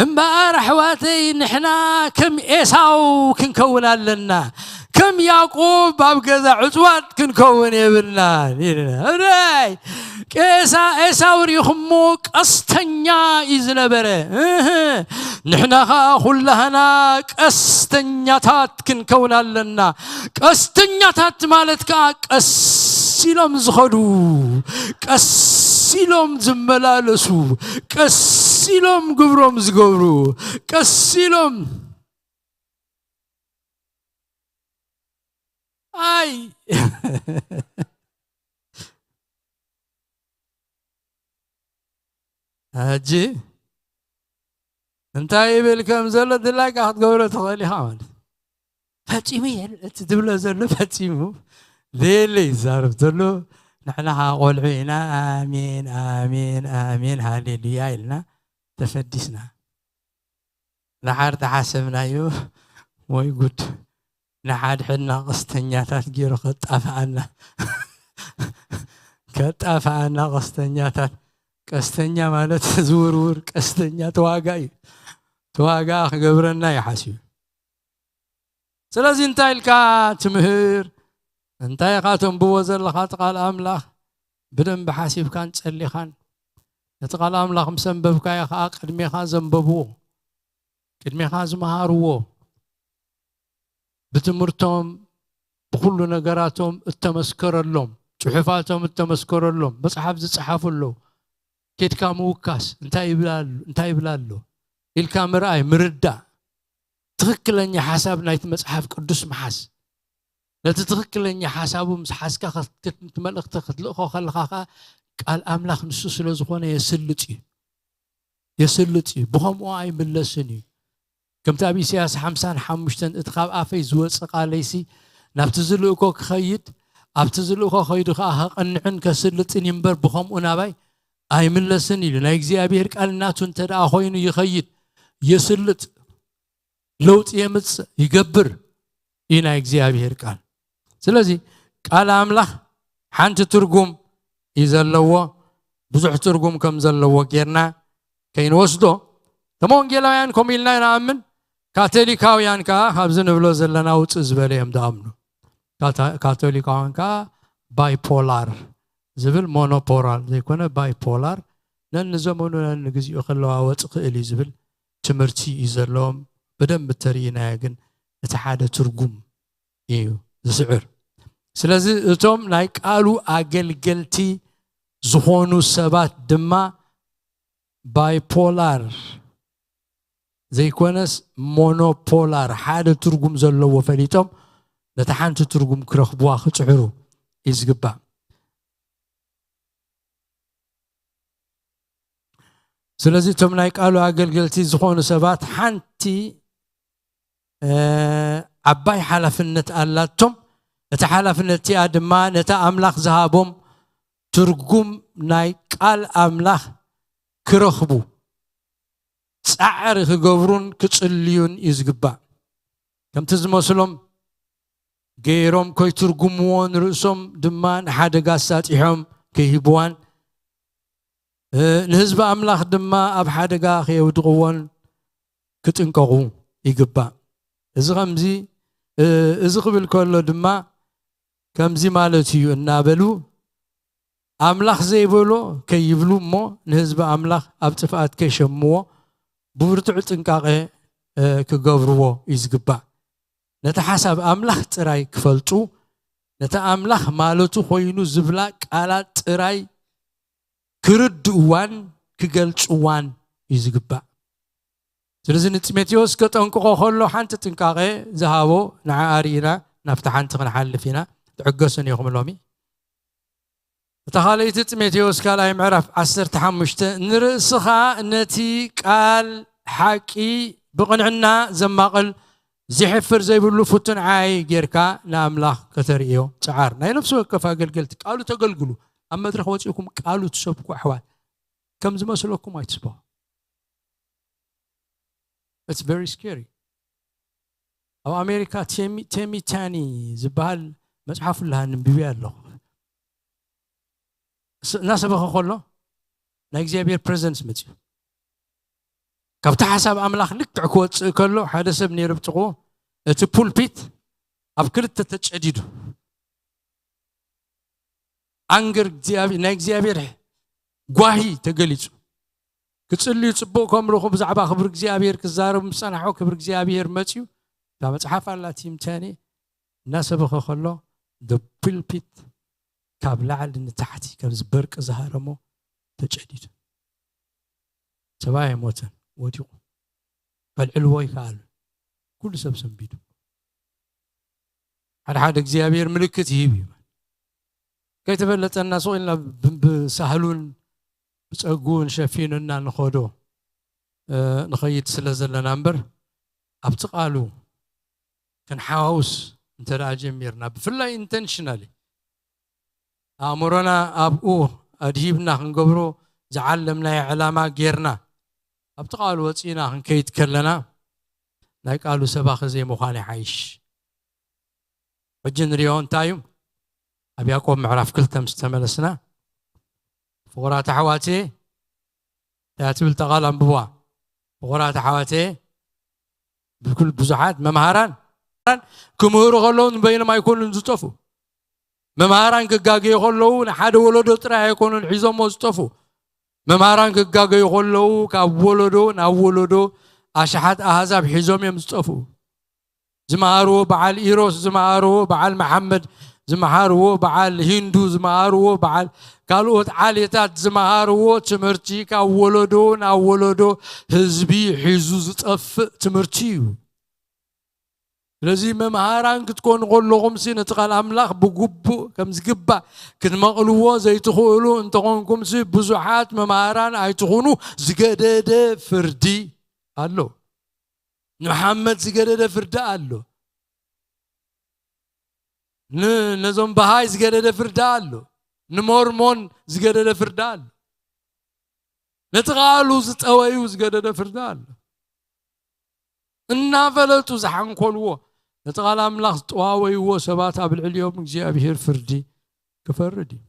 እምበኣር ኣሕዋተይ፣ ንሕና ከም ኤሳው ክንከውን ኣለና። ከም ያዕቆብ ኣብ ገዛ ዕፅዋት ክንከውን የብልናን። እረይ፣ ቄሳ ኤሳው ርኢኹሞ ቀስተኛ እዩ ዝነበረ። እህ፣ ንሕና ኸዓ ኩላህና ቀስተኛታት ክንከውን ኣለና። ቀስተኛታት ማለት ከዓ ቀስ ኢሎም ዝኸዱ፣ ቀስ ኢሎም ዝመላለሱ፣ ቀስ ኢሎም ግብሮም ዝገብሩ፣ ቀስ ኢሎም ኣይ ሕጂ እንታይ ይብል ከም ዘሎ ድላይካ ክትገብሮ ትኽእል ኢኻ ማለት እዩ። ፈጺሙ የለ እቲ ትብሎ ዘሎ ፈጺሙ ዘየለ ይዛረብ ዘሎ። ንሕና ኸዓ ቆልዑ ኢና። ኣሜን፣ ኣሜን፣ ኣሜን፣ ሃሌሉያ ኢልና ተፈዲስና። ንሓር ተሓሰብናዮ። ወይ ጉድ። ንሓድሕድና ቀስተኛታት ገይሩ ከጣፍኣና። ከጣፍኣና ቀስተኛታት። ቀስተኛ ማለት ዝውርውር ቀስተኛ ተዋጋ እዩ። ተዋጋ ክገብረና እዩ ሓሲቡ። ስለዚ እንታይ ኢልካ ትምህር? እንታይ ኢኻ ተንብቦ ዘለኻ? እቲ ቃል ኣምላኽ ብደንቢ ሓሲብካን ጸሊኻን ነቲ ቃል ኣምላኽ ምስ ኣንበብካዮ ኸዓ ቅድሜኻ ዘንበብዎ፣ ቅድሜኻ ዝመሃርዎ፣ ብትምህርቶም፣ ብኹሉ ነገራቶም እተመስከረሎም፣ ጽሑፋቶም እተመስከረሎም፣ መጽሓፍ ዝጸሓፉ ኣለዉ። ኬድካ ምውካስ፣ እንታይ ይብል ኣሎ፣ እንታይ ይብል ኣሎ ኢልካ ምርኣይ፣ ምርዳእ፣ ትኽክለኛ ሓሳብ ናይቲ መጽሓፍ ቅዱስ ምሓዝ። ነቲ ትኽክለኛ ሓሳቡ ምስ ሓዝካ፣ ከት-፣ ከት-፣ እቲ መልእኽቲ ክትልእኾ ከለኻ ኸዓ ቃል ኣምላኽ ንሱ ስለ ዝኾነ የስልጥ እዩ። የስልጥ እዩ። ብኸምኡ ኣይምለስን እዩ። ከምቲ ኣብ ኢሳያስ ሓምሳን ሓሙሽተን፣ "እቲ ካብ ኣፈይ ዝወጽእ ቃለይሲ ናብቲ ዝልእኮ ክኸይድ፣ ኣብቲ ዝልእኮ ኸይዱ ኸዓ ከቐንዕን ከስልጥን እዩ እምበር፣ ብኸምኡ ናባይ ኣይምለስን" ኢሉ። ናይ እግዚኣብሔር ቃል ናቱ እንተ ደኣ ኾይኑ ይኸይድ፣ የስልጥ፣ ለውጢ የምጽእ፣ ይገብር እዩ ናይ እግዚኣብሔር ቃል። ስለዚ ቃል ኣምላኽ ሓንቲ ትርጉም እዩ ዘለዎ፣ ብዙሕ ትርጉም ከም ዘለዎ ጌርና ከይንወስዶ፣ እቶም ወንጌላውያን ከምኡ ኢልና ንኣምን፣ ካቶሊካውያን ከኣ ካብዚ ንብሎ ዘለና ውጽእ ዝበለ እዮም ዝኣምኑ። ካታ-፣ ካቶሊካውያን ከኣ ባይፖላር ዝብል፣ ሞኖፖራል ዘይኮነ ባይፖላር፣ ነንዘመኑ ነንግዚኡ ክለዋወጥ ይኽእል እዩ ዝብል ትምህርቲ እዩ ዘለዎም። ብደንቢ ተርእይናዮ ግን እቲ ሓደ ትርጉም እዩ ዝስዕር። ስለዚ እቶም ናይ ቃሉ ኣገልገልቲ ዝኾኑ ሰባት ድማ ባይፖላር ዘይኮነስ ሞኖፖላር፣ ሓደ ትርጉም ዘለዎ ፈሊጦም ነታ ሓንቲ ትርጉም ክረኽብዋ ክጽዕሩ እዩ ዝግባእ። ስለዚ እቶም ናይ ቃሉ ኣገልገልቲ ዝኾኑ ሰባት ሓንቲ፣ እ፣ ዓባይ ሓላፍነት ኣላቶም። እታ ሓላፍነት እቲኣ ድማ ነታ ኣምላኽ ዝሃቦም ትርጉም ናይ ቃል ኣምላኽ ክረኽቡ ጻዕሪ ክገብሩን ክጽልዩን እዩ ዝግባእ። ከምቲ ዝመስሎም ገይሮም ከይትርጉምዎ፣ ንርእሶም ድማ ንሓደጋ ኣሳጢሖም ከይህብዋን፣ እ፣ ንህዝቢ ኣምላኽ ድማ ኣብ ሓደጋ ከየውድቕዎን ክጥንቀቑ ይግባእ። እዚ ኸምዚ፣ እ፣ እዚ ክብል ከሎ ድማ ከምዚ ማለት እዩ እናበሉ ኣምላኽ ዘይበሎ ከይብሉ እሞ ንህዝቢ ኣምላኽ ኣብ ጥፍኣት ከይሸምዎ ብብርቱዕ ጥንቃቐ፣ እ፣ ክገብርዎ እዩ ዝግባእ። ነቲ ሓሳብ ኣምላኽ ጥራይ ክፈልጡ፣ ነቲ ኣምላኽ ማለቱ ኮይኑ ዝብላ ቃላት ጥራይ ክርድእዋን ክገልጽዋን እዩ ዝግባእ። ስለዚ ንጢሞቴዎስ ከጠንቅቖ ከሎ ሓንቲ ጥንቃቐ ዝሃቦ ንዓኣ ርኢና ናብቲ ሓንቲ ክንሓልፍ ኢና። ትዕገሱን ኢኹም ሎሚ። እታ ካልኣይቲ ጢሞቴዎስ ካልኣይ ምዕራፍ ዓሰርተ ሓሙሽተ፣ ንርእስኻ ነቲ ቃል ሓቂ ብቕንዕና ዘማቕል፣ ዝሕፍር ዘይብሉ ፍቱን ዓይ ጌርካ ንኣምላኽ ከተርእዮ ጽዓር። ናይ ነፍሲ ወከፍ ኣገልገልቲ ቃሉ ተገልግሉ። ኣብ መድረኽ ወጺእኩም ቃሉ ትሰብኩ ኣሕዋት፣ ከም ዝመስለኩም ኣይትስበኹ። It's very scary. ኣብ ኣሜሪካ ቴሚ ቴሚ ታኒ ዝበሃል መጽሓፍ፣ ላሃ ንንብቢ ኣለኹ። ስ- እናሰበኸ ከሎ ናይ እግዚኣብሔር ፕሬዘንስ መፅዩ። ካብቲ ሓሳብ ኣምላኽ ልክዕ ክወፅእ ከሎ ሓደ ሰብ ነይሩ ብጥቕኡ፣ እቲ ፑልፒት ኣብ ክልተ ተጨዲዱ። ኣንገር እግዚኣብሔር፣ ናይ እግዚኣብሔር ጓሂ ተገሊጹ። ክጽልዩ ጽቡቕ ከምልኹ፣ ብዛዕባ ክብሪ እግዚኣብሔር ክዛረቡ ምስ ጸናሑ፣ ክብሪ እግዚኣብሔር መጽዩ። እታ መጽሓፍ ኣላ ቲምተኒ እናሰበኸ ከሎ፣ the pulpit ካብ ላዕሊ ንታሕቲ ከም ዝበርቂ ዝሃረሞ ተጨዲዱ። ሰብኣይ ኣይሞተን፣ ወዲቑ። ከልዕልዎ ይከኣሉ። ኩሉ ሰብ ሰንቢዱ። ሓደ ሓደ እግዚኣብሔር ምልክት ይህብ እዩ። ከይተፈለጠና ስቕ ኢልና ብ- ብሳህሉን ብጸጉን ሸፊኑና ንኸዶ፣ እ፣ ንኸይድ ስለ ዘለና እምበር፣ ኣብቲ ቃሉ ክንሓዋውስ እንተ ደኣ ጀሚርና፣ ብፍላይ ኢንተንሽናሊ ኣእምሮና ኣብኡ ኣድሂብና ክንገብሮ ዝዓለምናዮ ዕላማ ጌርና፣ ኣብቲ ቃሉ ወጺእና ክንከይድ ከለና፣ ናይ ቃሉ ሰባኺ ዘይምዃን ይሓይሽ። ሕጂ ንሪኦ እንታይ እዩ? ኣብ ያዕቆብ ምዕራፍ ክልተ ምስ ተመለስና፣ ፍቑራት ኣሕዋቴ፣ እንታይ ትብል እታ ቃል? ኣንብብዋ። ፍቑራት ኣሕዋቴ፣ ብኩል ብዙሓት መምሃራን ክምህሩ ከለዉ ንበይኖም ኣይኮኑን ዝጠፉ። መምሃራን ክጋገዩ ከለዉ ንሓደ ወለዶ ጥራይ ኣይኮኑን ሒዞሞ ዝጠፉ። መምሃራን ክጋገዩ ከለዉ ካብ ወለዶ ናብ ወለዶ ኣሽሓት ኣህዛብ ሒዞም እዮም ዝጠፉ። ዝመሃርዎ በዓል ኢሮስ፣ ዝመሃርዎ በዓል መሓመድ፣ ዝመሃርዎ በዓል ሂንዱ፣ ዝመሃርዎ በዓል ካልኦት ዓሌታት ዝመሃርዎ ትምህርቲ ካብ ወለዶ ናብ ወለዶ ህዝቢ ሒዙ ዝጠፍእ ትምህርቲ እዩ። ስለዚ መምሃራን ክትኮኑ ከለኹም ሲ ነቲ ቃል ኣምላኽ ብግቡእ ከም ዝግባእ ክትመቕልዎ ዘይትኽእሉ እንተኾንኩም ሲ ብዙሓት መምሃራን ኣይትኹኑ። ዝገደደ ፍርዲ ኣሎ። ንመሓመድ ዝገደደ ፍርዲ ኣሎ። ን- ነዞም በሃይ ዝገደደ ፍርዲ ኣሎ። ንሞርሞን ዝገደደ ፍርዲ ኣሎ። ነቲ ቃሉ ዝጠወዩ ዝገደደ ፍርዲ ኣሎ። እናፈለጡ ዝሓንኮልዎ፣ ነቲ ቃል ኣምላኽ ዝጠዋወይዎ ሰባት ኣብ ልዕሊኦም እግዚኣብሔር ፍርዲ ክፈርድ እዩ።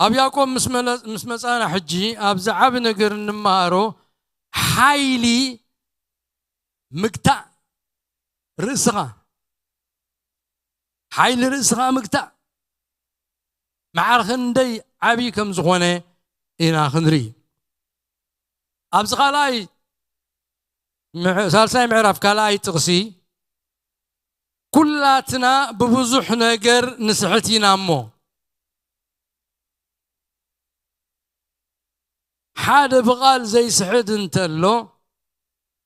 ኣብ ያዕቆብ ምስ መለ- ምስ መጻና ሕጂ ኣብዚ ዓቢ ነገር እንመሃሮ ሓይሊ ምግታእ ርእስኻ፣ ሓይሊ ርእስኻ ምግታእ መዓር ክንደይ ዓብዪ ከም ዝኾነ ኢና ክንርኢ። ኣብዚ ካልኣይ ምዕ- ሳልሳይ ምዕራፍ ካልኣይ ጥቕሲ፣ ኩላትና ብብዙሕ ነገር ንስሕት ኢና እሞ፣ ሓደ ብቓል ዘይስሕት እንተሎ፣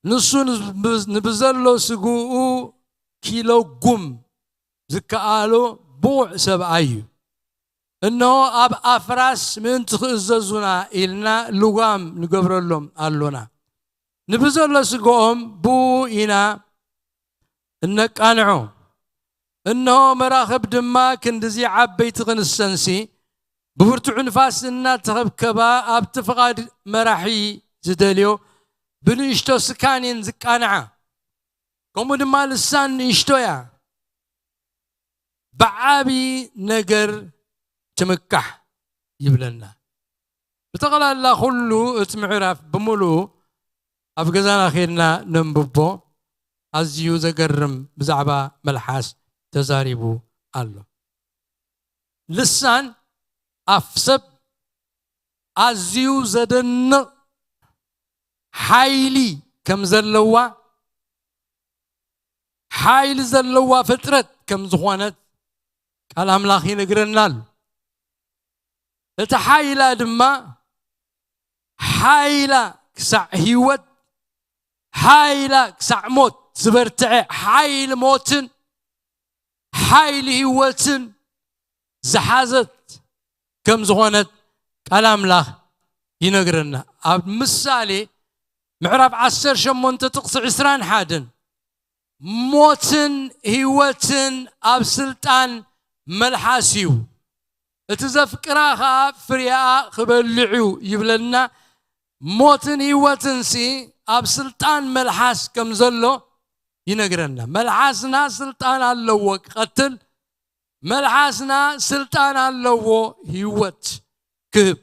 ንሱ ንብ- ንብዘሎ ስግኡ ኪለጉም ዝከኣሎ ብቑዕ ሰብኣይ እዩ። እነሆ ኣብ ኣፍራስ ምእንቲ ክእዘዙና ኢልና ልጓም ንገብረሎም ኣሎና። ንብዘሎ ስግኦም ብኡ ኢና እነቃንዖ። እነሆ መራኽብ ድማ ክንድዚ ዓበይቲ ክንሰንሲ፣ ብብርቱዕ ንፋስ እናተኸብከባ ኣብቲ ፍቓድ መራሒ ዝደልዮ ብንእሽቶ ስካን እየን ዝቃንዓ። ከምኡ ድማ ልሳን ንእሽቶ እያ፣ ብዓቢ ነገር ትምካሕ ይብለና። ብጠቕላላ ኩሉ እቲ ምዕራፍ ብምሉኡ ኣብ ገዛና ኬድና ነንብቦ። ኣዝዩ ዘገርም ብዛዕባ መልሓስ ተዛሪቡ ኣሎ። ልሳን ኣፍ ሰብ ኣዝዩ ዘደንቕ ሓይሊ ከም ዘለዋ፣ ሓይሊ ዘለዋ ፍጥረት ከም ዝኾነት ቃል ኣምላኽ ይነግረና ኣሎ። እቲ ሓይላ ድማ ሓይላ ክሳዕ ህይወት፣ ሓይላ ክሳዕ ሞት ዝበርትዐ ሓይሊ ሞትን ሓይሊ ህይወትን ዝሓዘት ከም ዝኾነት ቃል ኣምላኽ ይነግረና። ኣብ ምሳሌ ምዕራፍ ዓሰርተ ሸሞንተ ጥቕሲ ዕስራን ሓደን፣ "ሞትን ህይወትን ኣብ ስልጣን መልሓስ እዩ፣ እቲ ዘፍቅራ ኸኣ ፍሬኣ ክበልዕ እዩ" ይብለና። ሞትን ህይወትንሲ ኣብ ስልጣን መልሓስ ከም ዘሎ ይነግረና። መልሓስና ስልጣን ኣለዎ ክቐትል፣ መልሓስና ስልጣን ኣለዎ ህይወት ክህብ።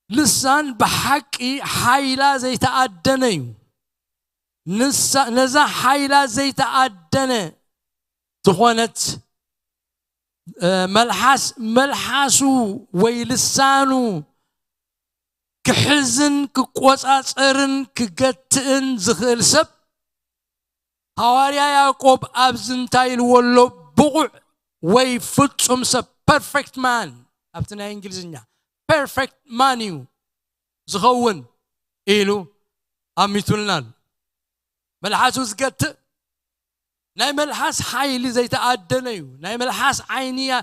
ልሳን ብሓቂ ሓይላ ዘይተኣደነ እዩ። ንሳ-፣ ነዛ ሓይላ ዘይተኣደነ ዝኾነት፣ እ፣ መልሓስ፣ መልሓሱ ወይ ልሳኑ ክሕዝን ክቆጻጸርን ክገትእን ዝኽእል ሰብ፣ ሃዋርያ ያዕቆብ ኣብዚ እንታይ ኢልዎ ኣሎ? ብቑዕ ወይ ፍጹም ሰብ፣ perfect man፣ ኣብቲ ናይ እንግሊዝኛ perfect man እዩ ዝኸውን ኢሉ ኣሚቱልና ኣሎ። መልሓሱ ዝገትእ ናይ መልሓስ ሓይሊ ዘይተኣደነ እዩ። ናይ መልሓስ ዓይኒ፣ ዓ-፣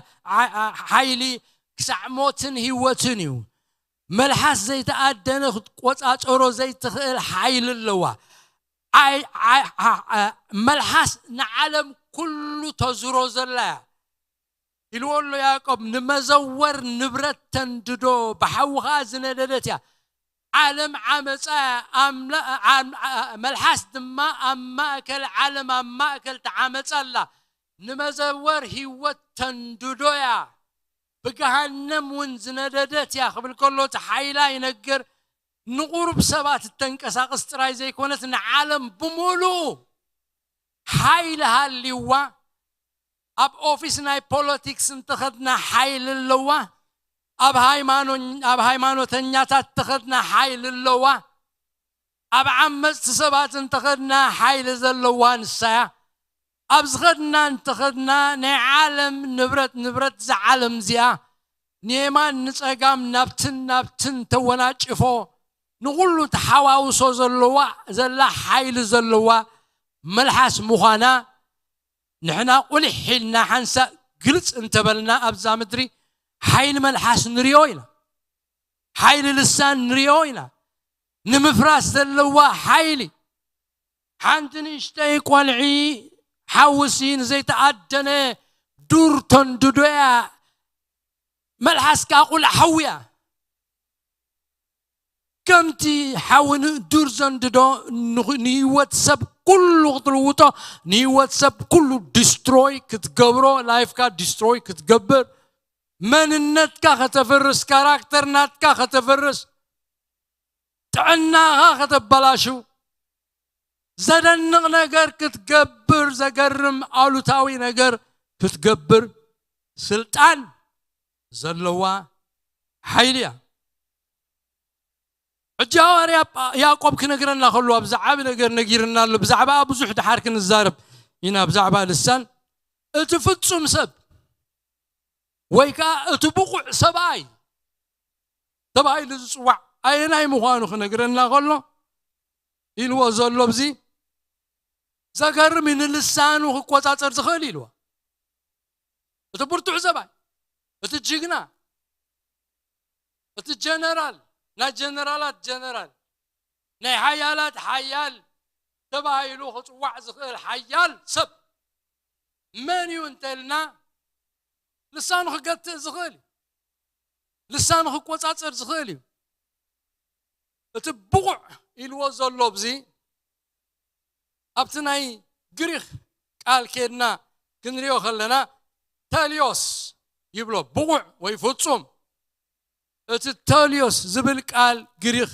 ዓ-፣ ሓይሊ ክሳዕ ሞትን ህይወትን እዩ። መልሓስ ዘይተኣደነ ክትቆጻጸሮ ዘይትኽእል ሓይሊ ኣለዋ። ኣይ-፣ ኣይ-፣ ኣ-፣ ኣ-፣ መልሓስ ንዓለም ኩሉ ተዝሮ ዘላ እያ። ኢልዎ ኣሎ ያዕቆብ፣ "ንመዘወር ንብረት ተንድዶ፣ ብሓዊ ኸኣ ዝነደደት እያ። ዓለም ዓመጻ እያ፣ ኣምላ-፣ ዓም-፣ ዓ-፣ መልሓስ ድማ ኣብ ማእከል ዓለም፣ ኣብ ማእከል ትዓመጻ ኣላ። ንመዘወር ህይወት ተንድዶ እያ፣ ብገሃነም እውን ዝነደደት እያ" ክብል ከሎ፣ እቲ ሓይላ ይነግር። ንቁሩብ ሰባት እተንቀሳቕስ ጥራይ ዘይኮነት፣ ንዓለም ብምሉኡ ሓይሊ ሃልይዋ። ኣብ ኦፊስ ናይ ፖለቲክስ እንተኸድና ሓይሊ ኣለዋ። ኣብ ሃይማኖ-፣ ኣብ ሃይማኖተኛታት እንተኸድና ሓይሊ ኣለዋ። ኣብ ዓመጽቲ ሰባት እንተኸድና ሓይሊ ዘለዋ ንሳ እያ። ኣብ ዝኸድና እንተኸድና ናይ ዓለም ንብረት፣ ንብረት እዛ ዓለም እዚኣ ንየማን ንጸጋም ናብትን ናብትን ተወናጭፎ ንኹሉ ተሓዋውሶ ዘለዋ፣ ዘላ ሓይሊ ዘለዋ መልሓስ ምዃና ንሕና ቁሊሕ ኢልና ሓንሳእ ግልጽ እንተበልና ኣብዛ ምድሪ ሓይሊ መልሓስ ንሪኦ ኢና። ሓይሊ ልሳን ንሪኦ ኢና። ንምፍራስ ዘለዋ ሓይሊ። ሓንቲ ንእሽተይ ቆልዒ ሓውሲ ንዘይተኣደነ ዱር ተንድዶ እያ። መልሓስ ከኣ ቁላዕ ሓዊ እያ። ከምቲ ሓዊ ንዱር ዘንድዶ ንኽ-፣ ንህይወት ሰብ ኩሉ ክትልውጦ፣ ንህይወት ሰብ ኩሉ ዲስትሮይ ክትገብሮ፣ ላይፍካ ዲስትሮይ ክትገብር፣ መንነትካ ከተፍርስ፣ ካራክተር ናትካ ከተፍርስ፣ ጥዕናኻ ከተበላሹ፣ ዘደንቕ ነገር ክትገብር፣ ዘገርም ኣሉታዊ ነገር ክትገብር ስልጣን ዘለዋ ሓይሊ እያ። ሕጂ ሃዋርያ ጳ-፣ ያዕቆብ ክነግረና ከሎ ኣብዚ ዓቢ ነገር ነጊርና ኣሎ። ብዛዕባ ብዙሕ ድሓር ክንዛረብ ኢና፣ ብዛዕባ ልሳን። እቲ ፍጹም ሰብ ወይ ከኣ እቲ ብቑዕ ሰብኣይ ተባሂሉ ዝጽዋዕ ኣየናይ ምዃኑ ክነግረና ከሎ ኢልዎ ዘሎ፣ ኣብዚ ዘገርም እዩ፣ ንልሳኑ ክቆጻጸር ዝኽእል ኢልዎ። እቲ ብርቱዕ ሰብኣይ፣ እቲ ጅግና፣ እቲ ጀነራል፣ ናይ ጀነራላት ጀነራል፣ ናይ ሓያላት ሓያል ተባሂሉ ክጽዋዕ ዝኽእል ሓያል ሰብ መን እዩ እንተልና፣ ልሳኑ ክገትእ ዝኽእል እዩ። ልሳኑ ክቆጻጸር ዝኽእል እዩ። እቲ ብቑዕ ኢልዎ ዘሎ ኣብዚ፣ ኣብቲ ናይ ግሪኽ ቃል ኬድና ክንሪኦ ከለና፣ ተልዮስ ይብሎ፣ ብቑዕ ወይ ፍጹም። እቲ ተልዮስ ዝብል ቃል ግሪኽ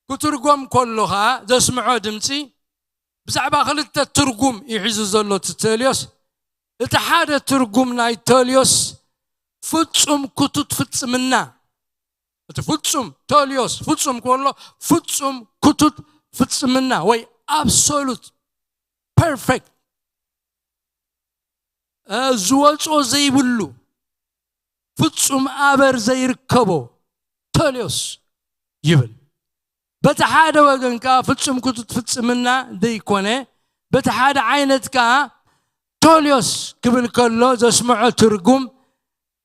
ክትርጎም ከሎ ኸኣ ዘስምዖ ድምጺ ብዛዕባ ክልተ ትርጉም እዩ ሒዙ ዘሎ እቲ ተልዮስ። እቲ ሓደ ትርጉም ናይ ተልዮስ ፍጹም ክቱት ፍጽምና። እቲ ፍጹም ተልዮስ፣ ፍጹም ከሎ ፍጹም ክቱት ፍጽምና ወይ ኣብሶሉት ፐርፌክት፣ እ፣ ዝወጾ ዘይብሉ፣ ፍጹም ኣበር ዘይርከቦ ቶልዮስ ይብል። በቲ ሓደ ወገን ከኣ ፍጹም ክቱት ፍጽምና ዘይኮነ፣ በቲ ሓደ ዓይነት ከኣ ቶልዮስ ክብል ከሎ ዘስምዖ ትርጉም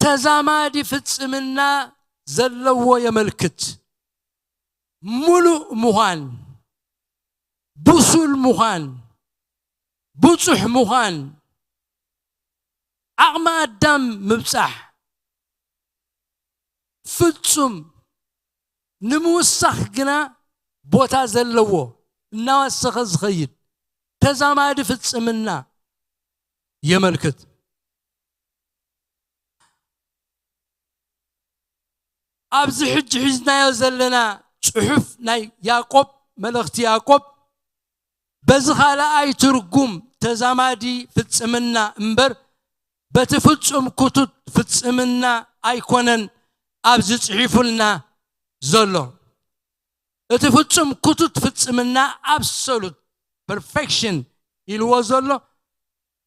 ተዛማዲ ፍጽምና ዘለዎ የመልክት። ምሉእ ምዃን፣ ብሱል ምዃን፣ ብጹሕ ምዃን፣ ዓቕሚ ኣዳም ምብጻሕ፣ ፍጹም ንምውሳኽ ግና ቦታ ዘለዎ፣ እናወሰኸ ዝኸይድ ተዛማዲ ፍጽምና የመልክት። ኣብዚ ሕጂ ሒዝናዮ ዘለና ጽሑፍ ናይ ያዕቆብ፣ መልእኽቲ ያዕቆብ፣ በዚ ካልኣይ ትርጉም ተዛማዲ ፍጽምና እምበር፣ በቲ ፍጹም ክቱት ፍጽምና ኣይኮነን ኣብዚ ጽሒፉልና ዘሎ። እቲ ፍጹም ክቱት ፍጽምና፣ absolute perfection ኢልዎ ዘሎ፣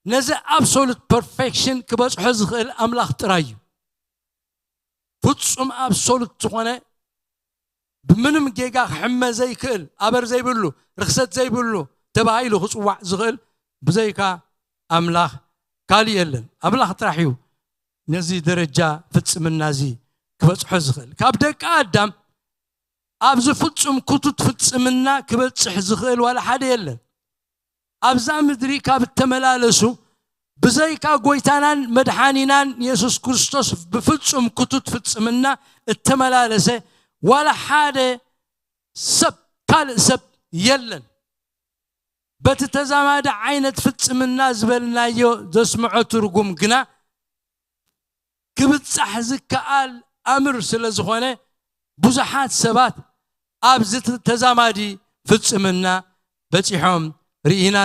ነዚ absolute perfection ክበጽሖ ዝኽእል ኣምላኽ ጥራይ እዩ። ፍጹም፣ absolute ዝኾነ፣ ብምንም ጌጋ ክሕመ ዘይክእል፣ ኣበር ዘይብሉ፣ ርኽሰት ዘይብሉ ተባሂሉ ክጽዋዕ ዝኽእል ብዘይካ ኣምላኽ ካልእ የለን። ኣምላኽ ጥራሕ እዩ ነዚ ደረጃ ፍጽምና እዚ ክበጽሖ ዝኽእል። ካብ ደቂ ኣዳም ኣብዚ ፍጹም ክቱት ፍጽምና ክበጽሕ ዝኽእል ዋላ ሓደ የለን። ኣብዛ ምድሪ ካብ እተመላለሱ፣ ብዘይካ ጎይታናን መድሓኒናን የሱስ ክርስቶስ ብፍጹም ክቱት ፍጽምና እተመላለሰ ዋላ ሓደ ሰብ፣ ካልእ ሰብ የለን። በቲ ተዛማዲ ዓይነት ፍጽምና ዝበልናዮ ዘስምዖ ትርጉም ግና፣ ክብጻሕ ዝከኣል ኣምር ስለ ዝኾነ፣ ብዙሓት ሰባት ኣብዚ ተዛማዲ ፍጽምና በጺሖም ርኢና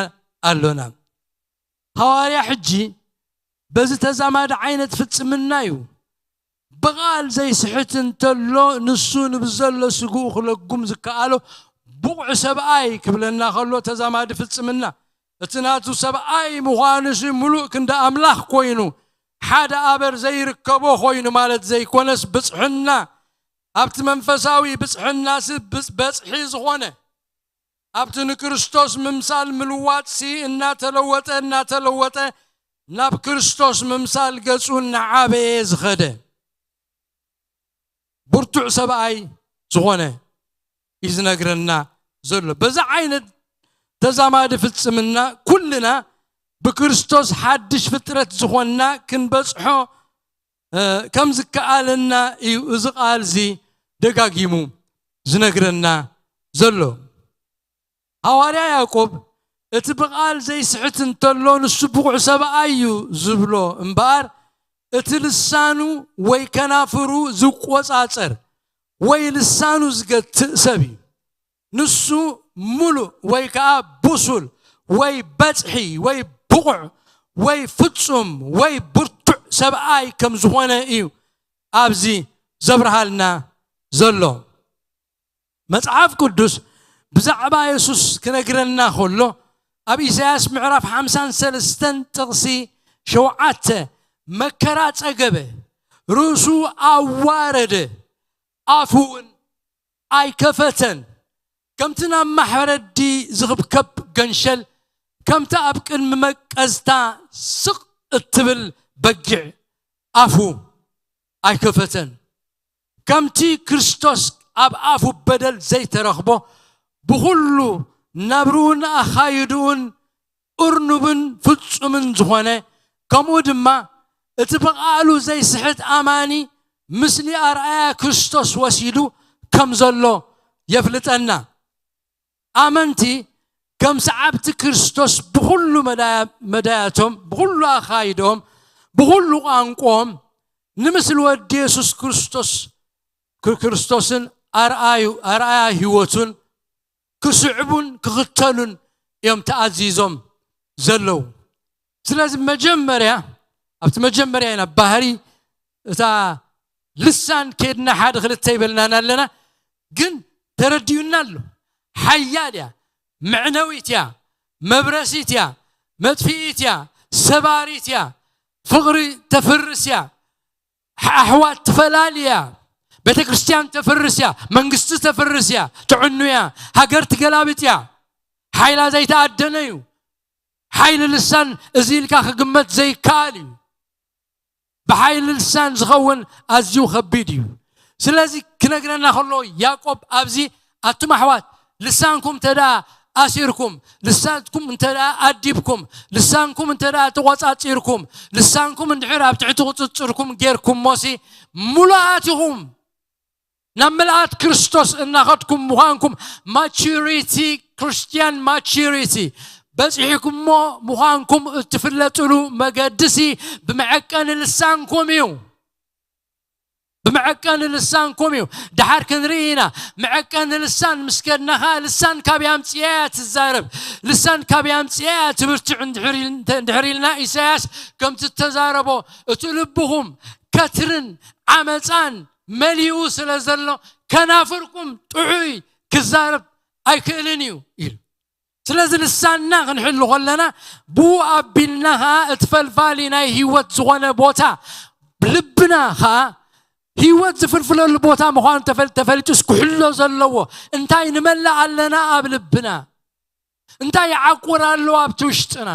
ኣሎና። ሃዋርያ ሕጂ በዚ ተዛማዲ ዓይነት ፍጽምና እዩ። ብቓል ዘይስሕት እንተሎ፣ ንሱ ንብዘሎ ስግኡ ክለጉም ዝከኣሎ ብቑዕ ሰብኣይ ክብለና ከሎ፣ ተዛማዲ ፍጽምና፣ እቲ ናቱ ሰብኣይ ምዃኑሲ፣ ምሉእ ክንዲ ኣምላኽ ኮይኑ፣ ሓደ ኣበር ዘይርከቦ ኮይኑ ማለት ዘይኮነስ፣ ብጽሕና፣ ኣብቲ መንፈሳዊ ብጽሕናሲ ብጽ-፣ በጽሒ ዝኾነ፣ ኣብቲ ንክርስቶስ ምምሳል ምልዋጥሲ እናተለወጠ፣ እናተለወጠ፣ ናብ ክርስቶስ ምምሳል ገጹ እናዓበየ ዝኸደ ብርቱዕ ሰብኣይ ዝኾነ እዩ ዝነግረና ዘሎ። በዚ ዓይነት ተዛማዲ ፍጽምና፣ ኩልና ብክርስቶስ ሓድሽ ፍጥረት ዝኾንና ክንበጽሖ፣ እ፣ ከም ዝከኣለና እዩ እዚ ቃል እዚ ደጋጊሙ ዝነግረና ዘሎ። ሃዋርያ ያዕቆብ፣ እቲ ብቓል ዘይስሕት እንተሎ፣ ንሱ ብቑዕ ሰብኣይ እዩ ዝብሎ እምበኣር፣ እቲ ልሳኑ ወይ ከናፍሩ ዝቆጻጸር ወይ ልሳኑ ዝገትእ ሰብ እዩ። ንሱ ምሉእ ወይ ከኣ ብሱል ወይ በጽሒ ወይ ብቑዕ ወይ ፍጹም ወይ ብርቱዕ ሰብኣይ ከም ዝኾነ እዩ ኣብዚ ዘብርሃልና ዘሎ። መጽሓፍ ቅዱስ ብዛዕባ የሱስ ክነግረና ከሎ፣ ኣብ ኢሳያስ ምዕራፍ ሓምሳን ሰለስተን ጥቕሲ ሸውዓተ፣ መከራ ጸገበ፣ ርእሱ ኣዋረደ፣ ኣፉ እውን ኣይከፈተን። ከምቲ ናብ ማሕረዲ ዝኽብከብ ገንሸል፣ ከምቲ ኣብ ቅድሚ መቀዝታ ስቕ እትብል በጊዕ ኣፉ ኣይከፈተን። ከምቲ ክርስቶስ ኣብ ኣፉ በደል ዘይተረኽቦ፣ ብኹሉ ናብርኡን ኣኻይድኡን እርኑብን ፍጹምን ዝኾነ፣ ከምኡ ድማ እቲ ብቓሉ ዘይስሕት ኣማኒ፣ ምስሊ ኣርኣያ ክርስቶስ ወሲዱ ከም ዘሎ የፍልጠና። ኣመንቲ ከም ሰዓብቲ ክርስቶስ ብኹሉ መዳያ-፣ መዳያቶም፣ ብኹሉ ኣኻይድኦም፣ ብኹሉ ቋንቋኦም፣ ንምስሊ ወዲ የሱስ ክርስቶስ፣ ክር-፣ ክርስቶስን ኣርኣዩ-፣ ኣርኣያ ህይወቱን ክስዕቡን ክኽተሉን እዮም ተኣዚዞም ዘለዉ። ስለዚ መጀመርያ፣ ኣብቲ መጀመርያ ኢና ባህሪ እታ ልሳን ከድና ሓደ ክልተ ይበልናን ኣለና፣ ግን ተረዲኡና ኣሎ። ሓያል እያ፣ መዕነዊት እያ፣ መብረሲት እያ፣ መጥፊኢት እያ፣ ሰባሪት እያ፣ ፍቕሪ ተፍርስ እያ። ኣሕዋት ትፈላልያ፣ ቤተ ክርስቲያን ተፍርስ እያ፣ መንግስቲ ተፍርስ እያ፣ ትዕኑ እያ፣ ሃገር ትገላብጥ እያ። ሓይላ ዘይተኣደነ እዩ። ሓይሊ ልሳን እዚ ኢልካ ክግመት ዘይከኣል እዩ። ብሓይሊ ልሳን ዝኸውን ኣዝዩ ከቢድ እዩ። ስለዚ ክነግረና ከሎ ያዕቆብ ኣብዚ ኣቱም ኣሕዋት ልሳንኩም እንተ ደኣ ኣሲርኩም፣ ልሳንኩም እንተ ደኣ ኣዲብኩም፣ ልሳንኩም እንተ ደኣ ተቖጻጺርኩም፣ ልሳንኩም እንድሕር ኣብ ትሕቲ ቁጽጽርኩም ጌርኩሞሲ፣ ምሉኣት ኢኹም። ናብ ምልኣት ክርስቶስ እናኸድኩም ምዃንኩም፣ ማቹሪቲ፣ ክርስቲያን ማቹሪቲ በጺሕኩሞ ምዃንኩም እትፍለጥሉ መገድሲ ብመዐቀኒ ልሳንኩም እዩ። ብመዐቀኒ ልሳንኩም እዩ። ደሓር ክንርኢ ኢና። መዐቀኒ ልሳን ምስ ከድና ኸኣ ልሳን ካበይ ኣምጺኣ እያ ትዛረብ፣ ልሳን ካበይ ኣምጺኣ እያ ትብርትዕ እንድሕር ኢል-፣ እንተ-፣ እንድሕር ኢልና፣ ኢሳያስ ከምቲ እተዛረቦ፣ እቲ ልብኹም ከትርን ዓመጻን መሊኡ ስለ ዘሎ፣ ከናፍርኩም ጥዑይ ክዛረብ ኣይክእልን እዩ ኢሉ። ስለዚ ልሳንና ክንሕሉ ከለና፣ ብኡ ኣቢልና ኸኣ እቲ ፈልፋሊ ናይ ህይወት ዝኾነ ቦታ፣ ልብና ኸኣ ህይወት ዝፍልፍለሉ ቦታ ምዃኑ ተፈል-፣ ተፈሊጡስ ክሕሎ ዘለዎ፣ እንታይ ንመልእ ኣለና ኣብ ልብና? እንታይ ይዓቁር ኣሎ ኣብቲ ውሽጥና?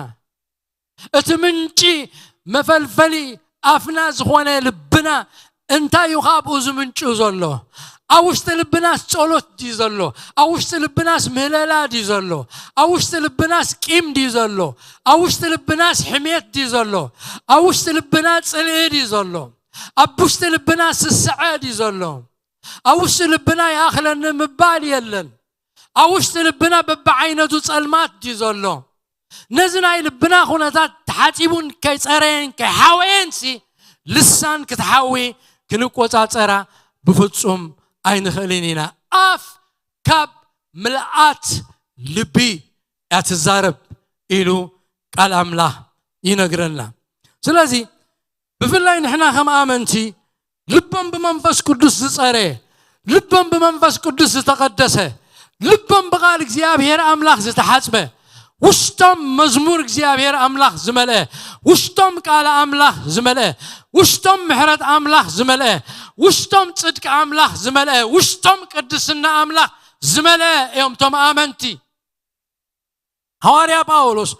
እቲ ምንጪ መፈልፈሊ ኣፍና ዝኾነ ልብና እንታይ እዩ ካብኡ ዝምንጩ ዘሎ? ኣብ ውሽጢ ልብናስ ጸሎት ድዩ ዘሎ? ኣብ ውሽጢ ልብናስ ምህለላ ድዩ ዘሎ? ኣብ ውሽጢ ልብናስ ቂም ድዩ ዘሎ? ኣብ ውሽጢ ልብናስ ሕሜት ድዩ ዘሎ? ኣብ ውሽጢ ልብና ጽልኢ ድዩ ዘሎ? ኣብ ውሽጢ ልብና ስስዐ ድዩ ዘሎ? ኣብ ውሽጢ ልብና ይኣኽለኒ ምባል የለን። ኣብ ውሽጢ ልብና በብዓይነቱ ጸልማት ድዩ ዘሎ? ነዚ ናይ ልብና ኩነታት ተሓጺቡን ከይጸረየን ከይሓወየንሲ፣ ልሳን ክትሓዊ ክንቆጻጸራ ብፍጹም ኣይንኽእልን ኢና። ኣፍ ካብ ምልኣት ልቢ እያ ትዛረብ ኢሉ ቃል ኣምላኽ ይነግረና። ስለዚ ብፍላይ ንሕና ከም ኣመንቲ ልቦም ብመንፈስ ቅዱስ ዝጸረየ፣ ልቦም ብመንፈስ ቅዱስ ዝተቐደሰ፣ ልቦም ብቓል እግዚኣብሔር ኣምላኽ ዝተሓጽበ፣ ውሽጦም መዝሙር እግዚኣብሔር ኣምላኽ ዝመልአ፣ ውሽጦም ቃል ኣምላኽ ዝመልአ፣ ውሽጦም ምሕረት ኣምላኽ ዝመልአ፣ ውሽጦም ጽድቂ ኣምላኽ ዝመልአ፣ ውሽጦም ቅድስና ኣምላኽ ዝመልአ እዮም እቶም ኣመንቲ። ሃዋርያ ጳውሎስ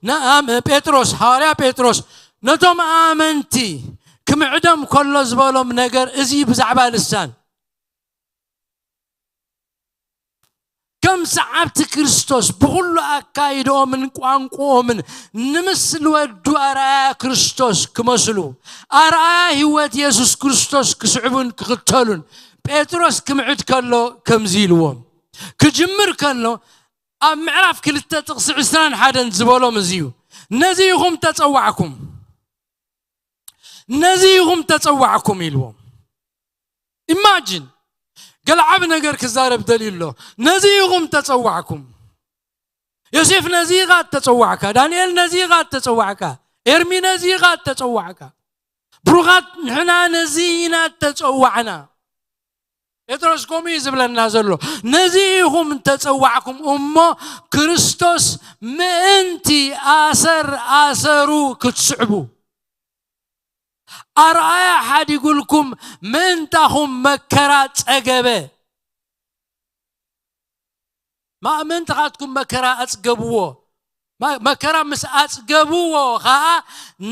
ንኣም-፣ ጴጥሮስ፣ ሃዋርያ ጴጥሮስ ነቶም ኣመንቲ ክምዕዶም ከሎ ዝበሎም ነገር እዚ ብዛዕባ ልሳን፣ ከም ሰዓብቲ ክርስቶስ ብኹሉ ኣካይድኦምን ቋንቋኦምን ንምስሊ ወዱ ኣርኣያ ክርስቶስ ክመስሉ፣ ኣርኣያ ህይወት የሱስ ክርስቶስ ክስዕቡን ክኽተሉን ጴጥሮስ ክምዕድ ከሎ ከምዚ ኢልዎም። ክጅምር ከሎ ኣብ ምዕራፍ ክልተ ጥቕሲ ዕስራን ሓደን ዝበሎም እዚ እዩ። ነዚ ኢኹም ተጸዋዕኩም፣ ነዚ ኢኹም ተጸዋዕኩም ኢልዎም። ኢማጂን፣ ገለ ዓቢ ነገር ክዛረብ ደልዩ ኣሎ። ነዚ ኢኹም ተጸዋዕኩም። ዮሴፍ፣ ነዚ ኢኻ እተጸዋዕካ። ዳንኤል፣ ነዚ ኢኻ እተጸዋዕካ። ኤርሚ፣ ነዚ ኢኻ እተጸዋዕካ። ብሩኻት፣ ንሕና ነዚ ኢና እተጸዋዕና። ጴጥሮስ ከምኡ እዩ ዝብለና ዘሎ። ነዚ ኢኹም እተጸዋዕኩም እሞ፣ ክርስቶስ ምእንቲ ኣሰር ኣሰሩ ክትስዕቡ፣ ኣርኣያ ሓዲጉልኩም ምእንታኹም መከራ ጸገበ። ማእመንትኻትኩም መከራ ኣጽገብዎ። ማ-፣ መከራ ምስ ኣጽገብዎ ኸኣ፣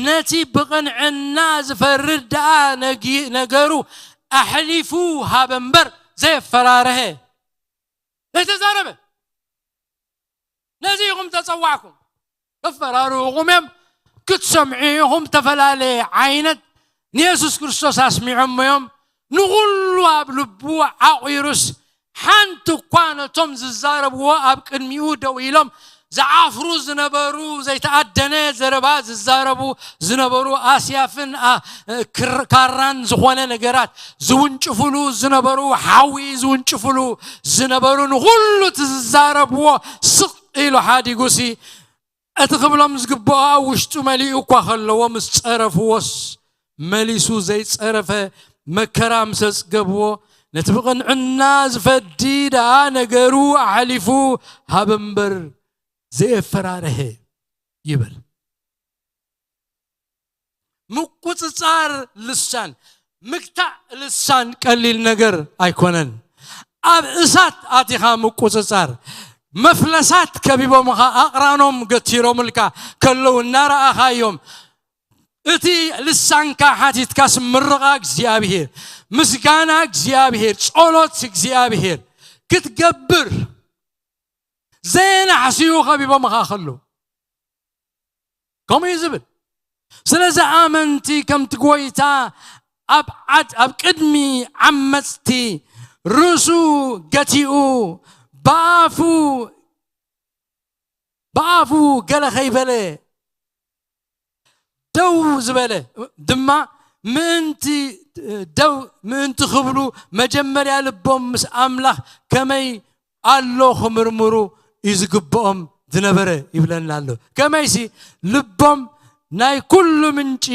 ነቲ ብቕንዕና ዝፈርድ ደኣ ነጊ-፣ ነገሩ ኣሕሊፉ ሃበ እምበር ዘየፈራርሀ፣ ዘይተዛረበ። ነዚ ኢኹም ተጸዋዕኩም። ከፈራርሁኹም እዮም። ክትሰምዑ ኢኹም። ዝተፈላለየ ዓይነት ንየሱስ ክርስቶስ ኣስሚዖሞ እዮም። ንኹሉ ኣብ ልቡ ዓቒሩስ፣ ሓንቲ እኳ ነቶም ዝዛረብዎ ኣብ ቅድሚኡ ደው ኢሎም ዝዓፍሩ ዝነበሩ፣ ዘይተኣደነ ዘረባ ዝዛረቡ ዝነበሩ ኣስያፍን ኣ-፣ ክር-፣ ካራን ዝኾነ ነገራት ዝውንጭፍሉ ዝነበሩ፣ ሓዊ ዝውንጭፍሉ ዝነበሩ፣ ንኹሉ እቲ ዝዛረብዎ ስቕ ኢሉ ሓዲጉሲ፣ እቲ ክብሎም ዝግብኦ ኣብ ውሽጡ መሊኡ እኳ ከለዎ፣ ምስ ጸረፍዎስ፣ መሊሱ ዘይጸረፈ፣ መከራ ምስ ኣጽገብዎ፣ ነቲ ብቕንዕና ዝፈዲ ደኣ ነገሩ ኣሕሊፉ ሃበ እምበር ዘየፈራርሀ ይብል። ምቁጽጻር ልሳን፣ ምግታእ ልሳን ቀሊል ነገር ኣይኮነን። ኣብ እሳት ኣቲኻ ምቁጽጻር፣ መፍለሳት ከቢቦምኻ ኣቕራኖም ገቲሮምልካ ከለዉ እናረኣኻዮም፣ እቲ ልሳንካ ሓቲትካስ ምርቓ እግዚኣብሔር፣ ምስጋና እግዚኣብሔር፣ ጸሎት እግዚኣብሔር ክትገብር፣ ዘየናሕስዩ ከቢቦምኻ ከለዉ ከምኡ እዩ ዝብል። ስለዚ ኣመንቲ ከምቲ ጎይታ ኣብ ዓድ ኣብ ቅድሚ ዓመፅቲ ርእሱ ገቲኡ ብኣፉ ብኣፉ ገለ ከይበለ ደው ዝበለ ድማ ምእንቲ ደው ምእንቲ ክብሉ መጀመርያ ልቦም ምስ ኣምላኽ ከመይ ኣሎ ክምርምሩ እዩ ዝግብኦም ዝነበረ ይብለና ኣሎ። ከመይሲ ልቦም ናይ ኩሉ ምንጪ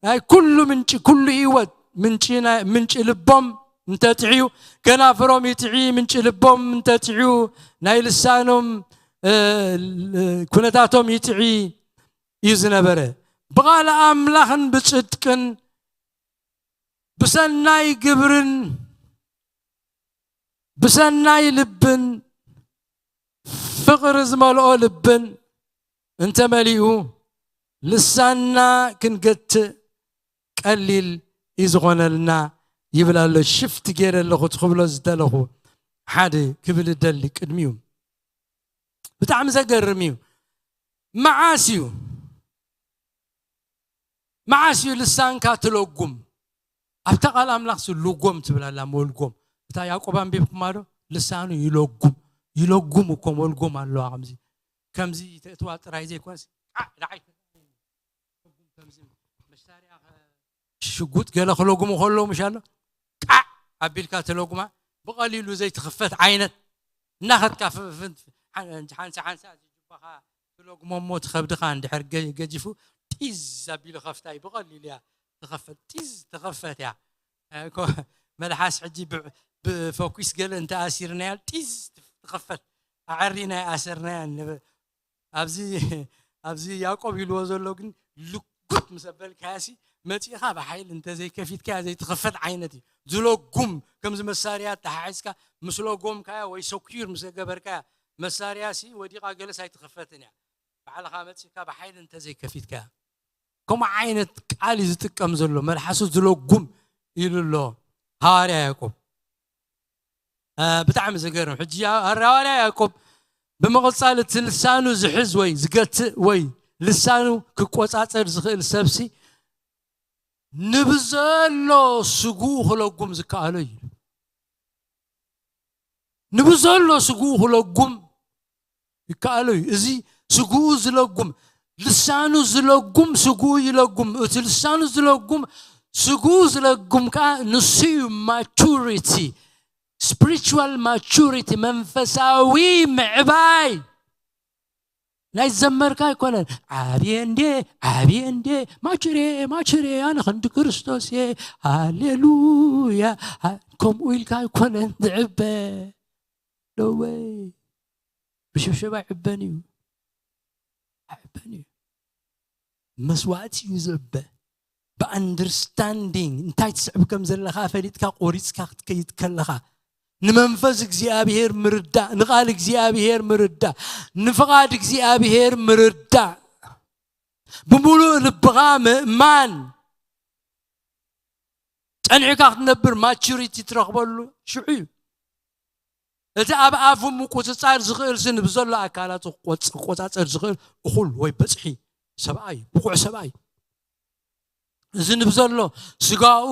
ናይ ኩሉ ምንጪ ኩሉ ህይወት ምንጪ ናይ- ምንጪ ልቦም እንተጥዕዩ ከናፍሮም ይጥዒ ምንጪ ልቦም እንተጥዕዩ ናይ ልሳኖም እ፣ ኩነታቶም ይጥዒ እዩ ዝነበረ። ብቓል ኣምላኽን ብጽድቅን ብሰናይ ግብርን ብሰናይ ልብን ፍቕሪ ዝመልኦ ልብን እንተመሊኡ ልሳንና ክንገትእ ቀሊል እዩ ዝኾነልና ይብል ኣሎ። ሽፍት ገይረ ኣለኹ እቲ ክብሎ ዝደለኹ ሓደ ክብል እደሊ ቅድሚኡ ብጣዕሚ ዘገርም እዩ። መዓስ እዩ መዓስ እዩ ልሳንካ ትለጉም? ኣብታ ቃል ኣምላኽ ሲ ልጎም ትብል ኣላ። መልጎም እታ ያዕቆብ ኣንቢብኩማ ዶ? ልሳኑ ይለጉም ይለጉም እኮ መልጎም ኣለዋ። ከምዚ ከምዚ ተእትዋ ጥራይ ዘይኮነስ ቃዕ ንዓይ ከምዚ መሳርያ ሽጉጥ ገለ ክለጉሙ ከለዉ ምሽ ኣሎ ቃዕ ኣቢልካ ትለጉማ ብቐሊሉ ዘይትኽፈት ዓይነት እናኸድካ ሓንሳ ሓንሳ ዝጅባኻ ትለጉሞ እሞ ትኸብድኻ እንድሕር ገ- ገጂፉ ጢዝ ኣቢሉ ከፍታ እዩ ብቐሊሉ እያ ትኸፈት ጢዝ ትኸፈት እያ እኮ መልሓስ ሕጂ ብ- ብፈኩስ ገለ እንተኣሲርናያ ጢዝ ትኸፈት ኣዕሪና ኣሰርናያ ንብ- ኣብዚ ኣብዚ ያዕቆብ ኢልዎ ዘሎ ግን ልጉት ምስ ኣበልካያሲ መፂእኻ ብሓይል እንተዘይከፊትካያ ዘይትኸፈት ዓይነት እዩ ዝለጉም ከምዚ መሳርያ ተሓሒዝካ ምስ ለጎምካያ ወይ ሰኪር ምስ ገበርካያ መሳርያ ሲ ወዲቓ ገለስ ኣይትኸፈትን እያ ባዕልኻ መፂእካ ብሓይል እንተዘይከፊትካያ ከምኡ ዓይነት ቃል እዩ ዝጥቀም ዘሎ መልሓሱ ዝለጉም ኢሉ ኣሎ ሃዋርያ ያዕቆብ ብጣዕሚ ዘገርም ሕጂ ሃዋርያ ያዕቆብ ብምቕፃል እቲ ልሳኑ ዝሕዝ ወይ ዝገትእ ወይ ልሳኑ ክቆፃፀር ዝኽእል ሰብሲ ንብዘሎ ስጉኡ ክለጉም ዝከኣሎ እዩ ንብዘሎ ስጉኡ ክለጉም ይከኣሎ እዩ እዚ ስጉኡ ዝለጉም ልሳኑ ዝለጉም ስጉኡ ይለጉም እቲ ልሳኑ ዝለጉም ስጉኡ ዝለጉም ከዓ ንሱ እዩ maturity spiritual maturity መንፈሳዊ ምዕባይ ናይ ዘመርካ ኣይኮነን ዓብየ እንዴ ዓብየ እንዴ ማችሬ ማችሬ ኣነ ክንዲ ክርስቶስ እየ ሃሌሉያ ከምኡ ኢልካ ኣይኮነን ዝዕበ ደወይ ብሽብሸባ ይዕበን እዩ ኣይዕበን እዩ መስዋዕቲ እዩ ዝዕበ ብኣንደርስታንዲንግ እንታይ ትስዕብ ከም ዘለኻ ፈሊጥካ ቆሪፅካ ክትከይድ ከለኻ ንመንፈስ እግዚኣብሔር ምርዳእ ንቓል እግዚኣብሔር ምርዳእ ንፍቓድ እግዚኣብሔር ምርዳእ ብምሉእ ልብኻ ምእማን ጸኒዕካ ክትነብር ማቹሪቲ ትረኽበሉ ሽዑ እዩ እቲ ኣብ ኣፉ ምቁፅፃር ዝኽእል ሲ ንብዘሎ ኣካላቱ ክቆፃፀር ዝኽእል እኹል ወይ በፅሒ ሰብኣይ ብቑዕ ሰብኣይ እዚ ንብዘሎ ስጋኡ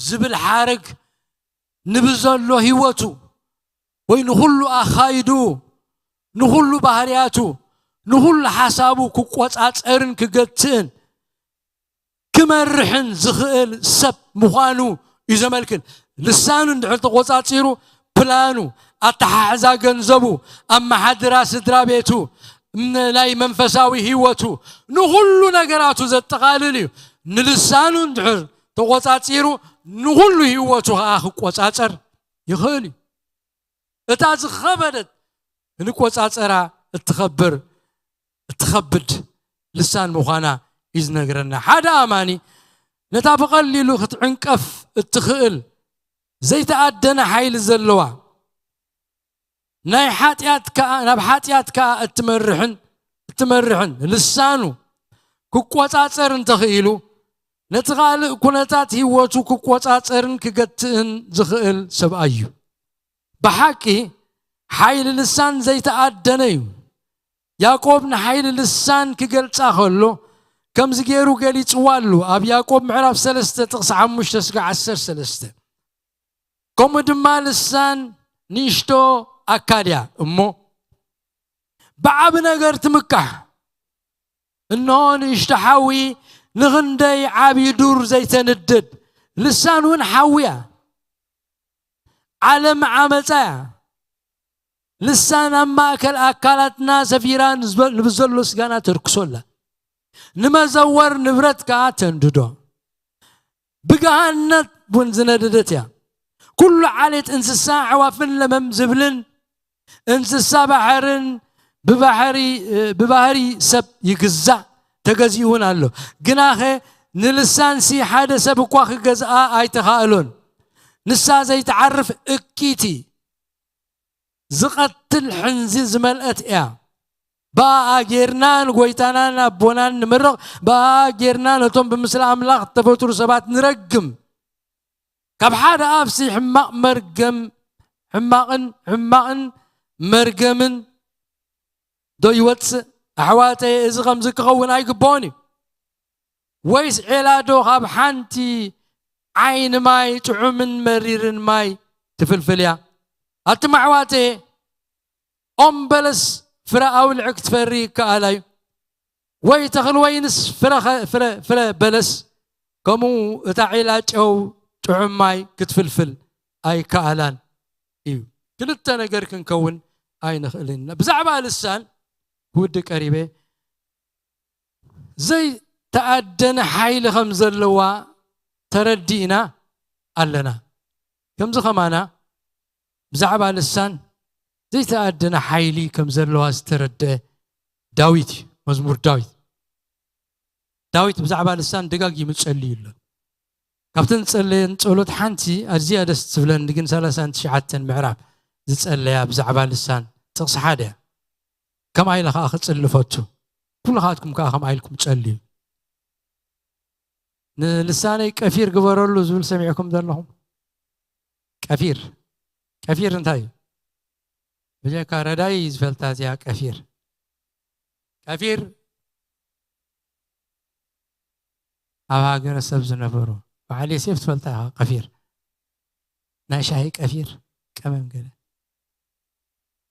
ዝብል ሓረግ ንብዘሎ ህይወቱ ወይ ንኹሉ ኣኻይዱ ንኹሉ ባህርያቱ ንኹሉ ሓሳቡ ክቆፃፀርን ክገትእን ክመርሕን ዝኽእል ሰብ ምዃኑ እዩ ዘመልክት። ልሳኑ እንድሕር ተቆጻጺሩ ፕላኑ፣ ኣተሓሕዛ ገንዘቡ፣ ኣመሓድራ ስድራ ቤቱ፣ ናይ መንፈሳዊ ህይወቱ ንኹሉ ነገራቱ ዘጠቓልል እዩ። ንልሳኑ እንድሕር ተቆጻጺሩ ንኹሉ ህይወቱ ኸዓ ክቆጻጸር ይኽእል እዩ። እታ ዝኸበደት ክንቆጻጸራ እትኸብር እትኸብድ ልሳን ምዃና እዩ ዝነግረና ሓደ ኣማኒ ነታ ብቐሊሉ ክትዕንቀፍ እትኽእል ዘይተኣደነ ሓይሊ ዘለዋ፣ ናይ ሓጢኣት ከኣ፣ ናብ ሓጢኣት ከኣ እትመርሕን፣ እትመርሕን ልሳኑ ክቆጻጸር እንተኽኢሉ፣ ነቲ ካልእ ኩነታት ህይወቱ ክቆጻጸርን ክገትእን ዝኽእል ሰብኣይ እዩ። ብሓቂ፣ ሓይሊ ልሳን ዘይተኣደነ እዩ። ያዕቆብ ንሓይሊ ልሳን ክገልጻ ከሎ፣ ከምዚ ገይሩ ገሊጽዋ ኣሉ። ኣብ ያዕቆብ ምዕራፍ ሰለስተ ጥቕሲ ሓሙሽተ ስጋዕ ዓሰርተ ሰለስተ። ከምኡ ድማ ልሳን ንእሽቶ ኣካል እያ እሞ፣ ብዓቢ ነገር ትምካሕ። እንሆ ንእሽቶ ሓዊ ንኽንደይ ዓቢ ዱር ዘይተንድድ፣ ልሳን እውን ሓዊ እያ። ዓለም ዓመጻ እያ። ልሳን ኣብ ማእከል ኣካላትና ሰፊራ ንዝበ-፣ ንብዘሎ ስጋና ተርክሶ ኣላ። ንመዘወር ንብረት ከኣ ተንድዶ። ብገሃነት እውን ዝነደደት እያ። ኩሉ ዓሌት እንስሳ፣ ኣዕዋፍን ለመም ዝብልን እንስሳ ባሕርን ብባሕሪ፣ ብባህሪ ሰብ ይግዛእ፣ ተገዚኡ እውን ኣሎ። ግናኸ ንልሳንሲ ሓደ ሰብ እኳ ክገዝኣ ኣይተኻእሎን። ንሳ ዘይትዓርፍ እኪቲ፣ ዝቐትል ሕንዚ ዝመልአት እያ። ብኣኣ ጌርና ንጎይታናን ኣቦናን ንምርቕ፣ ብኣኣ ጌርና ነቶም ብምስሊ ኣምላኽ እተፈጥሩ ሰባት ንረግም። ካብ ሓደ ኣፍሲ ሕማቕ መርገም፣ ሕማቕን፣ ሕማቕን መርገምን ዶ ይወጽእ? ኣሕዋተየ፣ እዚ ከምዚ ክኸውን ኣይግብኦን እዩ። ወይስ ዔላ ዶ ካብ ሓንቲ ዓይኒ ማይ፣ ጥዑምን መሪርን ማይ ትፍልፍል እያ? ኣቱም ኣሕዋተየ፣ ኦም በለስ ፍረ ኣውልዕ ክትፈሪ ይከኣል እዩ? ወይ ተኽሊ ወይንስ ፍረ ኸ-፣ ፍረ፣ ፍረ በለስ ከምኡ እታ ዒላ ጨው ጥዑም ማይ ክትፍልፍል ኣይከኣላን እዩ። ክልተ ነገር ክንከውን ኣይንኽእልን ኢና። ብዛዕባ ልሳን ክውድእ ቀሪበ፣ ዘይተኣደነ ሓይሊ ከም ዘለዋ ተረዲእና ኣለና። ከምዚ ከማና ብዛዕባ ልሳን ዘይተኣደነ ሓይሊ ከም ዘለዋ ዝተረድአ ዳዊት እዩ፣ መዝሙር ዳዊት። ዳዊት ብዛዕባ ልሳን ደጋጊሙ ጸልዩ ኣሎ። ካብተን ዝጸለየን ጸሎት ሓንቲ ኣዝያ ደስ ትብለኒ ግን ሰላሳን ትሽዓተን ምዕራፍ ዝጸለያ ብዛዕባ ልሳን ጥቕሲ ሓደ እያ። ከምኣ ኢለ ኸኣ ክጽሊ ፈቱ። ኩልኻትኩም ከኣ ከምኣ ኢልኩም ጸልዩ። "ንልሳነይ ቀፊር ግበረሉ" ዝብል ሰሚዕኩም ዘለኹም? ቀፊር። ቀፊር እንታይ እዩ? ብጀካ ረዳይ ዝፈልጣ እዚኣ ቀፊር። ቀፊር ኣብ ሃገረ ሰብ ዝነበሩ በዓል ዮሴፍ ትፈልጣ ኢኻ። ቀፊር ናይ ሻሂ ቀፊር ቀመም ገለ።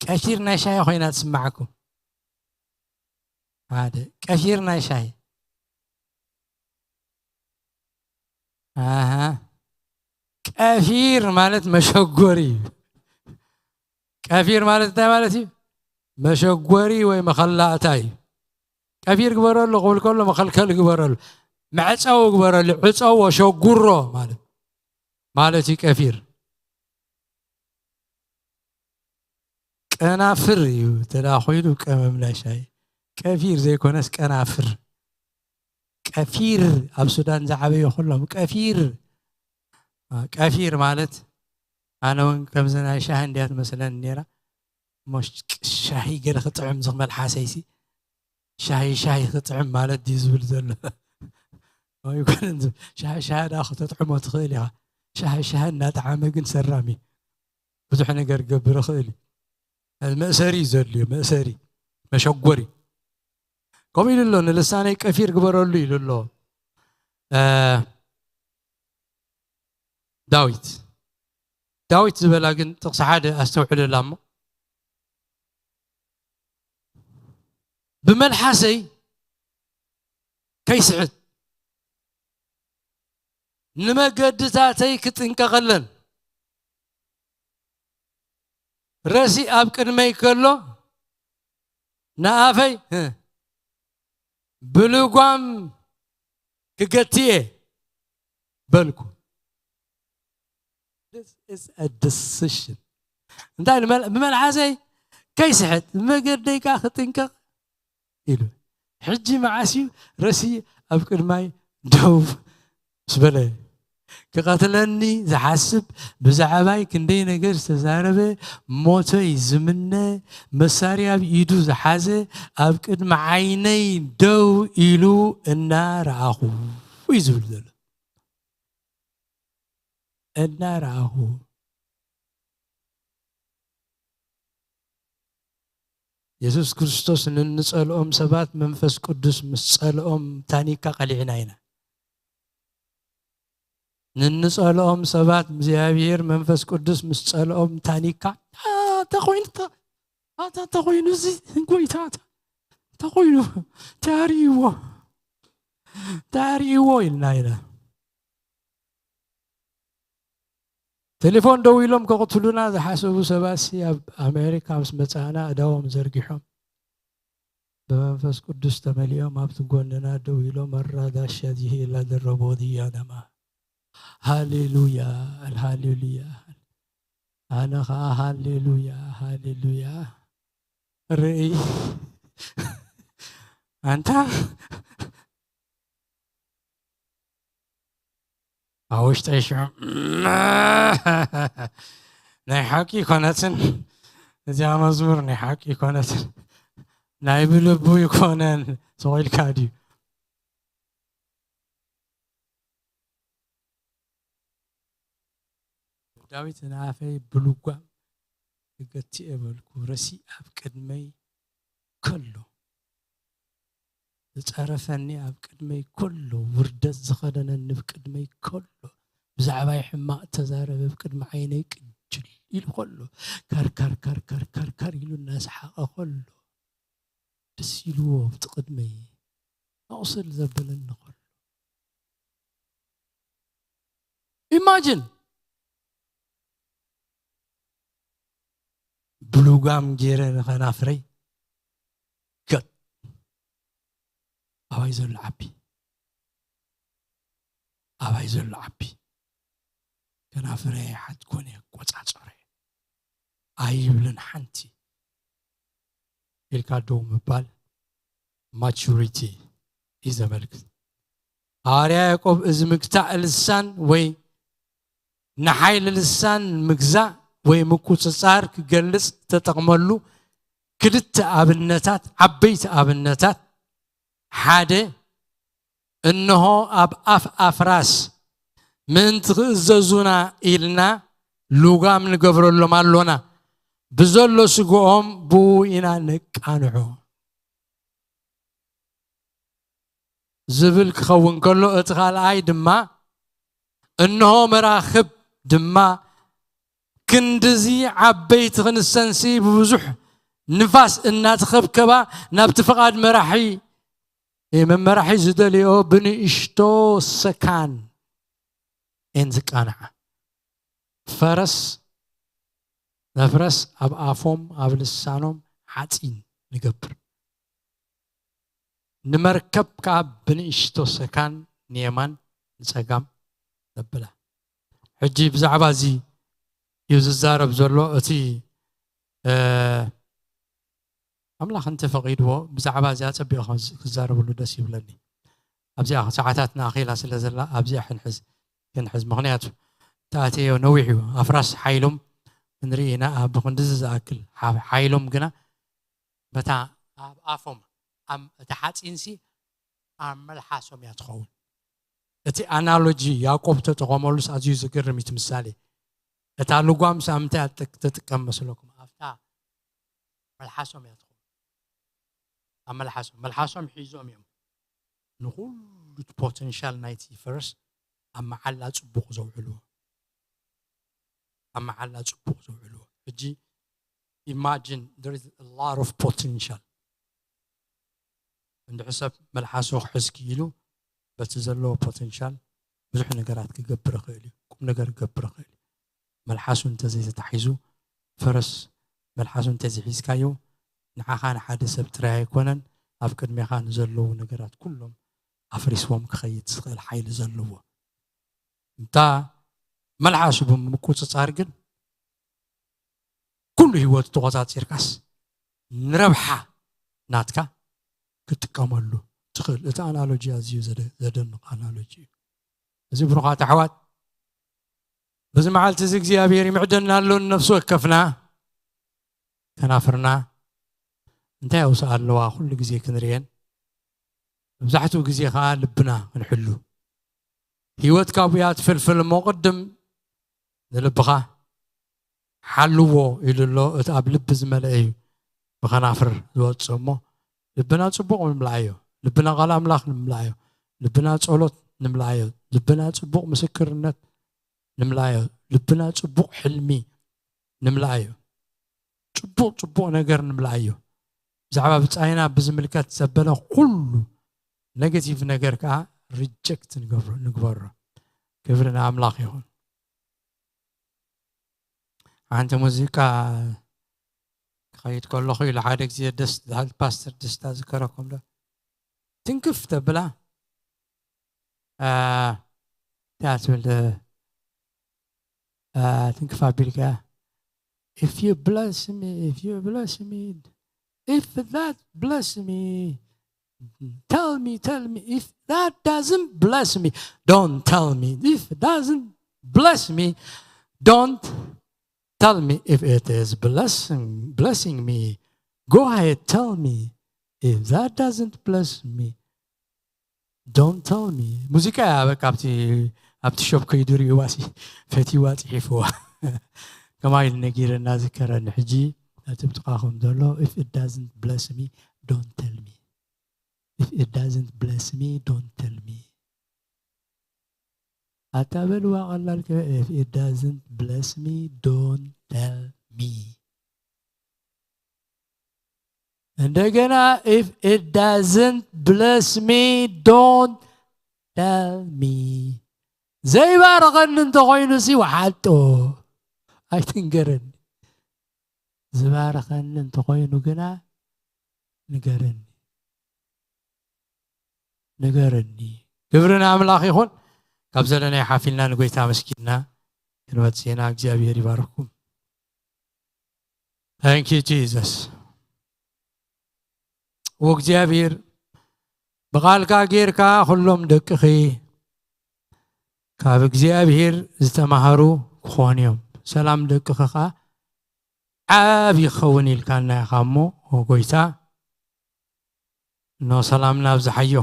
ቀፊር ናይ ሻሂ ኮይና ትስማዓኩም። ሓደ ቀፊር ናይ ሻሂ። ኣሃ። ቀፊር ማለት መሸጎሪ እዩ። ቀፊር ማለት እንታይ ማለት እዩ? መሸጎሪ ወይ መኸላእታ እዩ። ቀፊር ግበረሉ ክብል ከሎ መኸልከል ግበረሉ። መዕጸዊ ግበረሉ። ዕጸዎ፣ ሸጉሮ ማለት፣ ማለት እዩ ቀፊር። ቀናፍር እዩ። ተዳ ኮይኑ ቀመም ናይ ሻሂ። ቀፊር ዘይኮነስ ቀናፍር። ቀፊር ኣብ ሱዳን ዝዓበዩ ኩሎም ቀፊር። አ፣ ቀፊር ማለት ኣነ እውን ከምዚ ናይ ሻሂ እንድያ ትመስለኒ ነይራ። እሞ ሽ-፣ ሻሂ ገለ ክጥዕም ዝኽመል ሓሰይሲ። ሻሂ፣ ሻሂ ክጥዕም ማለት ድዩ ዝብል ዘሎ? ኣይኮነን ዝብል። ሻሂ፣ ሻሂ ደኣ ክተጥዕሞ ትኽእል ኢኻ። ሻሂ፣ ሻሂ እናጠዓመ ግን ሰራም እዩ። ብዙሕ ነገር ክገብር ይኽእል እዩ። መእሰሪ እዩ ዘድልዮ፣ መእሰሪ፣ መሸጎሪ። ከምኡ ኢሉ ኣሎ፣ "ንልሳነይ ቀፊር ግበረሉ" ኢሉ ኣሎ፣ እ፣ ዳዊት። ዳዊት ዝበላ ግን ጥቕሲ ሓደ ኣስተውዕለላ እሞ፣ "ብመልሓሰይ ከይስሕት፣ ንመገድታተይ ክጥንቀቐለን፣ ረሲ ኣብ ቅድመይ ከሎ ንኣፈይ፣ እ፣ ብልጓም ክገትየ በልኩ." This is a decision። እንታይ ንመል-፣ ብመልሓሰይ ከይስሕት፣ ብመገደይ ከኣ ክጥንቀቕ ኢሉ። ሕጂ መዓስ እዩ ረሲ ኣብ ቅድማይ ደው? ምስ በለ፣ ክቐትለኒ ዝሓስብ፣ ብዛዕባይ ክንደይ ነገር ዝተዛረበ፣ ሞተይ ዝምነ፣ መሳርያ ኣብ ኢዱ ዝሓዘ፣ ኣብ ቅድሚ ዓይነይ ደው ኢሉ እናረኣኹ እዩ ዝብል ዘሎ። እናረኣኹ። የሱስ ክርስቶስ ንንጸልኦም ሰባት መንፈስ ቅዱስ ምስ ጸልኦም ታኒካ ቀሊዕና ኢና። ንንጸልኦም ሰባት እግዚኣብሔር መንፈስ ቅዱስ ምስ ጸልኦም ታኒካ፣ "አ፣ ተኾይኑ፣ ተ-፣ ኣታ ተኾይኑ እዚ ጎይታ፣ ተኾይኑ፣ ተርእይዎ፣ ተርእይዎ" ኢልና ኢና። ቴሌፎን ደው ኢሎም ከቕትሉና ዝሓሰቡ ሰባትሲ ኣብ ኣሜሪካ ምስ መጻእና ኣእዳዎም ዘርጊሖም ብመንፈስ ቅዱስ ተመሊኦም ኣብቲ ጎንና ደው ኢሎም ኣራዳሻ ዚሄ ላደረቦድያ ደማ። ሃሌሉያ፣ ሃሌሉያ። ኣነ ኸዓ ሃሌሉያ፣ ሃሌሉያ። ርእይ። ኣንታ ኣብ ውሽጠይ ሽዑ ናይ ሓቂ ይኮነትን፣ እዚኣ መዝሙር ናይ ሓቂ ይኮነትን፣ ናይ ብልቡ ይኮነን ስቕ ኢልካ ድዩ? ዳዊት ንኣፈይ ብልጓም ክገትእ የበልኩ፣ ረሲ ኣብ ቅድመይ ከሎ፣ ዝጸረፈኒ ኣብ ቅድመይ ከሎ፣ ውርደት ዝኸደነኒ ኣብ ቅድመይ ከሎ፣ ብዛዕባይ ሕማቕ ተዛረበ ኣብ ቅድሚ ዓይነይ ቅጅል ኢሉ ከሎ፣ ካር ካር ካር ካር ካር ካር ኢሉ እናሰሓቐ ከሎ፣ ደስ ኢልዎ ኣብቲ ቅድመይ መቑሰል ዘበለኒ ከሎ። ኢማጅን ብልጓም ገይረ ንኸናፍረይ ገጥ ኣባይ ዘሎ ዓቢ ኣባይ ዘሎ ዓቢ ከናፍረይ ሓትኮነ ቆጻጸረ ኣይብልን ሓንቲ ኢልካ ደው ምባል ማቹሪቲ እዩ ዘመልክት። ሃዋርያ ያዕቆብ እዚ ምግታእ ልሳን ወይ ንሓይሊ ልሳን ምግዛእ ወይ ምቁጽጻር ክገልጽ ተጠቕመሉ ክልተ ኣብነታት፣ ዓበይቲ ኣብነታት። ሓደ፣ እንሆ ኣብ ኣፍ ኣፍራስ ምእንቲ ክእዘዙና ኢልና ልጓም ንገብረሎም ኣሎና። ብዘሎ ስግኦም ብኡ ኢና ነቃንዖ። ዝብል ክኸውን ከሎ፣ እቲ ካልኣይ ድማ፣ እንሆ መራኽብ ድማ ክንድዚ ዓበይቲ ክንሰንሲ ብብዙሕ ንፋስ እናተኸብከባ ናብቲ ፍቓድ መራሒ፣ መመራሒ ዝደልዮ ብንእሽቶ ሰካን እየን ዝቃንዓ። ፈረስ፣ መፍረስ ኣብ ኣፎም ኣብ ልሳኖም ሓፂን ንገብር። ንመርከብ ከኣ ብንእሽቶ ሰካን ንየማን ንጸጋም ነብላ። ሕጂ ብዛዕባ እዚ እዩ ዝዛረብ ዘሎ። እቲ፣ እ፣ ኣምላኽ እንተፈቒድዎ ብዛዕባ እዚኣ ጸቢቑ ክዝ-፣ ክዛረብሉ ደስ ይብለኒ። ኣብዚኣ ሰዓታትና ኣኺላ ስለ ዘላ ኣብዚኣ ክንሕዝ፣ ክንሕዝ። ምኽንያቱ ተኣትዮ ነዊሕ እዩ። ኣፍራስ ሓይሎም ንርኢ ኢና፣ ኣብ ክንድዚ ዝኣክል ሓ-፣ ሓይሎም ግና በታ ኣብ ኣፎም፣ ኣብ እቲ ሓፂንሲ ኣብ መልሓሶም እያ ትኸውን። እቲ ኣናሎጂ ያዕቆብ ተጠቐመሉስ ኣዝዩ ዝግርም እዩ እቲ ምሳሌ። እታ ልጓምስ ኣብ ምንታይ እያ ትጥ-፣ ትጥቀም መስለኩም? ኣብታ መልሓሶም እያ ትኸውን። ኣብ መልሓሶም፣ መልሓሶም ሒዞም እዮም ንኹሉ እቲ ፖቴንሻል ናይቲ ፈረስ ኣብ መዓላ ጽቡቕ ዘውዕልዎ። ኣብ መዓላ ጽቡቕ ዘውዕልዎ። ሕጂ ኢማጂን፣ there is a lot of potential። እንድሕር ሰብ መልሓሱ ክሕዝ ክኢሉ፣ በቲ ዘለዎ ፖቴንሻል ብዙሕ ነገራት ክገብር ይኽእል እዩ። ቁም ነገር ክገብር ይኽእል እዩ። መልሓሱ እንተዘይተታሒዙ፣ ፈረስ መልሓሱ እንተዘይሒዝካዮ፣ ንዓኻ ንሓደ ሰብ ጥራይ ኣይኮነን፣ ኣብ ቅድሜኻ ንዘለዉ ነገራት ኩሎም ኣፍሪስዎም ክኸይድ ዝኽእል ሓይሊ ዘለዎ። እንታ መልሓሱ ብምቁጽጻር ግን፣ ኩሉ ህይወቱ ተቖጻጺርካስ ንረብሓ ናትካ ክትጥቀመሉ ትኽእል። እቲ ኣናሎጂ ኣዝዩ ዘደ-፣ ዘደንቕ ኣናሎጂ እዩ። እዚ ብሩኻት ኣሕዋት፣ በዚ መዓልቲ እዚ እግዚኣብሔር ይምዕደና ኣሎ። ንነፍሲ ወከፍና ከናፍርና እንታይ ኣውስኣ ኣለዋ ኩሉ ግዜ ክንርእየን፣ መብዛሕትኡ ግዜ ከዓ ልብና ክንሕሉ። ህይወት ካብኡ እያ ትፍልፍል እሞ ቅድም ንልብኻ ሓልዎ ኢሉ ኣሎ። እቲ ኣብ ልቢ ዝመልአ እዩ ብኸናፍር ዝወፅእ እሞ ልብና ፅቡቕ ንምልኣዮ፣ ልብና ቃል ኣምላኽ ንምልኣዮ፣ ልብና ጸሎት ንምልኣዮ፣ ልብና ጽቡቕ ምስክርነት ንምልኣዮ፣ ልብና ጽቡቕ ሕልሚ ንምልኣዮ፣ ጽቡቕ ጽቡቕ ነገር ንምልኣዮ። ብዛዕባ ብጻይና ብዝምልከት ዘበለ ኩሉ ኔጌቲቭ ነገር ከኣ ሪጀክት ንገብሮ ንግበሮ። ክብሪ ንኣምላኽ ይኹን። ሓንቲ ሙዚቃ ክኸይድ ከለኹ ኢሉ ሓደ ግዜ ደስ ዝሃል ፓስተር ደስታ ዝከረኩም ዶ ትንክፍ ተብላ እንታይ ትብል ትንክፍ ኣቢልካ if you bless me if you bless me if that bless me tell me tell me if that doesn't bless me don't tell me if it doesn't bless me don't tell me if it is blessing blessing me go ahead tell me if that doesn't bless me don't tell me ሙዚቃ እያ በቃ ኣብቲ ኣብቲ ሾፕ ከይዱ ሪእዋ ሲ ፈትዋ ፅሒፍዋ ከማይ ነጊረና ዝከረኒ ሕጂ እቲ ብጥቃኹም ዘሎ if it doesn't bless me don't tell me if it doesn't bless me don't tell me ኣታ በልዋ ቀላል if it doesn't bless me don't tell me እንደገና if it doesn't bless me don't tell me ዘይባረኸኒ እንተኾይኑ ሲ ወሓጦ ኣይትንገረኒ ዝባረኸኒ እንተኾይኑ ግና ንገረኒ ንገረኒ ክብሪ ንኣምላኽ ይኹን ካብ ዘለናይ ሓፊልና ንጎይታ መስኪንና ክንመፅና እግዚኣብሔር ይባርኩም Thank you Jesus ወእግዚኣብሔር ብቓልካ ጌርካ ኩሎም ደቅኺ ካብ እግዚኣብሔር ዝተማሃሩ ክኾኑ እዮም ሰላም ደቅኺ ኸዓ ዓብ ይኸውን ኢልካና ኢኻ እሞ ጎይታ እኖ ሰላምና ኣብዝሓዮ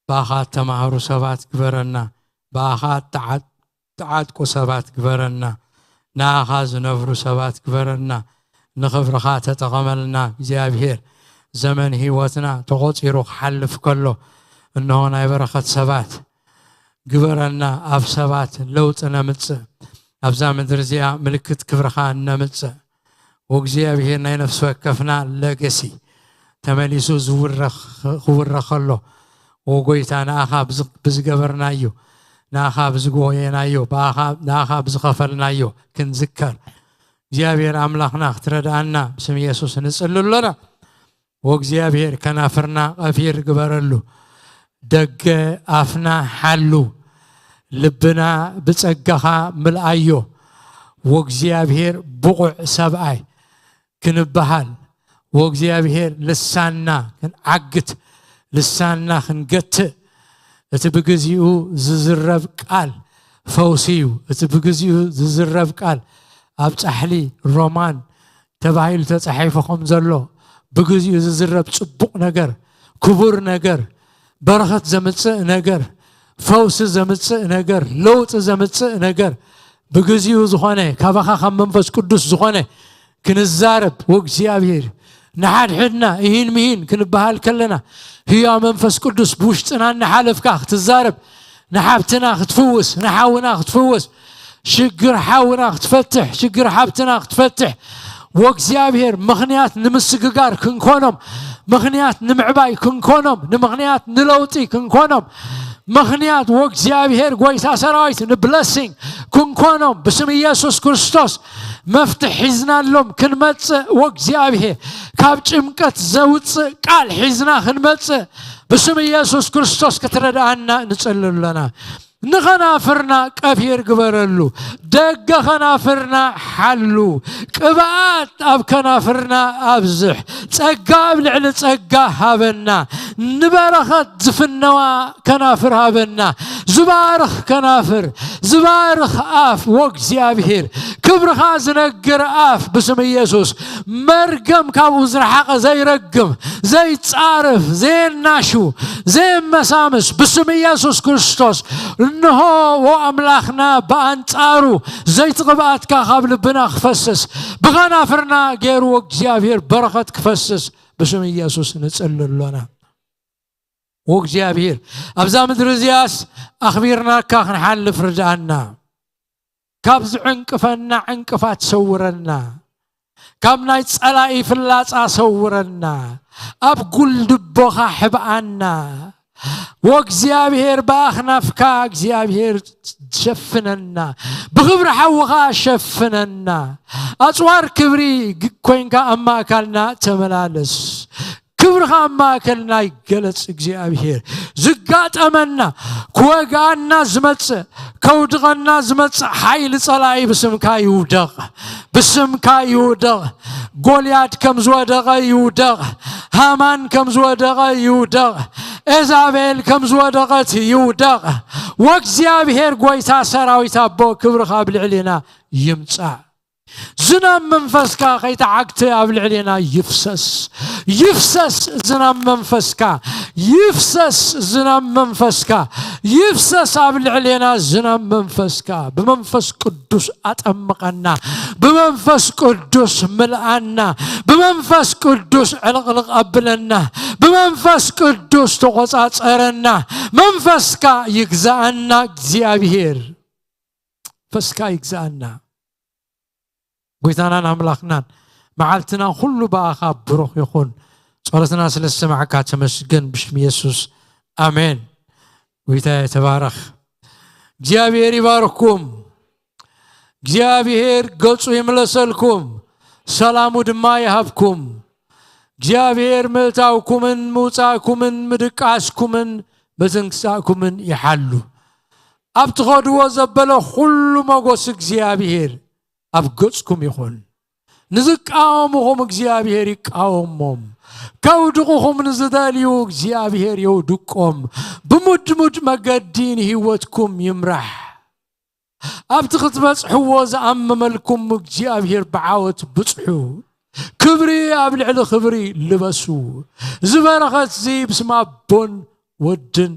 ብኣኻ እተማህሩ ሰባት ግበረና ብኣኻ እተዓጥቁ ሰባት ግበረና ንኣኻ ዝነብሩ ሰባት ግበረና ንኽብርኻ ተጠቐመልና እግዚኣብሔር ዘመን ህይወትና ተቖፂሩ ክሓልፍ ከሎ እንሆ ናይ በረኸት ሰባት ግበረና ኣብ ሰባት ለውጢ ነምፅእ ኣብዛ ምድሪ እዚኣ ምልክት ክብርኻ እነምፅእ ወእግዚኣብሔር ናይ ነፍሲ ወከፍና ለገሲ ተመሊሱ ክውረ ከሎ ወጎይታ ንኣኻ ብዝገበርናዮ ንኣኻ ብዝጎየናዮ ንኣኻ ብዝኸፈልናዮ ክንዝከር እግዚኣብሔር ኣምላኽና ክትረድኣና ብስም የሱስ ንጽሊ ኣሎና ወእግዚኣብሔር ከናፍርና ቀፊር ግበረሉ ደገ ኣፍና ሓሉ ልብና ብጸጋኻ ምልኣዮ ወእግዚኣብሔር ብቑዕ ሰብኣይ ክንበሃል ወእግዚኣብሔር ልሳንና ክንዓግት ልሳንና ክንገትእ እቲ ብግዚኡ ዝዝረብ ቃል ፈውሲ እዩ እቲ ብግዚኡ ዝዝረብ ቃል ኣብ ጻሕሊ ሮማን ተባሂሉ ተጻሒፉ ከም ዘሎ ብግዚኡ ዝዝረብ ጽቡቕ ነገር ክቡር ነገር በረኸት ዘምጽእ ነገር ፈውሲ ዘምጽእ ነገር ለውጢ ዘምጽእ ነገር ብግዚኡ ዝኾነ ካባኻ ካብ መንፈስ ቅዱስ ዝኾነ ክንዛረብ ወእግዚኣብሔር ንሓድሕድና እሂን ምሂን ክንበሃል ከለና ህያው መንፈስ ቅዱስ ብውሽጥና እናሓለፍካ ክትዛረብ ንሓብትና ክትፍውስ ንሓውና ክትፍውስ ሽግር ሓውና ክትፈትሕ ሽግር ሓብትና ክትፈትሕ ወእግዚኣብሔር ምኽንያት ንምስግጋር ክንኮኖም ምኽንያት ንምዕባይ ክንኮኖም ንምኽንያት ንለውጢ ክንኮኖም ምኽንያት ወእግዚኣብሔር ጎይታ ሰራዊት ንብለሲንግ ክንኮኖም ብስም ኢየሱስ ክርስቶስ መፍትሕ ሒዝናሎም ክንመጽእ ወእግዚኣብሔር ካብ ጭምቀት ዘውፅእ ቃል ሒዝና ክንመጽእ ብስም ኢየሱስ ክርስቶስ ክትረድኣና ንጽሊ ኣለና ንኸናፍርና ቀፊር ግበረሉ። ደገ ኸናፍርና ሓሉ። ቅብኣት ኣብ ከናፍርና ኣብዝሕ። ጸጋ ኣብ ልዕሊ ጸጋ ሃበና። ንበረኸት ዝፍነዋ ከናፍር ሃበና። ዝባርኽ ከናፍር፣ ዝባርኽ ኣፍ፣ ወእግዚኣብሔር ክብርኻ ዝነግር ኣፍ ብስም ኢየሱስ። መርገም ካብኡ ዝረሓቐ ዘይረግም፣ ዘይጻረፍ፣ ዘየናሹ፣ ዘየመሳምስ ብስም ኢየሱስ ክርስቶስ። እንሆ ወኣምላኽና ብኣንጻሩ ዘይቲ ቅብኣትካ ካብ ልብና ክፈስስ፣ ብኸናፍርና ገይሩ ወእግዚኣብሔር በረኸት ክፈስስ ብስም ኢየሱስ ንጽሊ ኣሎና። ወእግዚኣብሔር ኣብዛ ምድሪ እዚኣስ ኣኽቢርናካ ክንሓልፍ ርድኣና። ካብ ዝዕንቅፈና ዕንቅፋት ሰውረና። ካብ ናይ ጸላኢ ፍላጻ ሰውረና። ኣብ ጉልድቦኻ ሕብኣና። ወእግዚኣብሔር ብኣኽናፍካ እግዚኣብሔር ሸፍነና። ብኽብሪ ሓውኻ ሸፍነና። ኣጽዋር ክብሪ ግ-፣ ኮይንካ ኣብ ማእካልና ተመላለስ። ክብርኻ ኣብ ማእከልና ይገለጽ እግዚኣብሔር። ዝጋጠመና፣ ክወግኣና ዝመጽእ፣ ከውድቐና ዝመጽእ ሓይሊ ጸላኢ ብስምካ ይውደቕ። ብስምካ ይውደቕ። ጎልያድ ከም ዝወደቐ ይውደቕ። ሃማን ከም ዝወደቐ ይውደቕ። ኤዛቤል ከም ዝወደቐት ይውደቕ። ወእግዚኣብሔር ጐይታ ሰራዊት ኣቦ ክብርኻ ኣብ ልዕሌና ይምጻእ። ዝናም መንፈስካ ከይተዓግተ ኣብ ልዕሌና ይፍሰስ። ይፍሰስ ዝናም መንፈስካ። ይፍሰስ ዝናም መንፈስካ። ይፍሰስ ኣብ ልዕሌና ዝናም መንፈስካ። ብመንፈስ ቅዱስ ኣጠምቐና። ብመንፈስ ቅዱስ ምልኣና። ብመንፈስ ቅዱስ ዕልቕልቕ ኣብለና። ብመንፈስ ቅዱስ ተቖጻጸረና። መንፈስካ ይግዛኣና እግዚኣብሔር። መንፈስካ ይግዛኣና። ጎይታናን ኣምላኽናን፣ መዓልትና ኩሉ ብኣኻ ብሩኽ ይኹን። ጸሎትና ስለ ዝሰማዕካ ተመስገን፣ ብሽም የሱስ፣ ኣሜን። ጎይታ የተባረኽ። እግዚኣብሔር ይባርኩም። እግዚኣብሔር ገጹ ይምለሰልኩም፣ ሰላሙ ድማ ይሃብኩም። እግዚኣብሔር ምእታውኩምን ምውጻእኩምን ምድቃስኩምን ምትንሳእኩምን ይሓሉ። ኣብ ትኸድዎ ዘበለ ኩሉ መጎስ እግዚኣብሔር ኣብ ገጽኩም ይኹን። ንዝቃወምኹም እግዚኣብሔር ይቃወሞም። ከውድቑኹም ንዝደልዩ እግዚኣብሔር የውድቆም። ብሙድሙድ መገዲ ንህይወትኩም ይምራሕ። ኣብቲ ክትበጽሕዎ ዝኣመመልኩም እግዚኣብሔር ብዓወት ብጽሑ። ክብሪ ኣብ ልዕሊ ክብሪ ልበሱ። እዚ በረኸት እዚ ብስም ኣቦን ወድን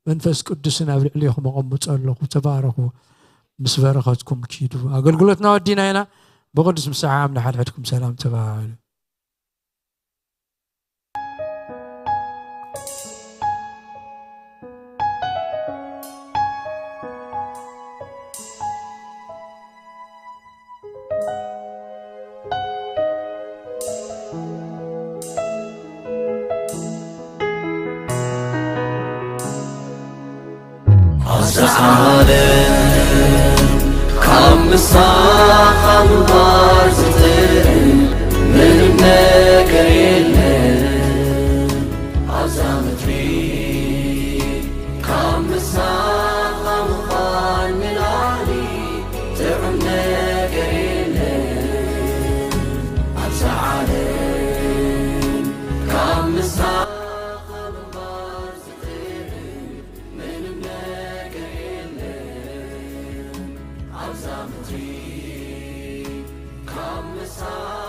መንፈስ ቅዱስን ኣብ ልዕሌኹም ኣቐምጦ ኣለኹ። ተባረኹ። ምስ በረኸትኩም ኪዱ። ኣገልግሎትና ወዲና ኢና። ብቕዱስ ምሳሕ ኣምና ሓድሕድኩም ሰላም ተባሃሉ። ኣዛ ዓለም ካብ ምሳኻ ምንባር ዝጥዕም ምንም ነገር የለን። ኣብዛ ምድሪ ካብ ምሳኻ ምዃን ንላዕሊ ጥዑም ነገር የለን። ኣብዛ ዓለም ካብ ምሳኻ ምንባር ዝጥዕም ምንም ነገር የለን። ኣብዛ ምድሪ ካብ ምሳኻ